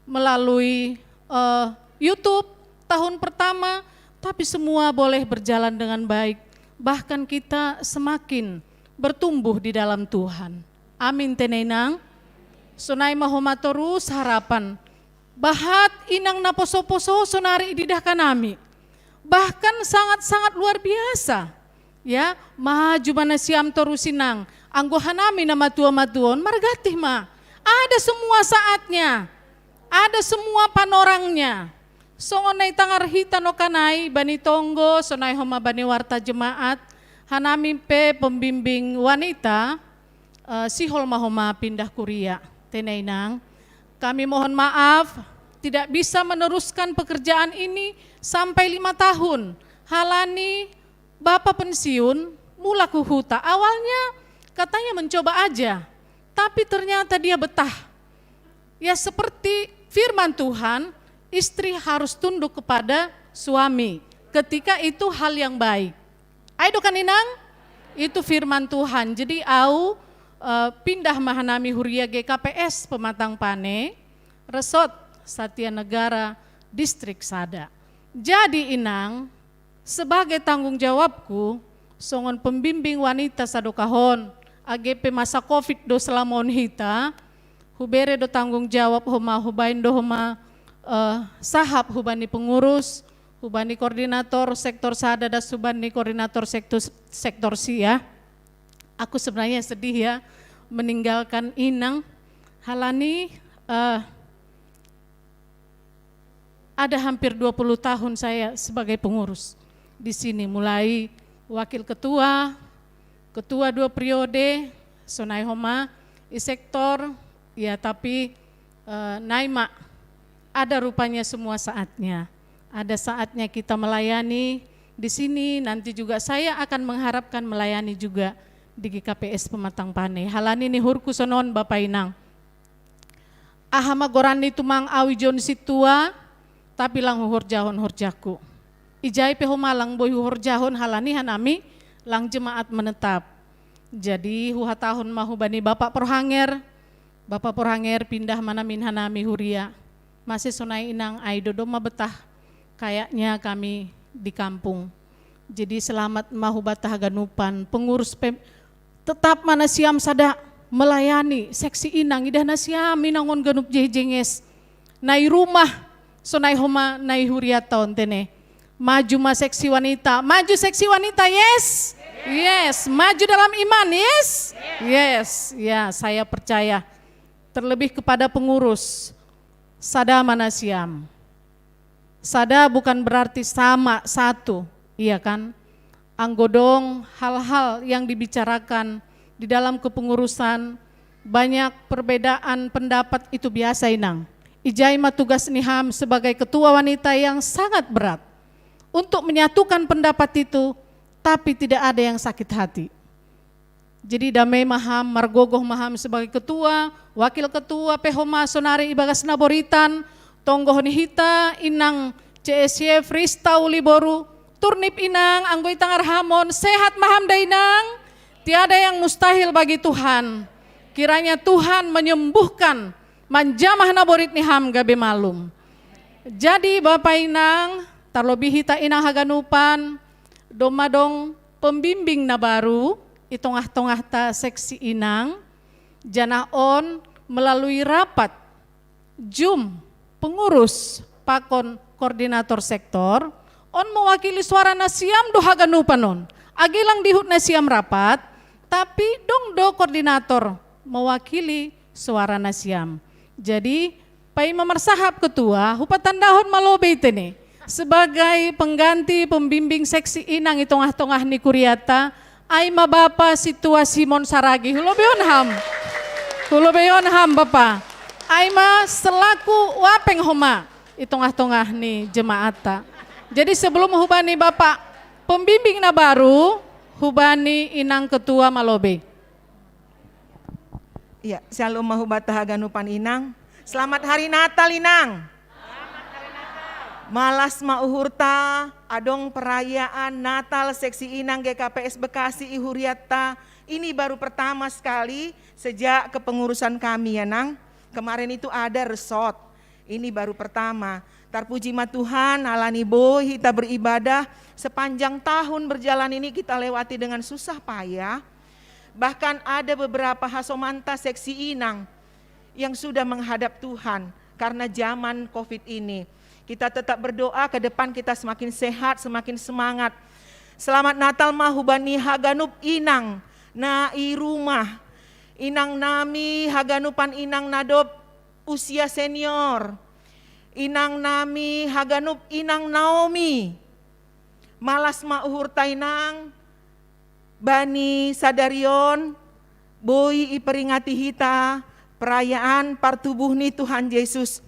melalui uh, YouTube tahun pertama, tapi semua boleh berjalan dengan baik. Bahkan kita semakin bertumbuh di dalam Tuhan. Amin tene inang. Sonai ma homa torus harapan. Bahat inang na poso-poso sonari ididahkan nami. Bahkan sangat-sangat luar biasa. Ya, maju ma nasiam torus inang. Anggo hanami na matua-matuon margantih ma. Ada semua saatnya. Ada semua panorangnya. Songon na itangar hita nokanai bani tonggo, sonai homa bani warta jemaat, hanami pe pembimbing wanita, uh, sihol ma homa pindah kuria, tene inang. Kami mohon maaf, tidak bisa meneruskan pekerjaan ini sampai lima tahun. Halani Bapak pensiun, mulak huhuta. Awalnya katanya mencoba aja, tapi ternyata dia betah. Ya seperti firman Tuhan, istri harus tunduk kepada suami ketika itu hal yang baik. Ai do kan inang? Itu firman Tuhan. Jadi au uh, pindah ma hanami huria G K P S Pematang Pane, Resort Satya Negara, Distrik Sada. Jadi inang, sebagai tanggung jawabku songon pembimbing wanita sadokahon, age pe masa covid do selama on hita, hubere do tanggung jawab homa, hubaen do homa uh, sahap hubani pengurus, hubani koordinator sektor sada, das hubani koordinator sektor, sektor sia. Aku sebenarnya sedih ya meninggalkan inang, halani uh, ada hampir dua puluh tahun saya sebagai pengurus. Di sini mulai wakil ketua, ketua dua periode, sonai homa, i sektor, ya tapi eh, naima ada rupanya semua saatnya. Ada saatnya kita melayani di sini, nanti juga saya akan mengharapkan melayani juga di G K P S Pematang Pane. Halani ni hurku sonon Bapa Inang. Aha ma goran ni tumang au i jon sintua, tapi lang huhorjahon horjaku. Ijai pe homa lang boi huhorjahon halani hanami lang jemaat menetap. Jadi huhatahon ma hubani Bapak Porhanger, Bapak Porhanger pindah ma namin hanami huria. Mase sonai inang ai do domma betah kayaknya kami di kampung. Jadi selamat ma hubata haganupan pengurus pem, tetap ma nasiam sada melayani seksi inang, idah nasiam inang on ganup jehe jenges. Nai rumah, sonai homa nai huriata on tene. Maju ma seksi wanita, maju seksi wanita, yes? Yes, maju dalam iman, yes? Yes, ya saya percaya. Terlebih kepada pengurus, sada ma nasiam. Sada bukan berarti sama, satu, iya kan? Anggo dong hal-hal yang dibicarakan di dalam kepengurusan, banyak perbedaan pendapat itu biasa inang. Ijai ma tugas ni ham sebagai ketua wanita yang sangat berat untuk menyatukan pendapat itu, tapi tidak ada yang sakit hati. Jadi dame ma ham, margogoh ma ham sebagai ketua, wakil ketua pe homa sonari ibagas naboritan, tonggoh ni hita inang C S Y Frista Uliboru, turnip inang, anggo itanggar hamon, sehat ma ham da inang? Tiada yang mustahil bagi Tuhan. Kiranya Tuhan menyembuhkan, manjamah naborit ni ham gabe malum. Jadi Bapa Inang, tarlobi hita inang haganupan, domma dong pembimbing na baru i tongah-tongahta seksi inang, janah on melalui rapat jum pengurus pakon koordinator sektor, on mewakili suara nasiam do haganupan on. Age lang dihut nasiam rapat, tapi dong do koordinator mewakili suara nasiam. Jadi paima marsahap ketua, hupatandahon ma lobei tene sebagai pengganti pembimbing seksi inang i tongah-tongah ni kuriata, ai ma Bapa sintua Simon Saragi, hulobeion ham. Hulobeion ham Bapa. Ai ma selaku wapeng homa i tongah-tongah ni jemaatta. Jadi sebelum hubani Bapa pembimbing na baru, hubani inang ketua ma lobei. Iya, shalom ma hubata haganupan inang. Selamat hari Natal inang. Malas ma uhurta, adong perayaan Natal seksi inang G K P S Bekasi i huriatta. Ini baru pertama sekali sejak kepengurusan kami ya nang. Kemarin itu ada resort. Ini baru pertama. Tarpuji ma Tuhan, alani boi hita beribadah sepanjang tahun berjalan ini kita lewati dengan susah payah. Bahkan ada beberapa hasomanta seksi inang yang sudah menghadap Tuhan karena zaman covid ini. Kita tetap berdoa ke depan kita semakin sehat, semakin semangat. Selamat Natal ma hubani haganup inang na i rumah. Inang nami haganupan inang na dob usia senior. Inang nami haganup inang Naomi. Malas ma uhurta inang, bani sadari on boi iperingati hita perayaan partubuh ni Tuhan Jesus.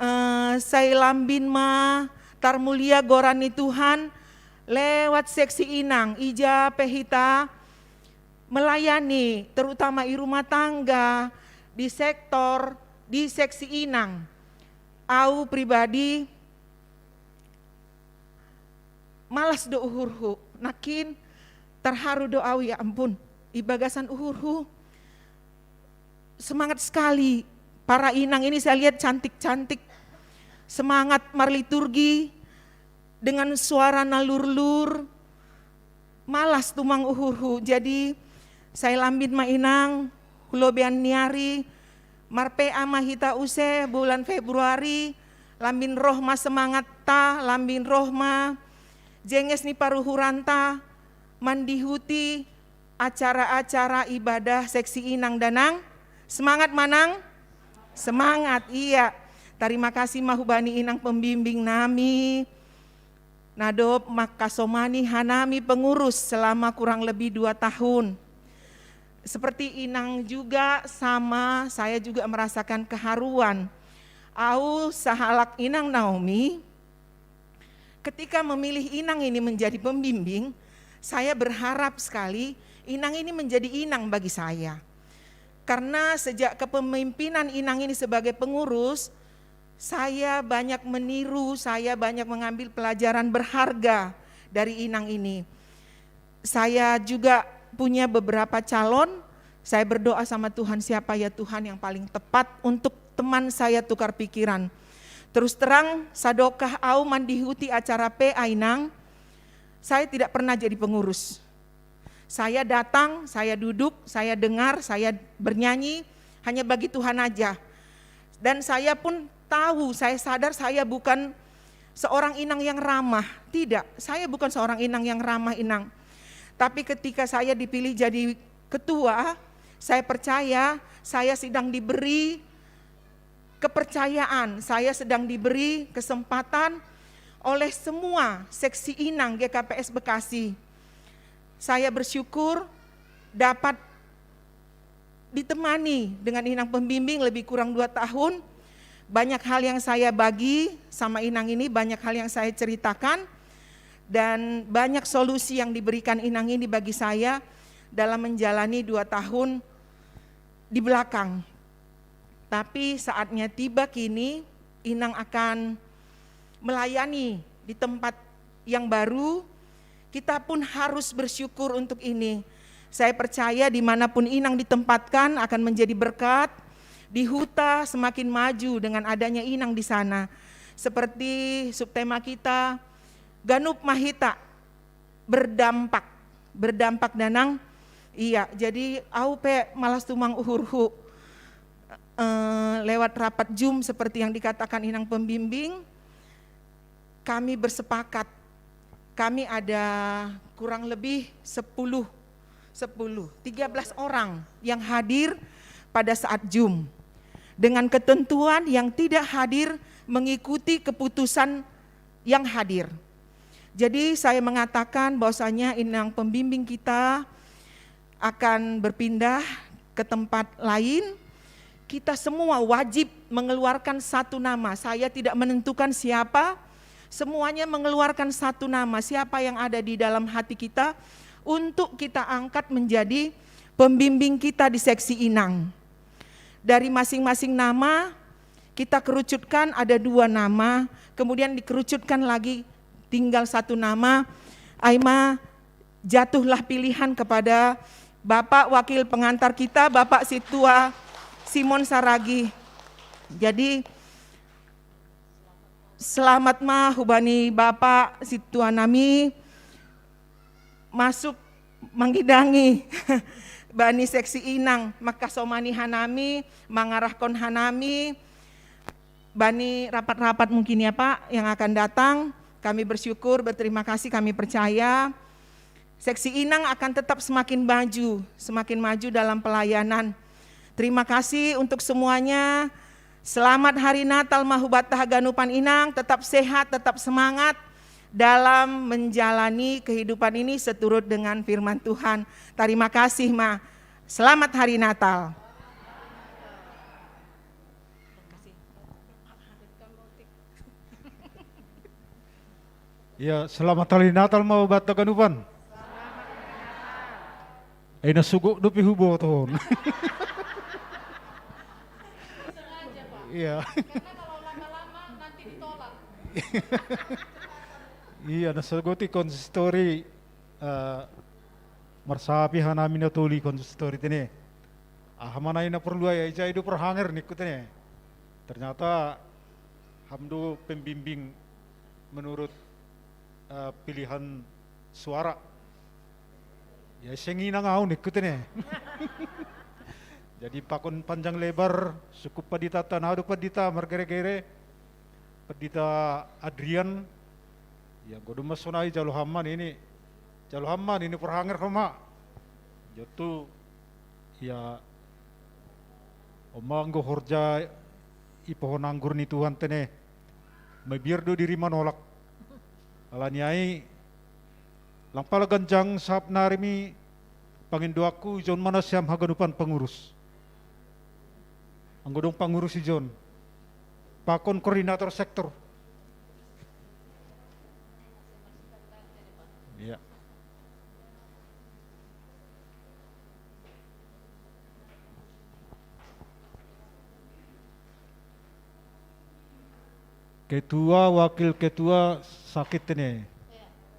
Eh, sai lambin ma tarmulia goran ni Tuhan lewat seksi inang, ija pe hita melayani, terutama i rumah tangga, di sektor, di seksi inang. Au pribadi malas do uhurhu, nangkin tarharu do au, ya ampun, i bagasan uhurhu. Semangat sekali para inang ini, saya lihat cantik-cantik. Semangat marliturgi dengan suara na lurlur. Malas tumang uhurhu. Jadi sai lambin ma inang, hu lobeian ni ari, mar-P A ma hita use bulan Februari, lambin roh ma semangatta, lambin roh ma jenges ni paruhuranta mandihuti acara-acara ibadah seksi inang da nang. Semangat ma nang? Semangat, iya. Tarima kasih ma hubani inang pembimbing nami. Nadop makasomani hanami pengurus selama kurang lebih dua tahun. Seperti Inang juga sama, saya juga merasakan keharuan. Au sahalak Inang Naomi, ketika memilih Inang ini menjadi pembimbing, saya berharap sekali Inang ini menjadi inang bagi saya. Karena sejak kepemimpinan Inang ini sebagai pengurus, saya banyak meniru, saya banyak mengambil pelajaran berharga dari Inang ini. Saya juga punya beberapa calon. Saya berdoa sama Tuhan, siapa ya Tuhan yang paling tepat untuk teman saya tukar pikiran. Terus terang, sadokah au mandihuti acara pe Inang, saya tidak pernah jadi pengurus. Saya datang, saya duduk, saya dengar, saya bernyanyi, hanya bagi Tuhan aja. Dan saya pun tahu, saya sadar saya bukan seorang Inang yang ramah. Tidak, saya bukan seorang Inang yang ramah, Inang. Tapi ketika saya dipilih jadi ketua, saya percaya saya sedang diberi kepercayaan, saya sedang diberi kesempatan oleh semua seksi Inang G K P S Bekasi. Saya bersyukur dapat ditemani dengan Inang pembimbing lebih kurang dua tahun. Banyak hal yang saya bagi sama Inang ini, banyak hal yang saya ceritakan, dan banyak solusi yang diberikan Inang ini bagi saya dalam menjalani dua tahun di belakang. Tapi saatnya tiba kini, Inang akan melayani di tempat yang baru. Kita pun harus bersyukur untuk ini. Saya percaya dimanapun Inang ditempatkan akan menjadi berkat. Di Huta semakin maju dengan adanya Inang di sana. Seperti subtema kita, Ganup Mahita, berdampak. Berdampak, Danang. Iya, jadi au pe malas tumang uhurhu, eh, lewat rapat Zoom seperti yang dikatakan Inang pembimbing, kami bersepakat, kami ada kurang lebih sepuluh, sepuluh, tiga belas orang yang hadir pada saat Zoom, dengan ketentuan yang tidak hadir mengikuti keputusan yang hadir. Jadi saya mengatakan bahwasanya Inang pembimbing kita akan berpindah ke tempat lain. Kita semua wajib mengeluarkan satu nama. Saya tidak menentukan siapa, semuanya mengeluarkan satu nama. Siapa yang ada di dalam hati kita untuk kita angkat menjadi pembimbing kita di seksi Inang. Dari masing-masing nama kita kerucutkan ada dua nama, kemudian dikerucutkan lagi tinggal satu nama. Aima, jatuhlah pilihan kepada Bapak Wakil Pengantar kita, Bapak Situa Simon Saragi. Jadi, selamat ma hubani Bapak Situa nami masuk manggidangi bani seksi Inang, makasomani hanami, mangarahkon hanami bani rapat-rapat mungkin ya Pak yang akan datang. Kami bersyukur, berterima kasih, kami percaya seksi Inang akan tetap semakin maju, semakin maju dalam pelayanan. Terima kasih untuk semuanya. Selamat Hari Natal ma hubatta haganupan Inang, tetap sehat, tetap semangat dalam menjalani kehidupan ini seturut dengan firman Tuhan. Terima kasih, Ma. Selamat Hari Natal. Ya, selamat Hari Natal ma hubatta haganupan. Ai na sogok dope hubotohon. Iya. Iya, na sogok i konsistori, eh, marsapi hanami na tuli konsistori tene. Aha ma na i na porlu ai, ai ijai do parhanger ningku tene. Ternyata ham do pembimbing menurut, eh, pilihan suara. Ya seng Inang au ningku tene. Jadi pakon panjang lebar, sukup pandita tanado pandita margere-gere, pandita Adrian, ya goduma sonai jalo ham ma nini. Jalo ham ma nini parhanger ho ma. Jotu, ya, on ma anggo horja i pohon anggur ni Tuhan tene. Mabiar do diri manolak. Alani ai, lang pala ganjang sahap nari mi pangindoanku, ijon ma nasiam haganupan pangurus. Anggo dong pangurus ijon. Pakon koordinator sektor. Iya. Ketua, wakil ketua sakit tene.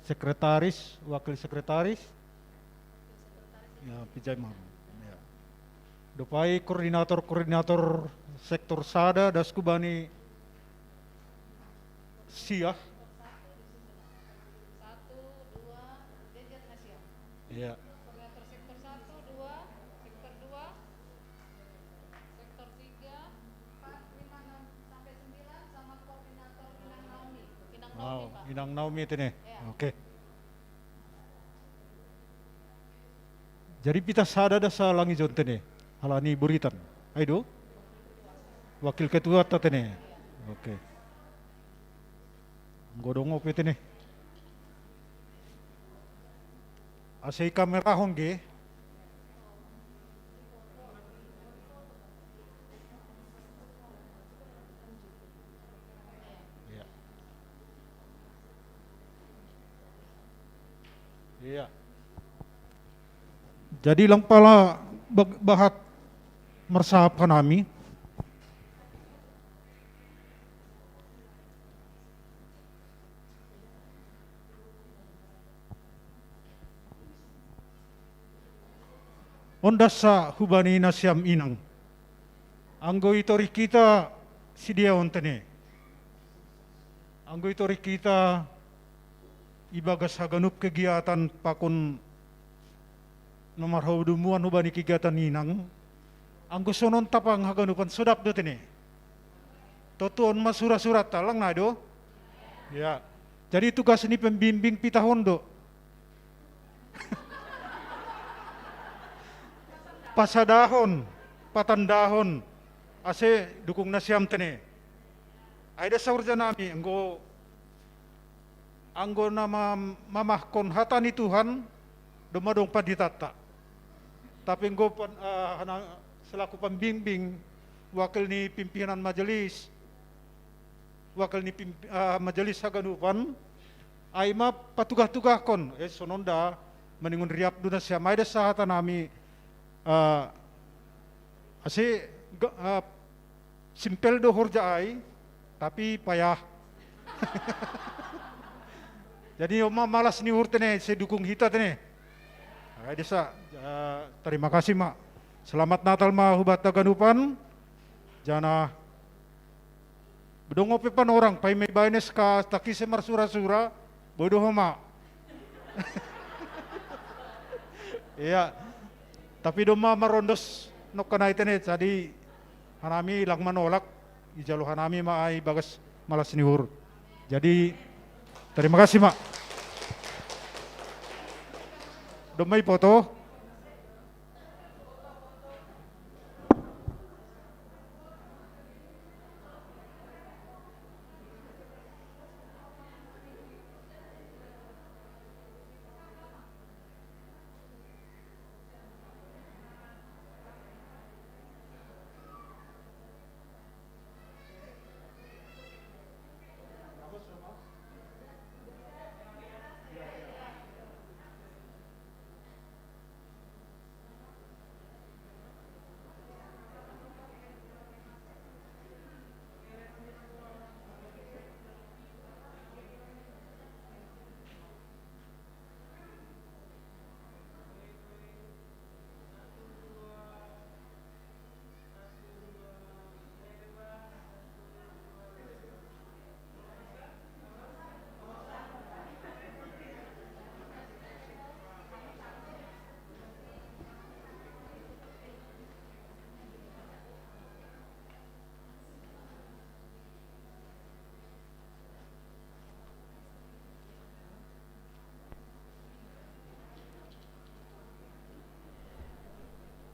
Sekretaris, wakil sekretaris. Ya, pijai ma. Ya. Dopai koordinator-koordinator sektor sada, dasku bani sia. Iya. Sektor tiga, empat, lima, enam, sampai sembilan sama koordinator Inang Naomi. Inang Naomi, Pak. Inang Naomi tene. Iya. Oke. Jadi pita sada da sa lang ijon tene. Alani buritan. Ai do? Wakil ketua ta tene. Oke. Anggo dong ope tene. Ase i kamerahon ge. Iya. Iya. Jadi lang pala ba-, bahat marsahap hanami. On das sa hubani nasiam inang. Anggo i torik hita sidia on tene. Anggo i torik hita ibagas haganup kegiatan pakon na marhadomuan hubani kegiatan inang. Anggo sonon tapang haganupan sodap do tene. Totuon ma sura-suratta lang na do. Ya. Jadi tugas ni pembimbing pitahon do. Pasadahon, patandahon, ase dukung nasiam tene. Ai da saurja nami, anggo, anggo na ma-, mamahkon hata ni Tuhan, domma dong panditatta. Tapi anggo pan-, ah, hana-, selaku pembimbing, wakil ni pimpinan majelis, wakil ni pimp-, ah, majelis haganupan, ai ma patugah-tugahkon, eh, sonon da, maningon riap do nasiam, ai da sahata nami, ah, ase, ga-, ah, simpel do horja ai, tapi payah. Jadi, on ma malas ni uhur tene, sai dukung hita tene. Ai da sa, ah, terima kasih ma. Selamat Natal ma hubanta haganupan. Janah Dong ope panorang, paima ibaen S K, tangkise marsura-sura, boi do homa. Iya. Tapi domma marondos nongkan ai tene, jadi hanami lang manolak, ijalo hanami ma ai bagas malas ni uhur. Jadi, terima kasih, Mak. Domma ipoto.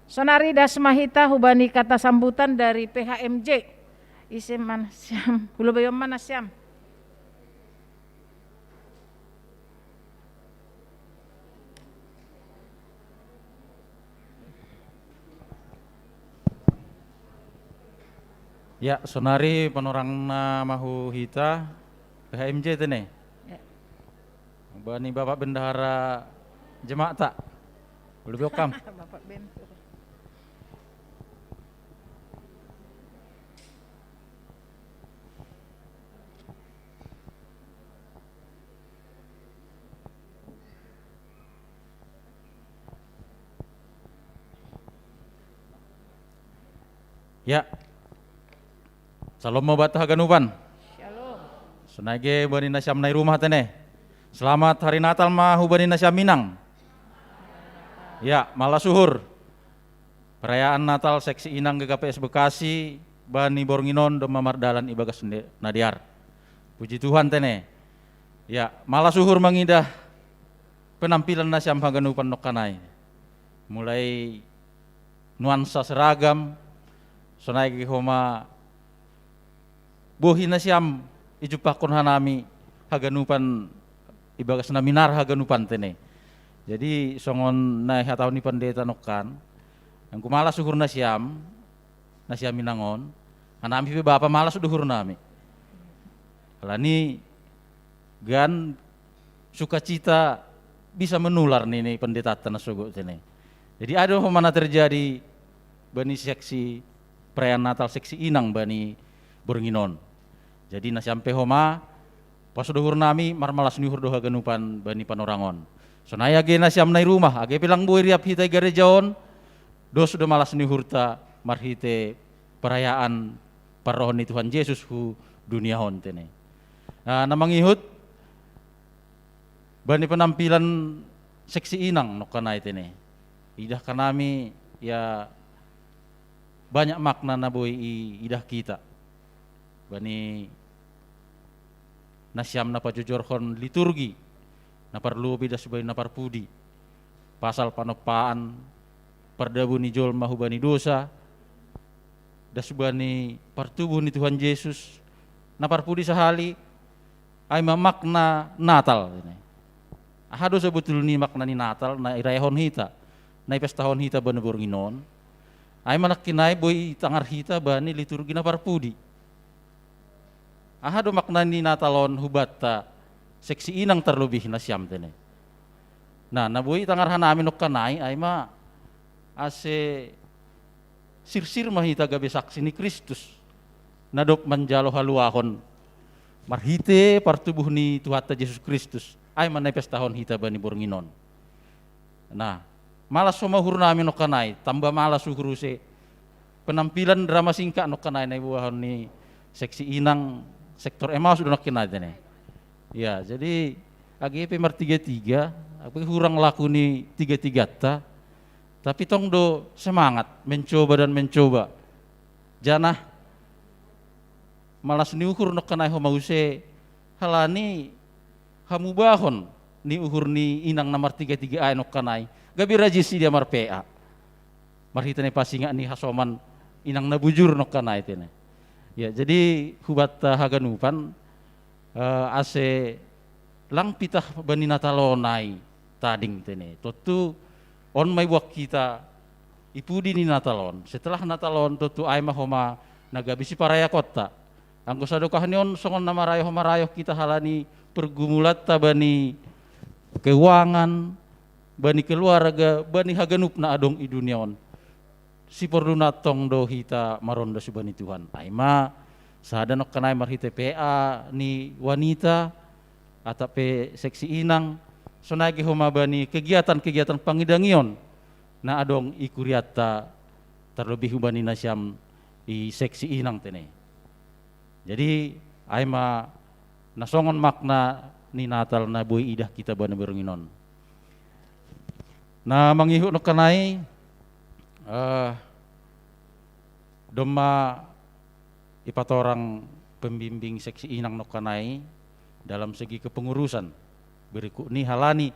Sonari das ma hita hubani kata sambutan dari P H M J. Ise ma nasiam, hulobayon ma nasiam. Ya, sonari panorangna ma hu hita P H M J tene. Ya. Bani Bapak Bendahara jemaat ta. Boleh biokam. Bapak Ben. Ya. Shalom ma banta haganupan. Shalom. Sonai ge bani nasiam na i rumah tene. Selamat hari Natal ma hu bani nasiam inang. Ya, malas uhur. Perayaan Natal seksi inang G K P S Bekasi bani borngin on domma mardalan ibagas na dear. Puji Tuhan tene. Ya, malas uhur mangidah penampilan nasiam haganupan nongkanai. Mulai nuansa seragam, sonai ge homa bohi nasiam ijumpahkon hanami haganupan ibagas na minar haganupan tene. Jadi songon na hatahon ni pandeta nongkan, anggo malas uhur nasiam, nasiam inang on, hanami pe bapa malas do uhur nami. Alani gan sukacita bisa menular nini pendeta na sogot tene. Jadi ada homa na terjadi bani seksi perayaan Natal seksi inang bani borngin on. Jadi nasiam pe homa pos do uhur nami marmalas ni uhur do haganupan bani panorang on. Sonai age nasiam na i rumah, age pe lang boi riap hita i gareja on, dos do malas ni uhurta marhite perayaan parrohon ni Tuhan Jesus hu dunia on tene. Nah, na mangihut bani penampilan seksi inang nongkanai tene. Idah hanami ya banyak makna na boi idah hita. Bani nasiam na pajojorhon liturgi, na parlobi das bani na parpudi. Pasal panompaan, pardabu ni jolma hubani dosa, das bani partubuh ni Tuhan Jesus, na parpudi sahali, ai ma makna Natal. Aha do sebetulni makna ni Natal, na irayahon hita, na ipestahon hita bani borngin on? Ai ma nangkin ai boi itangar hita bani liturgi na parpudi. Aha do makna ni Natal on hubanta seksi inang tarlobih nasiam tene. Nah, na boi itangar hanami nongkanai, ai ma ase sirsir ma hita gabe saksi ni Kristus, na dob manjalo haluahon marhite partubuh ni Tuhanta Jesus Kristus, ai ma na ipestahon hita bani borngin on. Nah, malas homa uhur nami nongkanai, tamba malas uhur use penampilan drama singkat nongkanai na iboahon ni seksi inang sektor Emmaus do nongkanai tene. Ya, jadi age pe martiga-tiga, age pe hurang laku ni tiga-tiganta, tapi tong do semangat mencoba dan mencoba. Janah malas ni uhur nongkanai homa use halani hamubahon ni uhur ni inang na martiga-tiga ai nongkanai, gabe rajin si dia marpea. Marhite na pasingat ni hasoman inang na bujur nongkanai tene. Ya, jadi hubanta haganupan, eh, ase lang pitah bani Natal on ai tading tene. Tontu on ma iboan hita i pudi ni Natal on. Setelah Natal on tontu ai ma homa na gabe siparayakonta. Anggo sadokah ni on songon na marayoh-marayoh hita halani pergumulanta bani keuangan, bani keluarga, bani haganup na adong i dunia on. Siporluna tong do hita maronda subani Tuhan. Ai ma sada nongkanai marhite P A ni wanita, atap pe seksi inang, sonai ge homa bani kegiatan-kegiatan pangidangion na adong i kurianta, tarlobih hubani nasiam i seksi inang tene. Jadi ai ma na songon makna ni Natal na boi idah hita bani borngin on. Na mangihut nongkanai, eh, domma ipatorang pembimbing seksi inang nongkanai dalam segi kepengurusan. Berikut ni halani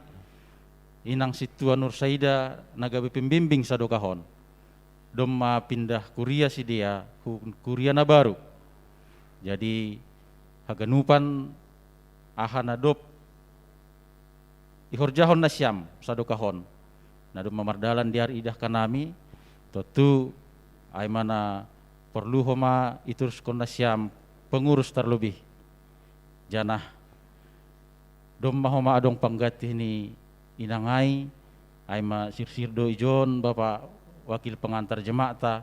inang sintua Nursaida na gabe pembimbing sadokah on. Domma pindah kuria sidea hu kuria na baru. Jadi haganupan aha na dob ihorjahon nasiam sadokah on, na domma mardalan di ari idah hanami, tontu ai ma na Porlu homa ituruskon nasiam pengurus terlebih. Janah domma homa adong pangganti ni inang ai, ai ma sirsir do ijon Bapak wakil pengantar jemaat ta.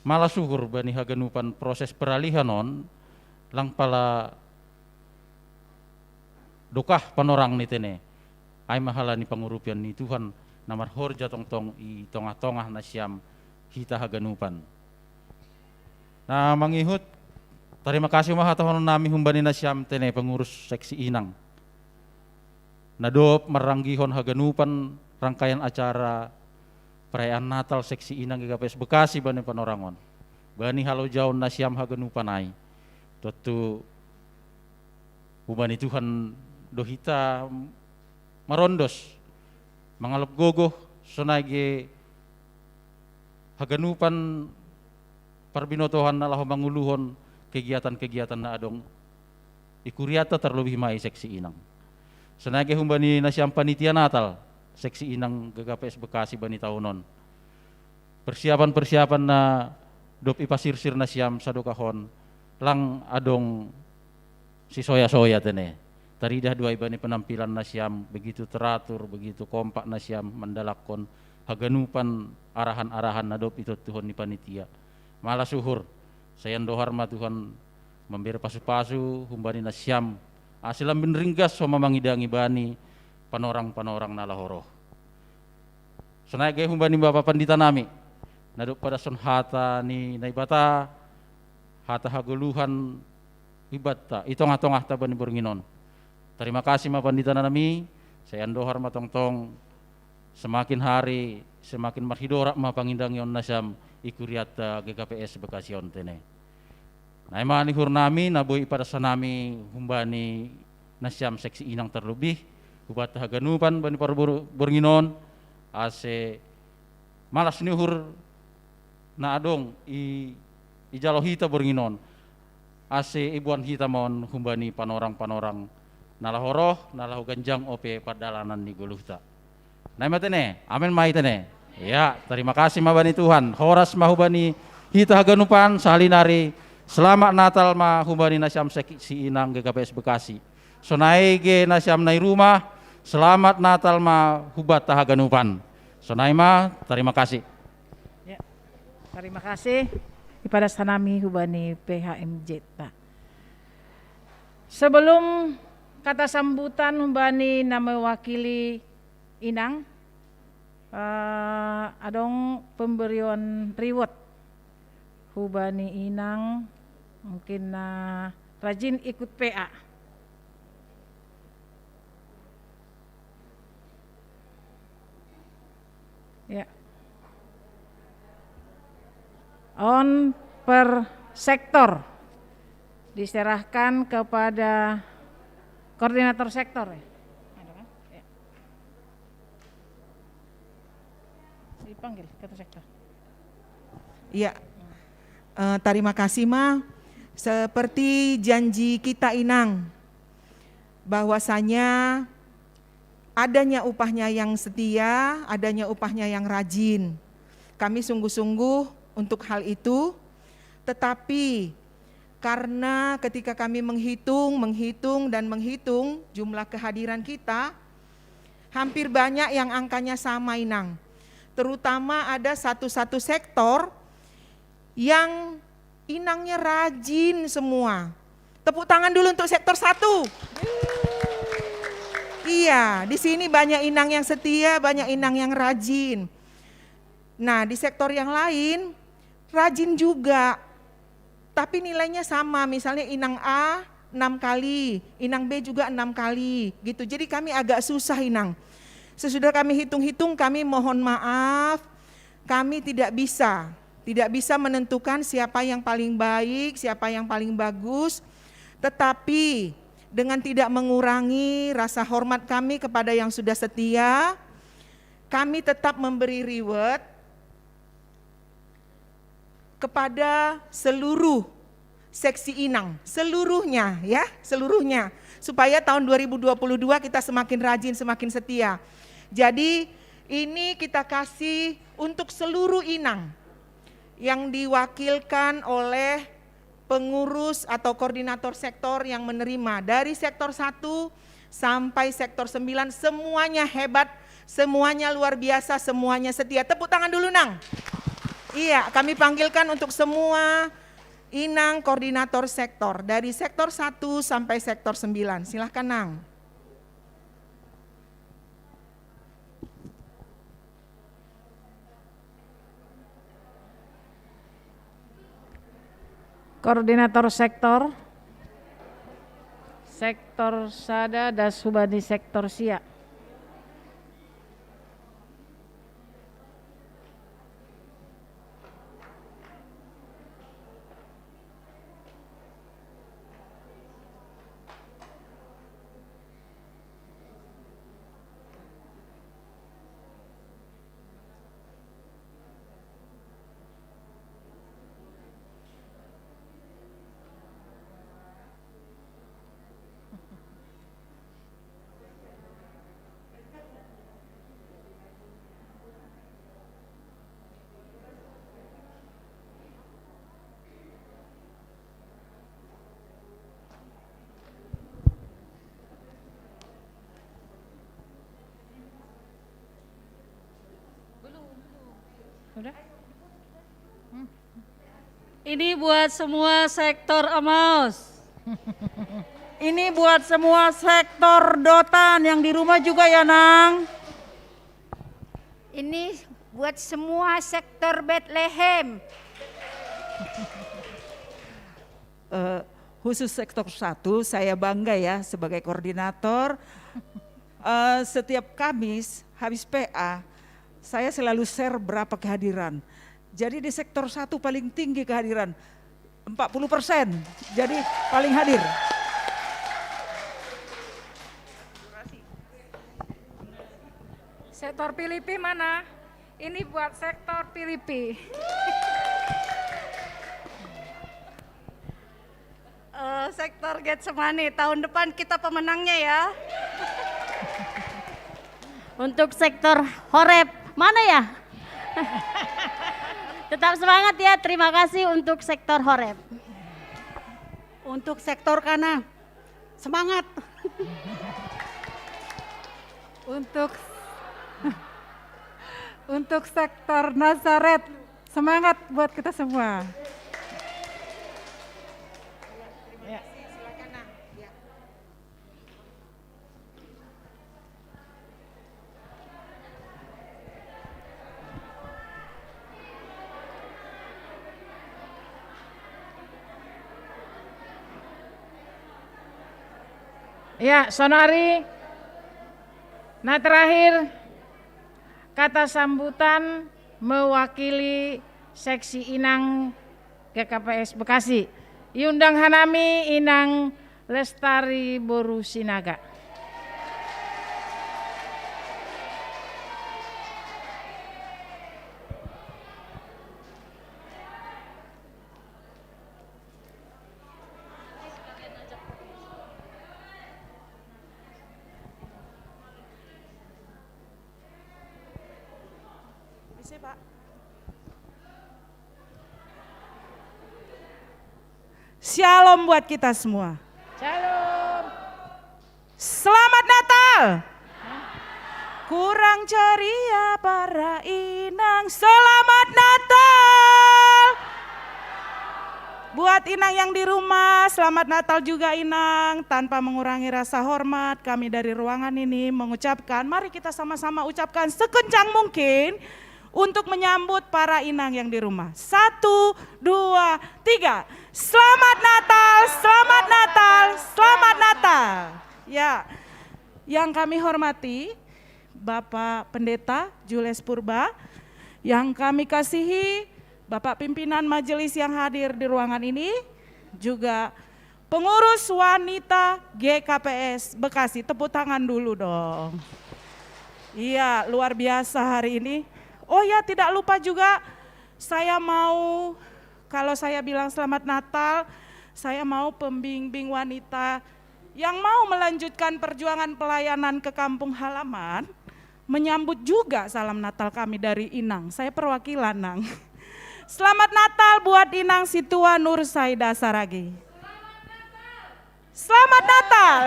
Malas uhur bani haganupan proses peralihan on, lang pala dokah panorang ni tene. Ai ma halani pangurupion ni Tuhan na marhorja tongtong i tongah-tongah nasiam hita haganupan. Na mangihut, tarima kasih ma hatahonon nami humbani nasiam tene pengurus seksi inang. Na dob marranggihon haganupan rangkaian acara perayaan Natal seksi inang G K P S Bekasi bani panorangon. Bani halojaon nasiam haganupan ai. Tontu humbani Tuhan do hita marondos, mangalop gogoh, sonai ge haganupan parbinotohan na laho manguluhon kegiatan-kegiatan na adong i kuriatta, terlebih ma i seksi inang. Sonai ge humbani nasiam panitia Natal seksi inang G K P S Bekasi bani taon on. Persiapan-persiapan na dob ipasirsir nasiam sadokah on, lang adong sisoya-soya tene. Taridah do ai bani penampilan nasiam, begitu teratur, begitu kompak nasiam mandalakkon haganupan arahan-arahan na dob itontuhon ni panitia. Malas uhur, sai andohar ma Tuhan mambere pasu-pasu humbani nasiam, ase lambin ringgas homa mangidangi bani panorang-panorang na laho roh. Sonai ge humbani Bapa Pandita nami, na dob padashon hata ni Naibata, hata hagoluhan ibanta i tongah-tongahta bani borngin on. Tarima kasih ma Pandita nami, sai andohar ma tongtong semakin hari semakin marhidorap ma pangidangion nasiam i kuriatta G K P S Bekasi on tene. Na i ma ni uhur nami na boi ipadas hanami humbani nasiam seksi inang terlebih, hubanta haganupan bani parbor-, borngin on, ase malas ni uhur na adong i, ijalo hita borngin on, ase iboan hita ma on humbani panorang-panorang na laho roh, na laho ganjang ope pardalanan ni goluhta. Na i ma tene, amen ma i tene. Ya, tarima kasih ma bani Tuhan. Horas ma hubani hita haganupan, sahali nari selamat Natal ma hubani nasiam seksi inang G K P S Bekasi. Sonai ge nasiam na i rumah, selamat Natal ma hubanta haganupan. Sonai ma, tarima kasih. Ya. Tarima kasih. Ipadas hanami hubani P H M J ta. Sebelum kata sambutan hubani na mewakili inang, eh, adong pemberian reward hubani inang, mungkin na rajin ikut P A. Ya. On per sektor diserahkan kepada koordinator sektor, ya. Ada kan? Ya. Dipanggil ke sektor. Iya. Eh, terima kasih, Ma. Seperti janji kita, Inang, bahwasanya adanya upahnya yang setia, adanya upahnya yang rajin. Kami sungguh-sungguh untuk hal itu, tetapi karena ketika kami menghitung, menghitung, dan menghitung jumlah kehadiran kita, hampir banyak yang angkanya sama, Inang. Terutama ada satu-satu sektor yang inangnya rajin semua. Tepuk tangan dulu untuk sektor satu. Iya, di sini banyak inang yang setia, banyak inang yang rajin. Nah, di sektor yang lain rajin juga. Tapi nilainya sama, misalnya inang A enam kali, inang B juga enam kali gitu. Jadi kami agak susah, Inang. Sesudah kami hitung-hitung, kami mohon maaf, kami tidak bisa, tidak bisa menentukan siapa yang paling baik, siapa yang paling bagus. Tetapi dengan tidak mengurangi rasa hormat kami kepada yang sudah setia, kami tetap memberi reward kepada seluruh seksi inang, seluruhnya, ya, seluruhnya, supaya tahun dua ribu dua puluh dua kita semakin rajin, semakin setia. Jadi ini kita kasih untuk seluruh inang. yang diwakilkan oleh pengurus atau koordinator sektor yang menerima dari sektor satu sampai sektor sembilan, semuanya hebat, semuanya luar biasa, semuanya setia. Tepuk tangan dulu, Nang. Iya, kami panggilkan untuk semua Inang koordinator sektor dari sektor satu sampai sektor sembilan. Silahkan, Nang. Koordinator sektor, sektor sada das hubani sektor sia. Udah? Hmm. Ini buat semua sektor Amaus. Ini buat semua sektor Dotan yang di rumah juga ya, Nang. Ini buat semua sektor Bethlehem. Eh, khusus sektor satu, saya bangga ya sebagai koordinator. Eh, setiap Kamis, habis P A, saya selalu share berapa kehadiran. Jadi di sektor satu paling tinggi kehadiran, empat puluh persen. Jadi paling hadir. Sektor Filipi mana? Ini buat sektor Filipi. Eh, sektor Getsemani, tahun depan kita pemenangnya ya. Untuk sektor Horeb, mana ya? Tetap semangat ya, terima kasih untuk sektor Horeb. Untuk sektor Kana, semangat. Untuk untuk sektor Nazaret, semangat buat kita semua. Ya. Ya, Sonari. Nah, terakhir, kata sambutan mewakili seksi Inang G K P S Bekasi. Iundang hanami Inang Lestari Boru Sinaga. Bisa, Pak. Shalom buat kita semua. Shalom. Selamat Natal. Kurang ceria para inang. Selamat Natal. Buat inang yang di rumah, selamat Natal juga inang. Tanpa mengurangi rasa hormat, kami dari ruangan ini mengucapkan, mari kita sama-sama ucapkan sekencang mungkin untuk menyambut para inang yang di rumah. Satu, dua, tiga. Selamat Natal, selamat Natal, selamat Natal. Ya, yang kami hormati Bapak Pendeta Jules Purba, yang kami kasihi Bapak pimpinan majelis yang hadir di ruangan ini, juga pengurus wanita G K P S Bekasi. Tepuk tangan dulu dong. Iya, luar biasa hari ini. Oh ya, tidak lupa juga, saya mau, kalau saya bilang selamat Natal, saya mau pembimbing wanita yang mau melanjutkan perjuangan pelayanan ke kampung halaman menyambut juga salam Natal kami dari Inang. Saya perwakilan, Nang. Selamat Natal buat Inang Situa Nur Saida Saragi. Selamat Natal.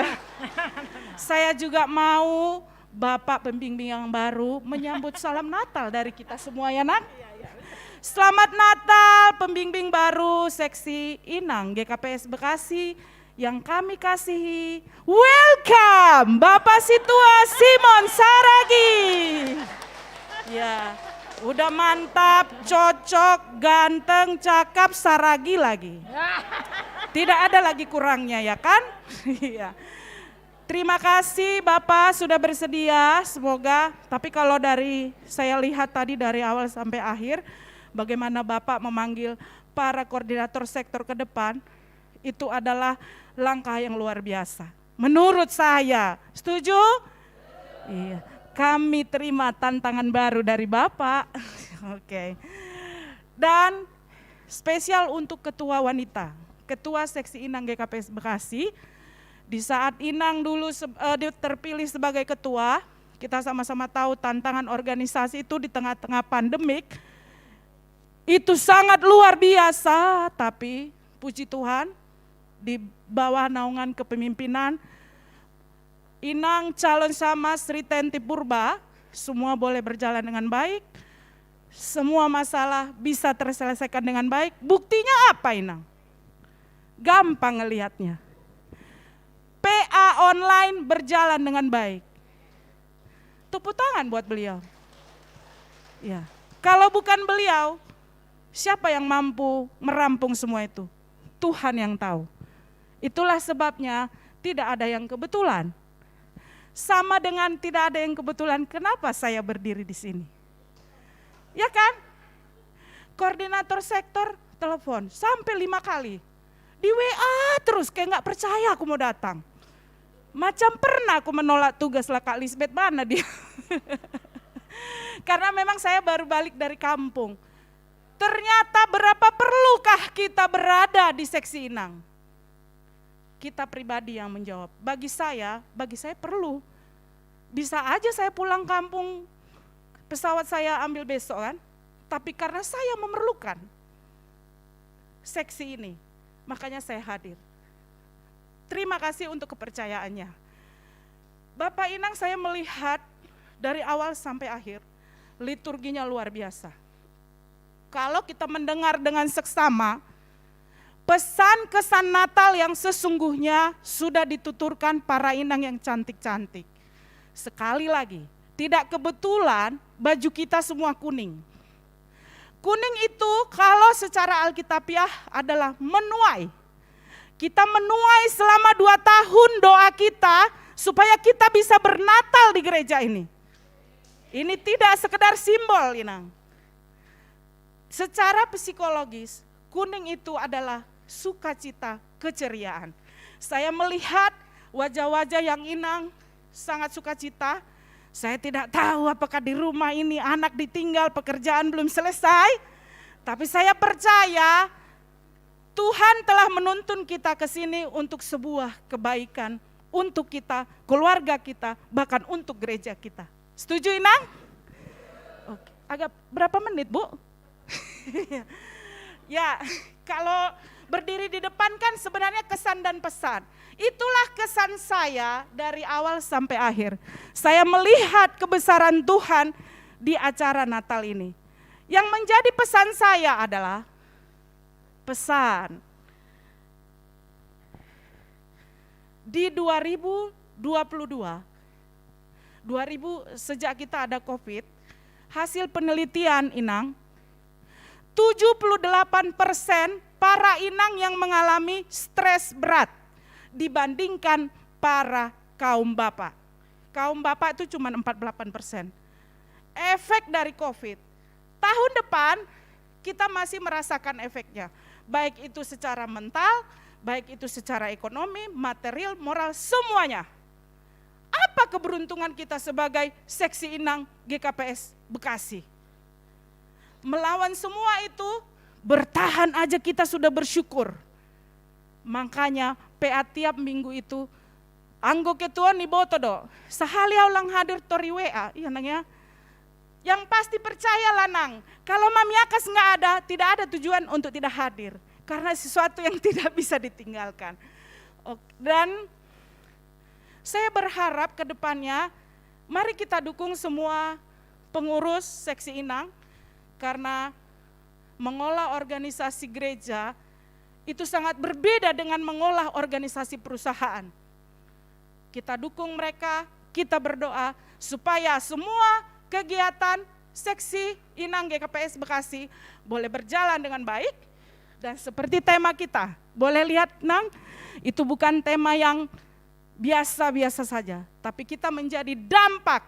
Saya juga mau Bapak pembimbing yang baru menyambut salam Natal dari kita semua ya, Nak. Selamat Natal pembimbing baru seksi Inang G K P S Bekasi yang kami kasihi. Welcome Bapak Situa Simon Saragi. Ya, udah mantap, cocok, ganteng, cakap, Saragi lagi. Tidak ada lagi kurangnya ya kan? Iya. Terima kasih Bapak sudah bersedia. Semoga, tapi kalau dari saya lihat tadi dari awal sampai akhir, bagaimana Bapak memanggil para koordinator sektor ke depan, itu adalah langkah yang luar biasa. Menurut saya, setuju? Iya. Kami terima tantangan baru dari Bapak. Oke. Dan spesial untuk ketua wanita, ketua seksi Inang G K P S Bekasi. Di saat Inang dulu se- eh, di- terpilih sebagai ketua, kita sama-sama tahu tantangan organisasi itu di tengah-tengah pandemik itu sangat luar biasa, tapi puji Tuhan di bawah naungan kepemimpinan Inang calon sama Sri Tenti Purba, semua boleh berjalan dengan baik, semua masalah bisa terselesaikan dengan baik. Buktinya apa, Inang? Gampang ngelihatnya. P A online berjalan dengan baik. Tepuk tangan buat beliau. Ya, kalau bukan beliau, siapa yang mampu merampung semua itu? Tuhan yang tahu. Itulah sebabnya tidak ada yang kebetulan. Sama dengan tidak ada yang kebetulan, kenapa saya berdiri di sini? Ya kan? Koordinator sektor telepon sampai lima kali. Di W A terus, kayak nggak percaya aku mau datang. Macam pernah aku menolak tugas lah Kak Lisbeth, mana dia? Karena memang saya baru balik dari kampung. Ternyata berapa perlukah kita berada di seksi Inang? Kita pribadi yang menjawab. Bagi saya, bagi saya perlu. Bisa aja saya pulang kampung, pesawat saya ambil besok kan. Tapi karena saya memerlukan seksi ini, makanya saya hadir. Terima kasih untuk kepercayaannya. Bapak Inang, saya melihat dari awal sampai akhir, liturginya luar biasa. Kalau kita mendengar dengan seksama, pesan kesan Natal yang sesungguhnya sudah dituturkan para inang yang cantik-cantik. Sekali lagi, tidak kebetulan baju kita semua kuning. Kuning itu kalau secara Alkitabiah adalah menuai. Kita menuai selama dua tahun doa kita supaya kita bisa bernatal di gereja ini. Ini tidak sekedar simbol, Inang. Secara psikologis, kuning itu adalah sukacita, keceriaan. Saya melihat wajah-wajah yang Inang sangat sukacita. Saya tidak tahu apakah di rumah ini anak ditinggal, pekerjaan belum selesai. Tapi saya percaya Tuhan telah menuntun kita ke sini untuk sebuah kebaikan untuk kita, keluarga kita, bahkan untuk gereja kita. Setuju, Inang? Oke. Agak berapa menit, Bu? Ya, kalau berdiri di depan kan sebenarnya kesan dan pesan. Itulah kesan saya dari awal sampai akhir. Saya melihat kebesaran Tuhan di acara Natal ini. Yang menjadi pesan saya adalah pesan di dua ribu dua puluh dua, dua ribu, sejak kita ada covid, hasil penelitian, Inang, tujuh puluh delapan persen para inang yang mengalami stres berat dibandingkan para kaum bapak. Kaum bapak itu cuma empat puluh delapan persen. Efek dari covid. Tahun depan kita masih merasakan efeknya. Baik itu secara mental, baik itu secara ekonomi, material, moral, semuanya. Apa keberuntungan kita sebagai seksi Inang G K P S Bekasi? Melawan semua itu, bertahan aja kita sudah bersyukur. Makanya P A tiap minggu itu, anggo ketua ni boto do, sahali au lang hadir tori W A, iya nang ya. Yang pasti percayalah, Nang, kalau Mami Akas nggak ada, tidak ada tujuan untuk tidak hadir. Karena sesuatu yang tidak bisa ditinggalkan. Ok, dan saya berharap ke depannya, mari kita dukung semua pengurus seksi Inang, karena mengolah organisasi gereja itu sangat berbeda dengan mengolah organisasi perusahaan. Kita dukung mereka, kita berdoa supaya semua kegiatan seksi Inang G K P S Bekasi boleh berjalan dengan baik. Dan seperti tema kita, boleh lihat, Nang, itu bukan tema yang biasa-biasa saja, tapi kita menjadi dampak.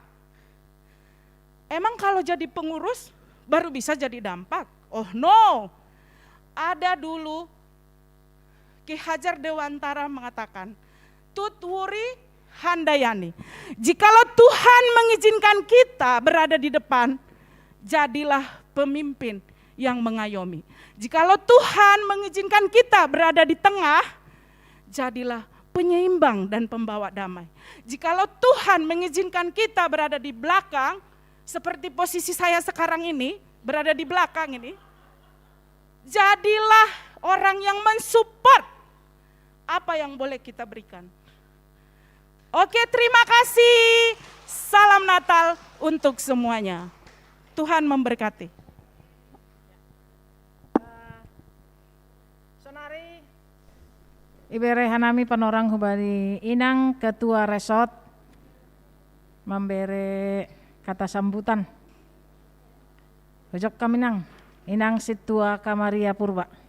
Emang kalau jadi pengurus baru bisa jadi dampak? Oh no. Ada dulu Ki Hajar Dewantara mengatakan, "Tutwuri Handayani. Jikalau Tuhan mengizinkan kita berada di depan, jadilah pemimpin yang mengayomi. Jikalau Tuhan mengizinkan kita berada di tengah, jadilah penyeimbang dan pembawa damai. Jikalau Tuhan mengizinkan kita berada di belakang, seperti posisi saya sekarang ini, berada di belakang ini, jadilah orang yang mensupport apa yang boleh kita berikan." Oke, terima kasih. Salam Natal untuk semuanya. Tuhan memberkati. Sonari, ibere hanami panorang hubani Inang Ketua Resort mambere kata sambutan. Hojok kami, Nang, Inang Situa Kamaria Purba.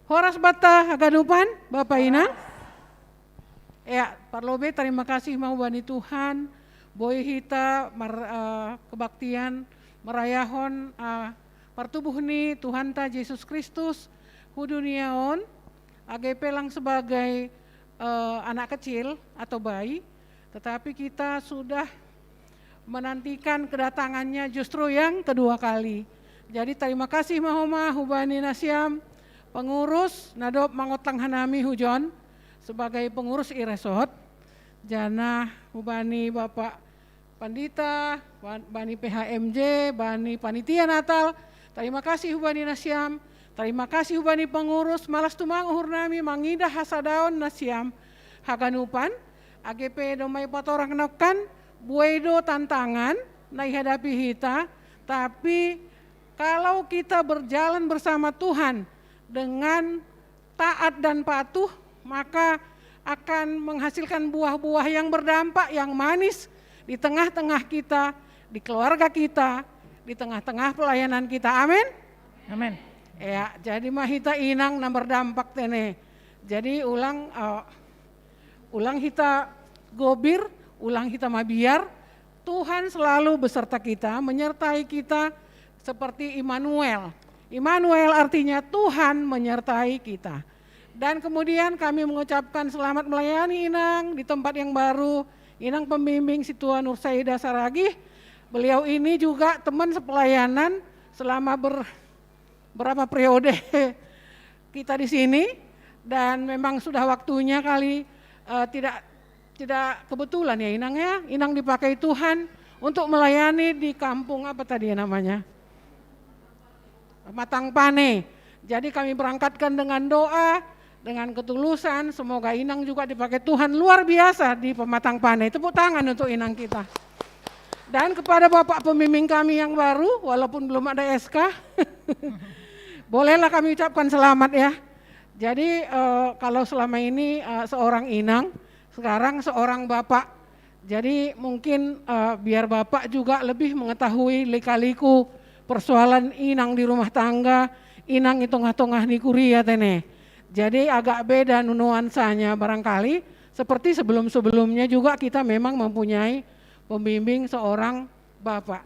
Horas banta haganupan, Bapa Inang. Ya, parlobei tarima kasih ma hubani Tuhan, boi hita mar, eh, kebaktian marayahon, eh, partubuh ni Tuhanta Jesus Kristus hu dunia on, age pe lang sebagai, eh, anak kecil atau bayi, tetapi kita sudah menantikan kedatangannya justru yang kedua kali. Jadi tarima kasih ma homa hubani nasiam pengurus na dob mangotlang hanami hujon sebagai pengurus i resort. Janah hubani Bapak Pandita, bani P H M J, bani panitia Natal, tarima kasih hubani nasiam, tarima kasih hubani pengurus, malas tumang uhur nami mangidah hasadaon nasiam haganupan, age pe domma ipatorang nangkin, buei do tantangan na ihadapi hita, tapi kalau kita berjalan bersama Tuhan dengan taat dan patuh, maka akan menghasilkan buah-buah yang berdampak, yang manis di tengah-tengah kita, di keluarga kita, di tengah-tengah pelayanan kita. Amin. Amin. Ya, jadi ma hita inang na berdampak tene. Jadi ulang, uh, ulang hita gobir, ulang hita mabiar, Tuhan selalu beserta kita, menyertai kita seperti Immanuel. Immanuel artinya Tuhan menyertai kita. Dan kemudian kami mengucapkan selamat melayani Inang di tempat yang baru. Inang pembimbing Situa Nursaida Saragih. Beliau ini juga teman sepelayanan selama ber, berapa periode kita di sini, dan memang sudah waktunya kali, uh, tidak tidak kebetulan ya Inang ya, Inang dipakai Tuhan untuk melayani di kampung apa tadi ya namanya? Matang Pane. Jadi kami berangkatkan dengan doa, dengan ketulusan, semoga Inang juga dipakai Tuhan luar biasa di Pematang Pane. Tepuk tangan untuk Inang kita. Dan kepada Bapak pembimbing kami yang baru, walaupun belum ada S K, bolehlah kami ucapkan selamat ya. Jadi uh, kalau selama ini uh, seorang Inang, sekarang seorang Bapak. Jadi mungkin uh, biar Bapak juga lebih mengetahui lika-liku persoalan Inang di rumah tangga, Inang di tengah-tengah ni kuria tene. Jadi agak beda nuansanya barangkali, seperti sebelum-sebelumnya juga kita memang mempunyai pembimbing seorang Bapak.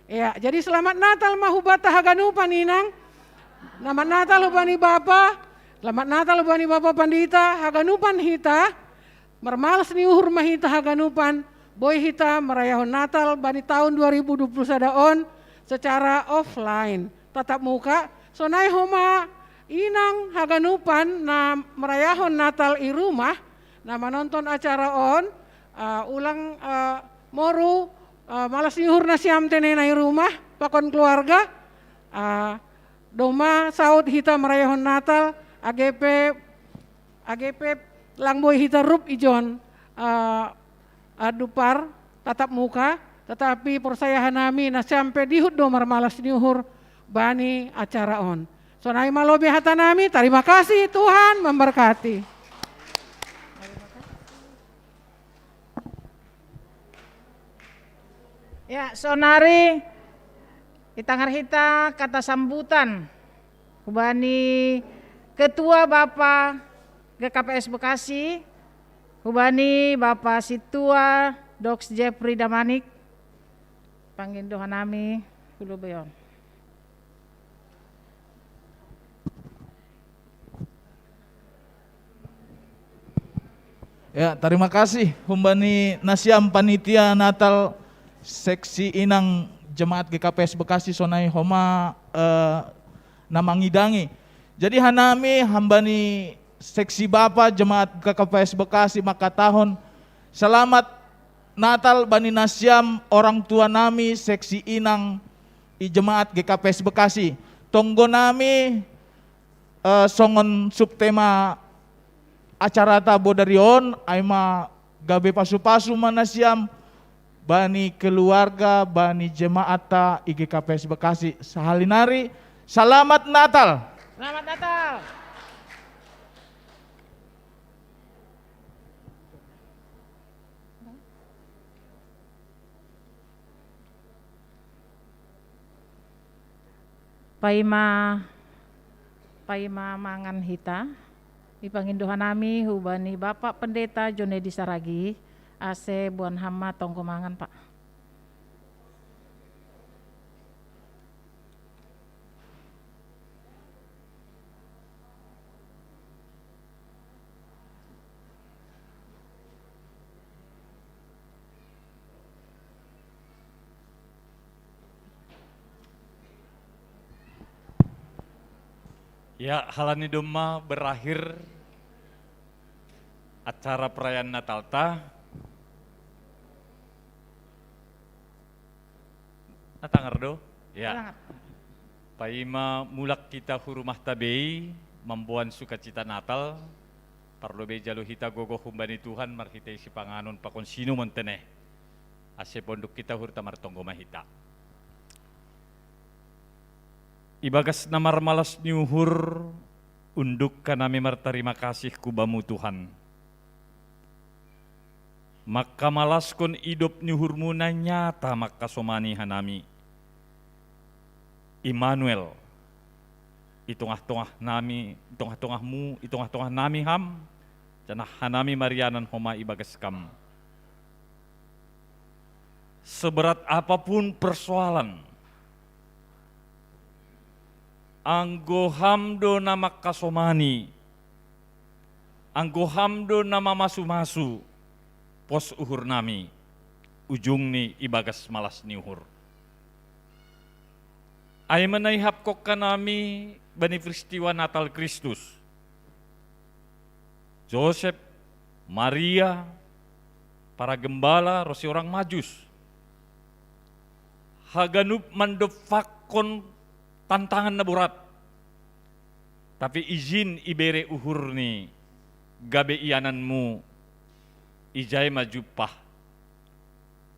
Ya, jadi selamat Natal ma hubanta haganupan Inang. Selamat Natal hubani Bapa. Selamat Natal hubani Bapa Pandita. Haganupan hita. Marmalas ni uhur ma hita haganupan. Boi hita marayahon Natal bani tahun dua ribu dua puluh sada on secara offline. Tatap muka. Sonai homa Inang haganupan na marayahon Natal i rumah, na manonton acara on, ah, ulang, ah, moru, ah, malas ni uhur nasiam tene na i rumah, pakon keluarga, ah, domma saut hita marayahon Natal, age pe, age pe lang boi hita rup ijon, ah, ah, dupar tatap muka, tetapi porsaya hanami nasiam pe dihut do marmalas ni uhur bani acara on. Sonai ma lobi hatanami, tarima kasih, Tuhan memberkati. Ya, sonari itangar hita kata sambutan hubani Ketua Bapa G K P S Bekasi, hubani Bapa Situa Doks Jeffrey Damanik, pangindohanami hulu beyon. Ya, tarima kasih humbani nasiam panitia Natal seksi inang jemaat G K P S Bekasi sonai homa, eh, na mangidangi. Jadi hanami hambani seksi bapa jemaat G K P S Bekasi mangkatahon selamat Natal bani nasiam orang tua nami seksi inang i jemaat G K P S Bekasi. Tonggo nami, eh, songon subtema acarata bodari on, ai ma gabe pasupasu ma nasiam bani keluarga, bani jemaatta i G K P S Bekasi. Sahali nari, selamat Natal. Selamat Natal. Paima, paima mangan hita, ipangindohanami hubani Bapak Pendeta Jonedi Saragi, ase boan ham ma tonggo mangan, Pak. Ya, halani domma berakhir acara perayaan Natalta. Na tangar do? Ya. Paima mulak hita hu rumahta bei mamboan sukacita Natal, parlobei jalo hita gogoh humbani Tuhan marhitei sipanganon pakon sinumon tene. Ase ponduk hita hurta martonggo ma hita. Ibagas na marmalas ni uhur, unduk hanami martarima kasih hu Bamu Tuhan. Mangkamalaskon idop ni uhurmu na nyata mangkasomani hanami. Immanuel, i tongah-tongah nami, i tongah-tongahmu, i tongah-tongah nami ham, janah hanami marianan homa ibagas kam. Seberat apapun persoalan, anggo ham do na mangkasomani, anggo ham do na mamasu-masu, pos uhur nami, ujungni ibagas malas ni uhur. Ai ma na ihapkon hanami bani peristiwa Natal Kristus. Josep, Maria, para gembala ronsi orang Majus. Haganup mandompakkon tantangan na borat. Tapi ijin ibere uhurni gabe iananmu, ijai ma jumpah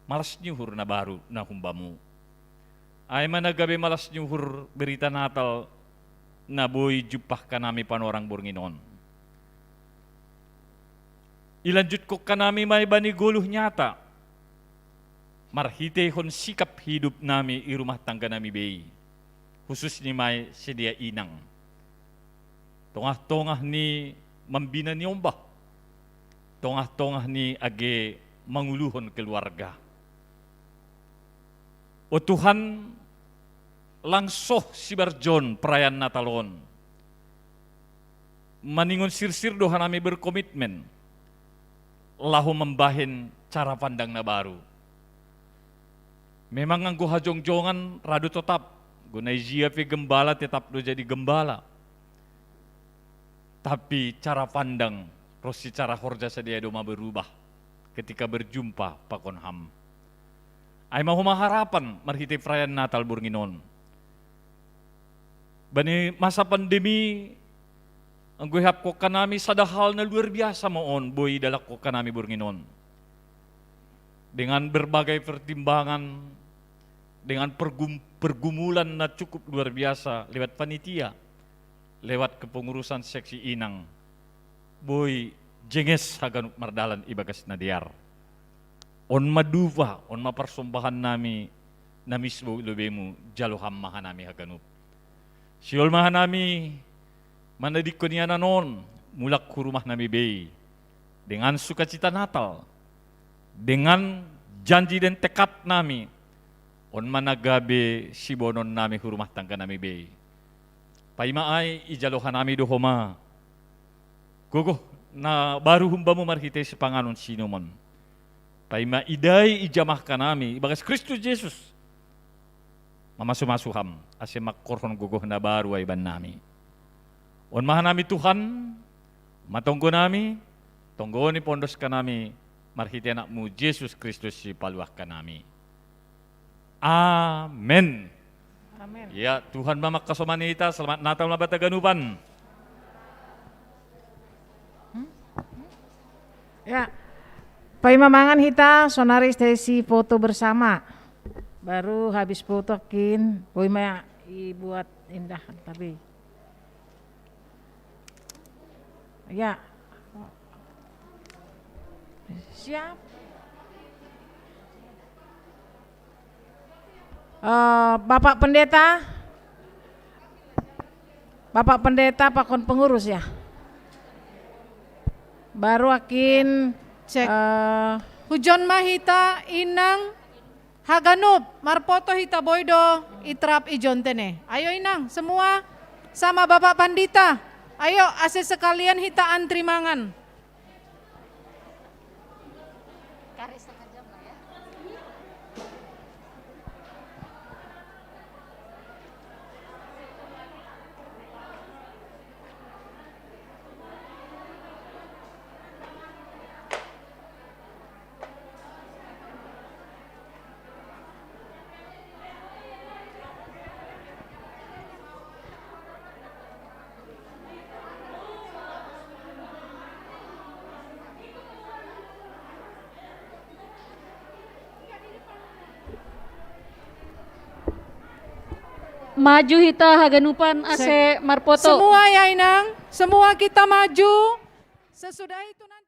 malas ni uhur na baru na humbamu. Ai ma na gabe malas ni uhur berita Natal na boi jumpah hanami panorang borngin on. Ilanjutkon hanami ma i bani goluh nyata, marhiteihon sikap hidup nami i rumah tangga nami bei, hususni ma i sidea inang. Tongah-tongah ni mambina ni ombah, tongah-tongah ni age manguluhon keluarga. O Tuhan, lang soh sibarjoon perayaan Natal on. Maningon sirsir do hanami berkomitmen laho mambahen cara pandang na baru. Memang anggo hajongjongan ra do totap, anggo na ijia pe gembala tetap do jadi gembala. Tapi cara pandang ro si cara horja sadia do ma berubah ketika berjumpa pakon ham. Ai ma homa harapan marhite perayaan Natal borngin on. Bani masa pandemi, anggo ihapkon hanami sada hal na luar biasa ma on boi idalakkon hanami borngin on. Dengan berbagai pertimbangan, dengan pergum- pergumulan na cukup luar biasa lewat panitia, lewat kepengurusan seksi inang, boi jenges haganup mardalan ibagas na dear. On ma dupa, on ma parsombahan nami, na misbou lobeimu, jalo ham ma hanami haganup. Sihol ma hanami manadingkon ia nanon, mulak hu rumah nami bei, dengan sukacita Natal, dengan janji dan tekad nami, on ma na gabe sibonon nami hu rumah tangga nami bei. Paima ai ijalo hanami do homa gogoh na baru humbamu marhite sipanganon sinumon. Paima idai ijamahkan nami ibagas Kristus Jesus mamasu-masu ham, ase mangkorhon gogoh na baru ai bannami. On ma hanami Tuhan, matonggo nami, tonggo ni pondoskan nami marhite anakmu Jesus Kristus sipaluahkan nami. Amen. Amen. Ya, Tuhan ma mangkasomani hita, selamat Natal ma banta haganupan. Ya, paima mangan hita, sonari sesi foto bersama. Baru habis foto kin, paima ibuat indah tapi. Ya. Siap. Eh, Bapak Pendeta, Bapak Pendeta pakon pengurus ya. Baru akin cek. Uh, hujon ma hita inang haganup, marpoto hita boi do itrap ijon tene. Ayo inang, semua sama Bapak Pandita. Ayo, ase sekalian hita antri mangan. Maju hita haganupan ase marpoto. Semua ya inang, semua kita maju. Sesudah itu nanti